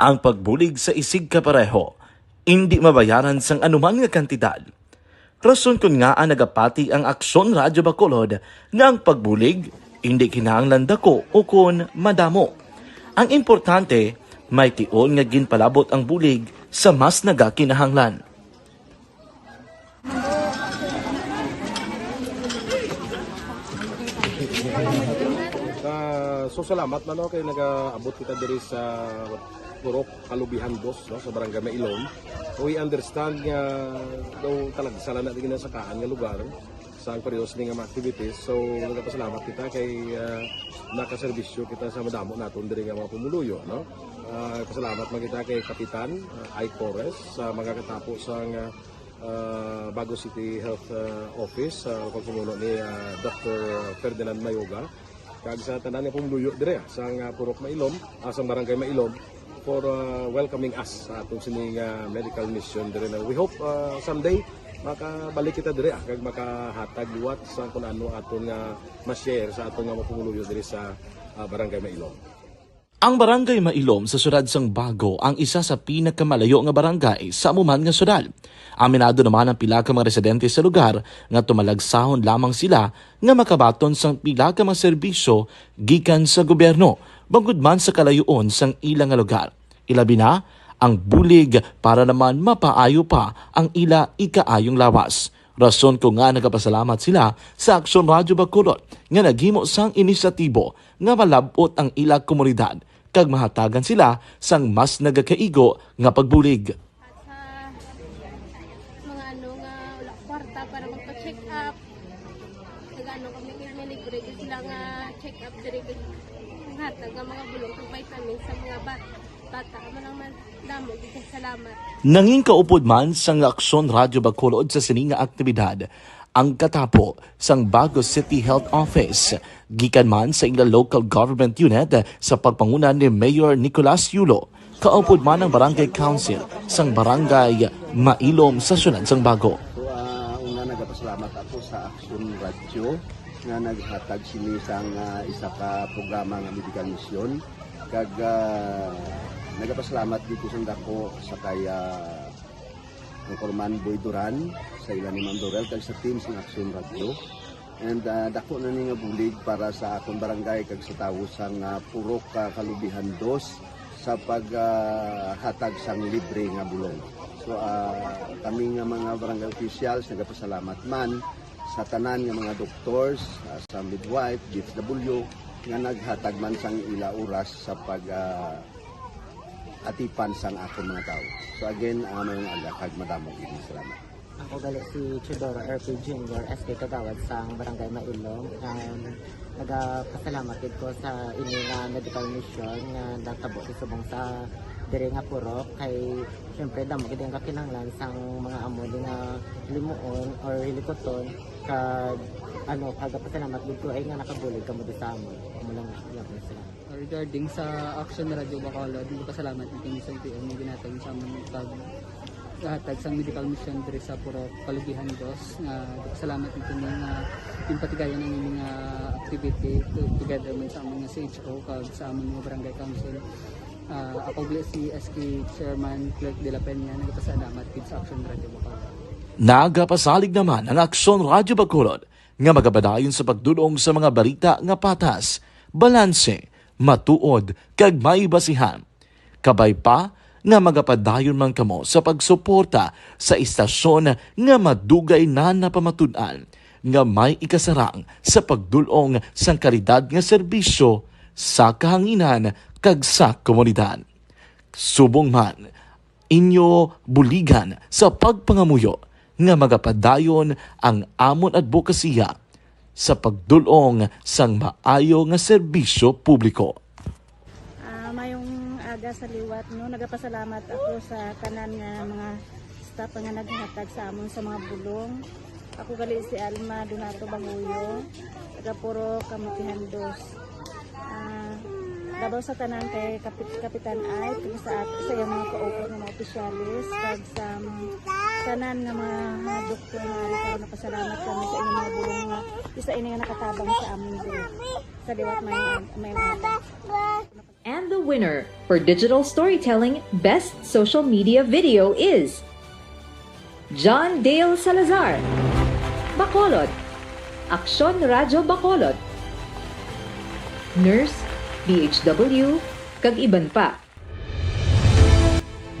Ang pagbulig sa isigkapareho indi mabayaran sang anuman nga kantidad. Rason kon ngaa nagapati ang Aksyon Radyo Bacolod nga ang pagbulig indi kinahanglan dako ukon madamo. Ang importante, may tion nga ginpalabot ang bulig sa mas nagakinahanglan. Ah, so salamat man, no, kay nagaabot kita diri sa Purok Kalubihan Dos, no, sa Barangay Mailom. We understand nga daw talagsa lang na din sa kaan nga lugar sa ang periodo sini nga mga activities. So nagapasalamat kita kay ah, nakaserbisyo kita sa madamo naton diri nga mga pumuluyo, no. Ah, pasalamat man kita kay Kapitan ah, Ike Torres sa mga katapo sa nga ah, Bago City Health ah, Office, sa pagpamuno ni ah, Doctor Ferdinand Mayoga, kag sa tanan nga pumuluyo dire ah, sa nga Purok Mailom, ah, sa Barangay Mailom, for ah, welcoming us sa atong sini nga medical mission dire na. We hope ah, someday makabalik kita dire ah, kag makahatag liwat sa kung ano aton nga ma-share sa aton nga mga pumuluyo dire sa ah, Barangay Mailom. Ang Barangay Mailom sa siyudad sang Bago ang isa sa pinakamalayo nga barangay sa amo man nga siyudad. Aminado naman ang pila ka mga residente sa lugar nga tumalagsahon lamang sila nga makabaton sang pila ka mga serbisyo gikan sa gobyerno, bangod man sa kalayuon sang ila nga lugar. Ilabi na ang bulig para naman mapaayo pa ang ila ikaayong lawas. Rason ko nga nagapasalamat sila sa Aksyon Radyo Bacolod nga naghimo sang inisyatibo nga malab-ot ang ila komunidad kag mahatagan sila sang mas nagakaigo nga pagbulig. At sa mga ano nga wala kwarta para magpa-check up, nagano kami, may libre gyud sila nga check up diri, hatag nga mga bulong kag vitamins sa mga bat bata. Amo lang man, damo gyud kay salamat. Nangin kaupod man sang Aksyon Radyo Bacolod sa sini nga aktibidad ang katapo sang Bago City Health Office, gikan man sa ila local government unit sa pagpanguna ni Mayor Nicolas Yulo, kaupod man ang Barangay Council sang Barangay Mailom sa siyudad sang Bago. So, ah, una, nagapasalamat ako sa Aksyon Radyo nga naghatag sini sang ah, isa ka programa nga medical mission. Kag ah, nagapasalamat dito sang dako sa kay ah, Anchorman Boy Duran, sa ila ni Ma'am Dorel, kag sa team sang Aksyon Radyo. And ah, dako na ni nga bulig para sa akon barangay kag sa tawo sang ah, Purok ah, Kalubihan Dos sa pag ah, hatag sang libre nga bulong. So ah, kami nga mga barangay officials nagapasalamat man sa tanan nga mga doctors, ah, sa midwife, D S W nga naghatag man sang ila oras sa pag ah, atipan sang akon mga tawo. So again, ah, mayong aga kag madamo gid nga salamat. Ako gali si Teodoro R P Junior, S K Kagawad sang Barangay Mailom. Um, nagapasalamat gid ko sa ini nga medical mission nga natabo sa subong sa diri nga purok kay syempre damo gid ang kakinahanglan sang mga amo ni nga limuon or hilikuton kag ano, nagapasalamat gid ko ay nga nakabulig kamo di sa amon. Amo lang, salamat. Regarding sa Action Radio Bacolod, nagpasalamat ang Team S N T M nga ginatag sa among pag-hatag sang medical mission diri sa Purok Kalubihan Dos. Nga nagpasalamat ang kini nga ginpatigayon ang ini nga activity to- together man sa among nga C H O kag sa among mga barangay council. Ah, ako gali si S K Chairman Clerk de la Peña, nagpasalamat gid sa Action Radio Bacolod. Nagapasalig naman ang Aksyon Radyo Bacolod nga magapadayon sa pagdul-ong sa mga balita nga patas, balanse, matuod, kag may basihan. Kabay pa nga magapadayon man kamo sa pagsuporta sa istasyon nga madugay na napamatud-an nga may ikasarang sa pagdul-ong sang kalidad nga serbisyo sa kahanginan kag sa komunidad. Subong man, inyo buligan sa pagpangamuyo nga magapadayon ang amon adbokasiya sa pagdul-ong sang maayo nga serbisyo publiko. Ah, mayong aga sa liwat, no? Nagapasalamat ako sa tanan nga mga staff nga naghatag sa amon sa mga bulong. Ako gali si Alma Donato Baguyo, taga Purok, Kamutihan Dos. Ah, labaw sa tanan kay Kapit-, Kapitan Ike, kag sa, sa iyang mga kaupat nga mga opisyalis, kag sa mga tanan nga mga doktor nga ari karon, napasalamat kami sa inyong mga bulong nga isa ini nga nakatabang sa amon diri. Sa liwat, may, may, may. And the winner for Digital Storytelling Best Social Media Video is John Dale Salazar, Bacolod, Aksyon Radyo Bacolod, Nurse, D H W, kag iban pa.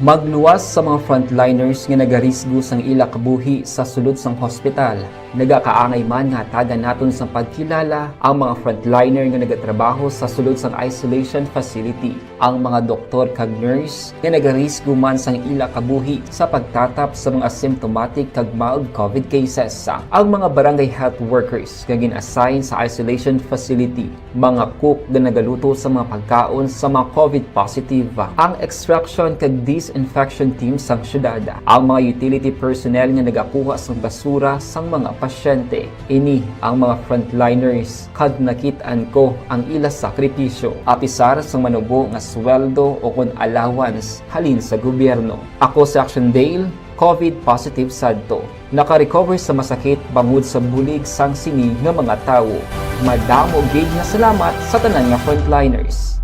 Magluwas sa mga frontliners nga nagarisgo sang ila kabuhi sa sulod sang hospital. Nagakaangay man nga hatagan naton sang pagkilala ang mga frontliner nga nagatrabaho sa sulod sang isolation facility, ang mga doktor kag nurse nga nagarisgo man sang ila kabuhi sa pagtatap sa mga asymptomatic kag mild covid cases, ang mga barangay health workers nga gin-assign sa isolation facility, mga cook nga nagaluto sa mga pagkaon sa mga covid positive, ang extraction kag disinfection team sang syudad, ang mga utility personnel nga nagakuha sang basura sang mga pasyente. Ini ang mga frontliners, kag nakit-an ko ang ila sakripisyo, apisar sang manubo nga sweldo o kon allowance halin sa gobyerno. Ako si Action Dale, covid positive sadto. Naka-recover sa masakit bangod sa bulig sang sini nga mga tawo. Madamo gid nga salamat sa tanan nga frontliners.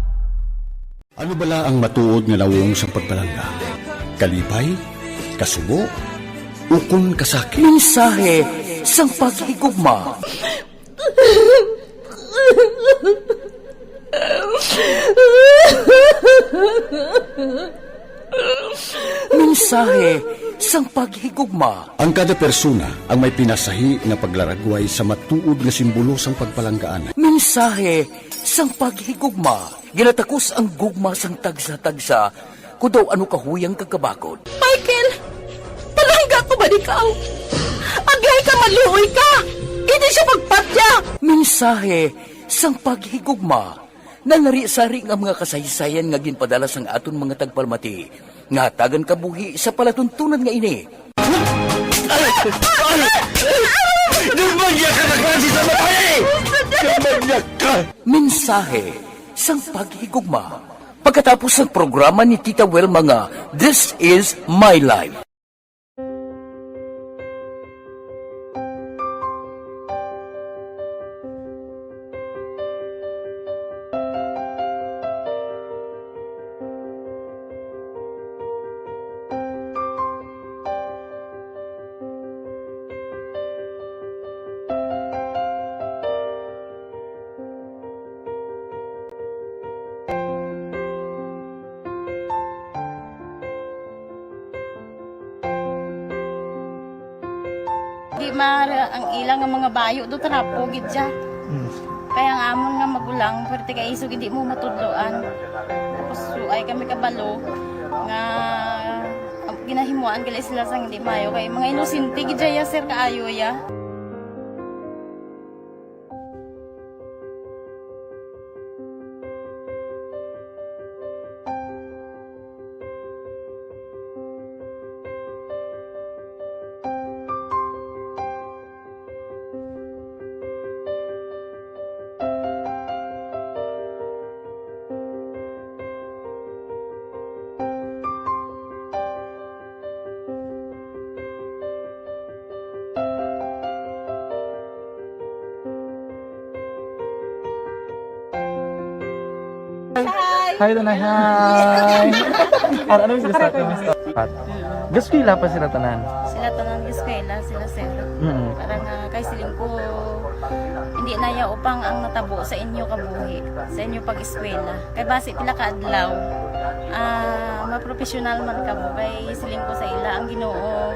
Ano bala ang matuod nga nawong sang pagpalangga? Kalipay? Kasubo? Ukon kasakit? Mensahe sang paghigugma. Mensahe sang paghigugma. Ang kada persona ang may pinasahi nga paglaragway sa matuod nga simbolo sang pagpalanggaan. Mensahe sang paghigugma. Ginatakos ang gugma sang tagsa-tagsa, kon daw ano kahuyang kag kabakod. Michael, palangga ko ba ikaw? Agay ka, maluoy ka! Hindi siya magpatya! Mensahe sang paghigugma. Nanari-sari nga mga kasaysayan nga ginpadala sang aton mga tagpalamati nga hatagan kabuhi sa palatuntunan nga ini. Ay! Ay! Ay! Nagmangya ka na klase sa babae! Nagmangya ka! Mensahe sang paghigugma. Pagkatapos sang programa ni Tita Wilma nga This Is My Life. Di maara ang ila nga mga bayo do, trapo gid siya. Mm. Kaya ang amon nga magulang, pwerte kay isog hindi mo matudloan. Tapos suay kami kabalo nga ginahimuan gali sila sang hindi maayo, kay mga inosente gid siya, sir, kaayo ya. Hi. Hi, Tanay. Hi. Ano, ano yung sila sa atin? Pat. Gaskwela pa sila tanan? Sila tanan gaskwela, sila, sir. Mm. Para nga kay siling ko, hindi na ya upang ang natabo sa inyo kabuhi, sa inyo pag-eskwela. Kay basi pila ka adlaw, ah, mapropesyonal man kamo. Kay siling ko sa ila, ang Ginoo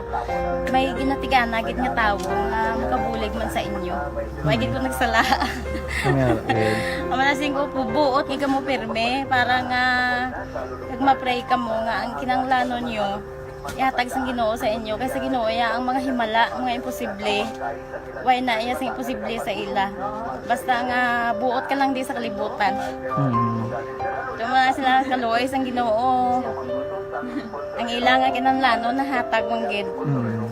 may ginatigana gid nga tawo nga makabulig man sa inyo. May gid ko nagsala. Amen. Ang manasing ko, buot nga kamo pirme para nga kag ma-pray kamo nga ang kinahanglanon nyo Ihatag sang Ginoo sa inyo, kay sa Ginoo iya ang mga himala, mga imposible. Way na iya sing imposible sa ila. Basta nga buot ka lang di sa kalibutan. Mm. Tuma sila kaluoy sang Ginoo. Ang ila nga kinahanglanon nahatag man gid. Mm.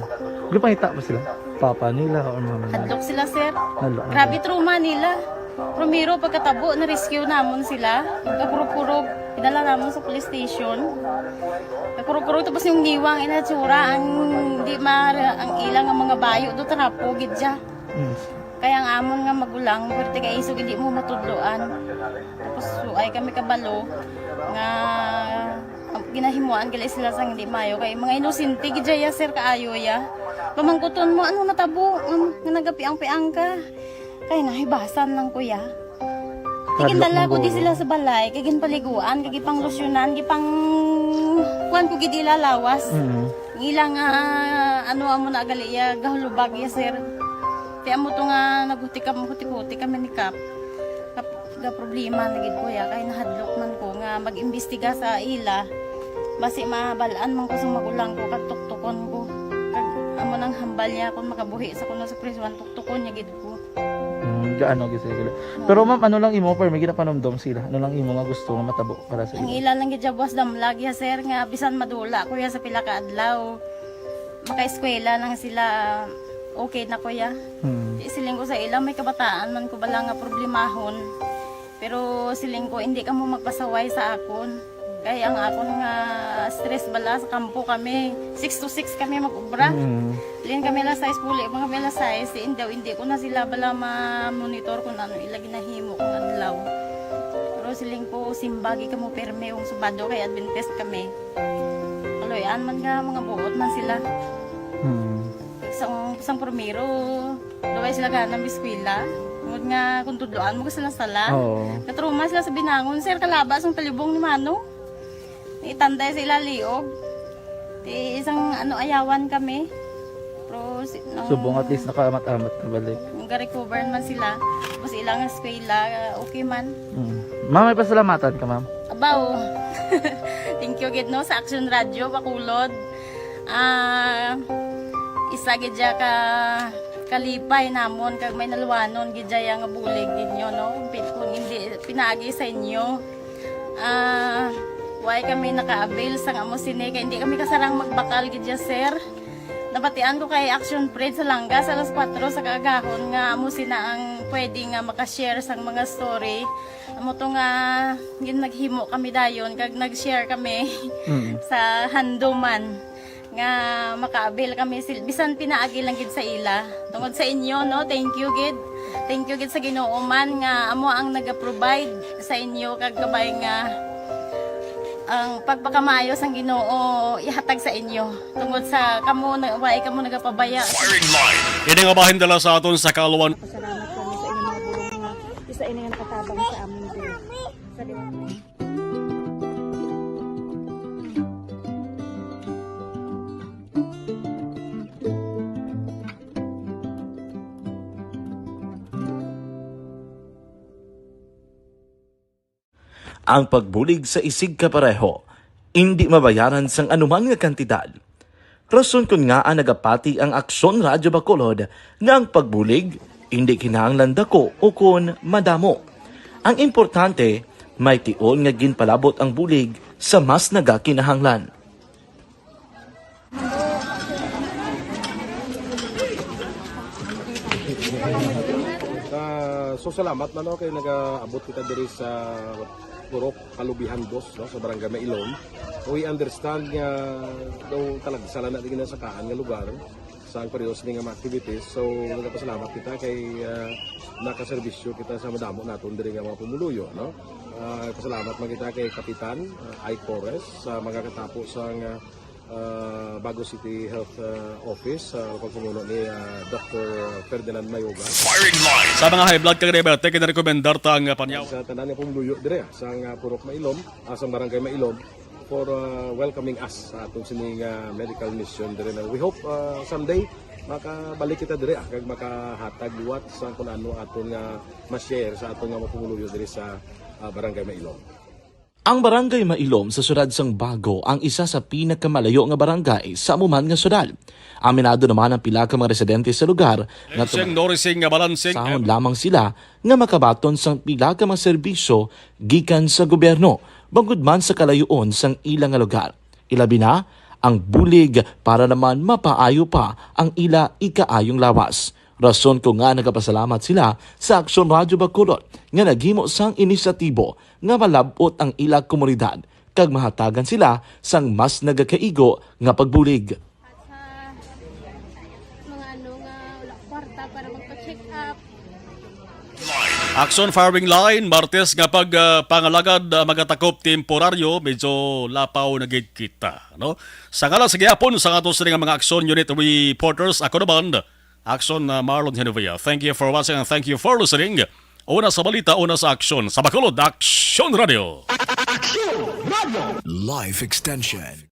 Gipangita ba sila? Papa nila or mama nila? Hadlok sila, sir. Hadlok, Grabe hadlok. Trauma nila. Primero, pagkatabo, na-rescue namon sila. Kakurog-kurog, idala namon sa police station. Kakurog-kurog, tapos yung niwang inatsura, ang di ma-, ang ilang nga mga bayo, do trapo, gid siya. Mm. Kaya ang amon nga magulang, pwerte kay isog, hindi mo matudloan. Tapos, so, ay kami kabalo nga, ang ginahimuan gali sila sang hindi mayo. Kay mga inosente gid ya, sir, kaayo ya. Pamangkuton mo, ano natabo? Um, nga nagapiang-piang ka. Kay nahibasan lang, kuya. Hadlok Tigindala man ko di guro. Sila sa balay, kay ginpaliguan, kay gipanglusyonan, gipang kuan ko gid ila lawas. Mm. Ang ila nga, ano, amo na gali iya, gahulubag iya, sir. Ti amo to nga naghuti kam-, huti-huti kami ni Kap. Kap-, ga problema na gid ko ya, kay nahadlok man ko nga mag-imbestiga sa ila. Basi mabal-an man ko sa magulang ko, kag tuktukon ko. Kag amo nang hambal niya kung makabuhi sa kuno sa prisuan, tuktukon niya gid ko. Mm, gaano gid sila. Oo. Pero ma'am, ano lang imo, pero may ginapanumdom sila? Ano lang imo nga gusto nga matabo para sa Ang ila? Ila lang gid siya buwas damlag ya, sir, nga bisan madula ko ya sa pila ka adlaw, makaeskwela lang sila, okay na ko ya. Hmm. Di siling ko sa ila, may kabataan man ko bala nga problemahon. Pero siling ko, hindi kamo magpasaway sa akon. Kay ang akon nga stress bala sa kampo kami, six to six kami mag-ubra. Mm. Lin kami alas sais, puli pa kami alas sais, si Indaw, hindi ko na sila bala ma-monitor kung ano ila ginahimo kung adlaw. Pero siling ko, simbagi kamo pirme kung Sabado kay Adventist kami. Kaluy-an man nga mga buot man sila. Mm. Sang, sang primero, Luway sila gana mag-eskwela. Tungod nga kung tudloan mo ka sila sala. Oo. Natrauma sila sa binangon, sir, kalaba sang talibong ni Mano. Itanday sa ila liog. Ti isang ano, ayawan kami. Pero si, nang Subong at least nakaamat-amat na balik. Nag-recover man sila. Tapos ilang eskwela, okay man. Mm. Ma'am, may pasalamatan ka, ma'am? Abaw. Thank you gid, no, sa Action Radio Bacolod. Ah, isa gid siya ka kalipay namon kag may naluwanon gid siya nga bulig gid nyo, no? Pi-, kung hindi pinaagi sa inyo, ah, why kami naka-avail sang amo sini kay hindi kami kasarang magbakal gid siya, sir. Nabatian ko kay Action Fred sa langga sa alas kuwatro sa kaagahon nga amo sina ang pwede nga maka-share sang mga story. Amo to nga gin-, naghimo kami dayon kag nag-share kami Mm. sa handuman nga maka-avail kami sil-, bisan pinaagi lang gid sa ila. Tungod sa inyo, no, thank you gid. Thank you gid sa Ginoo man nga amo ang naga-provide sa inyo kag kabay nga ang pagpakamaayo sang Ginoo ihatag sa inyo. Tungod sa kamo na, wa kamo nagapabaya. Firing line. Ini nga bahin dala sa aton sa kaalawan. Pasalamat kami sa inyong mga pulong nga isa ini nga nakatabang sa amon diri. Sa Ang pagbulig sa isigkapareho indi mabayaran sang anuman nga kantidad. Rason kon ngaa nagapati ang Aksyon Radyo Bacolod nga ang pagbulig indi kinahanglan dako ukon madamo. Ang importante, may tion nga ginpalabot ang bulig sa mas nagakinahanglan. Ah, so salamat na, no, kay nagaabot kita diri sa Purok Kalubihan dos, no, sa Barangay Mailom. We understand nga daw talagsa lang na di ginasakaan nga lugar sa ang periodo sini nga mga activities. So, nagapasalamat kita kay, ah, nakaserbisyo kita sa madamo naton diri nga mga pumuluyo, no? Ah, pasalamat man kita kay Kapitan, ah, Ike Torres sa mga katapo sa nga, ah, Bago City Health, ah, Office, sa pagpamuno ni, ah, Doktor Ferdinand Mayoga. Firing line. Sa mga high blood kag diabetic, ginarekomendar ta ang, ah, panyaw. Sa tanan nga pumuluyo dire, ah, sa nga Purok Mailom, ah, sa Barangay Mailom, for, uh, welcoming us sa atong sining, uh, medical mission diri na. We hope, uh, someday makabalik kita diri, ah, kag makahatag liwat sa kung ano aton nga ma-share sa aton nga mga pumuluyo diri sa, uh, Barangay Mailom. Ang Barangay Mailom sa siyudad sang Bago ang isa sa pinakamalayo nga barangay sa amo man nga siyudad. Aminado naman ang pila ka mga residente sa lugar nga Sing norising nga balansing. Sahon lamang sila nga makabaton sang pila ka mga serbisyo gikan sa gobyerno, bangod man sa kalayoon sang ila nga lugar. Ilabi na ang bulig para naman mapaayo pa ang ila ikaayong lawas. Rason ko nga nagapasalamat sila sa Aksyon Radyo Bacolod nga naghimo sang inisyatibo nga malab-ot ang ila komunidad kag mahatagan sila sang mas nagakaigo nga pagbulig. At sa mga ano nga wala kwarta para magpa-check up. Aksyon Firing Line, Martes nga pag, ah, pangalagad, ah, magatakop temporaryo, medyo lapaw na gid kita, no? Sa ngalan sa gihapon sa ato sini nga mga Aksyon Unit reporters, ako naman, Aksyon, ah, Marlon Genovia. Thank you for watching and thank you for listening. Una sa balita, una sa aksyon. Sa Bacolod, Aksyon Radio. Aksyon Radio. Life Extension.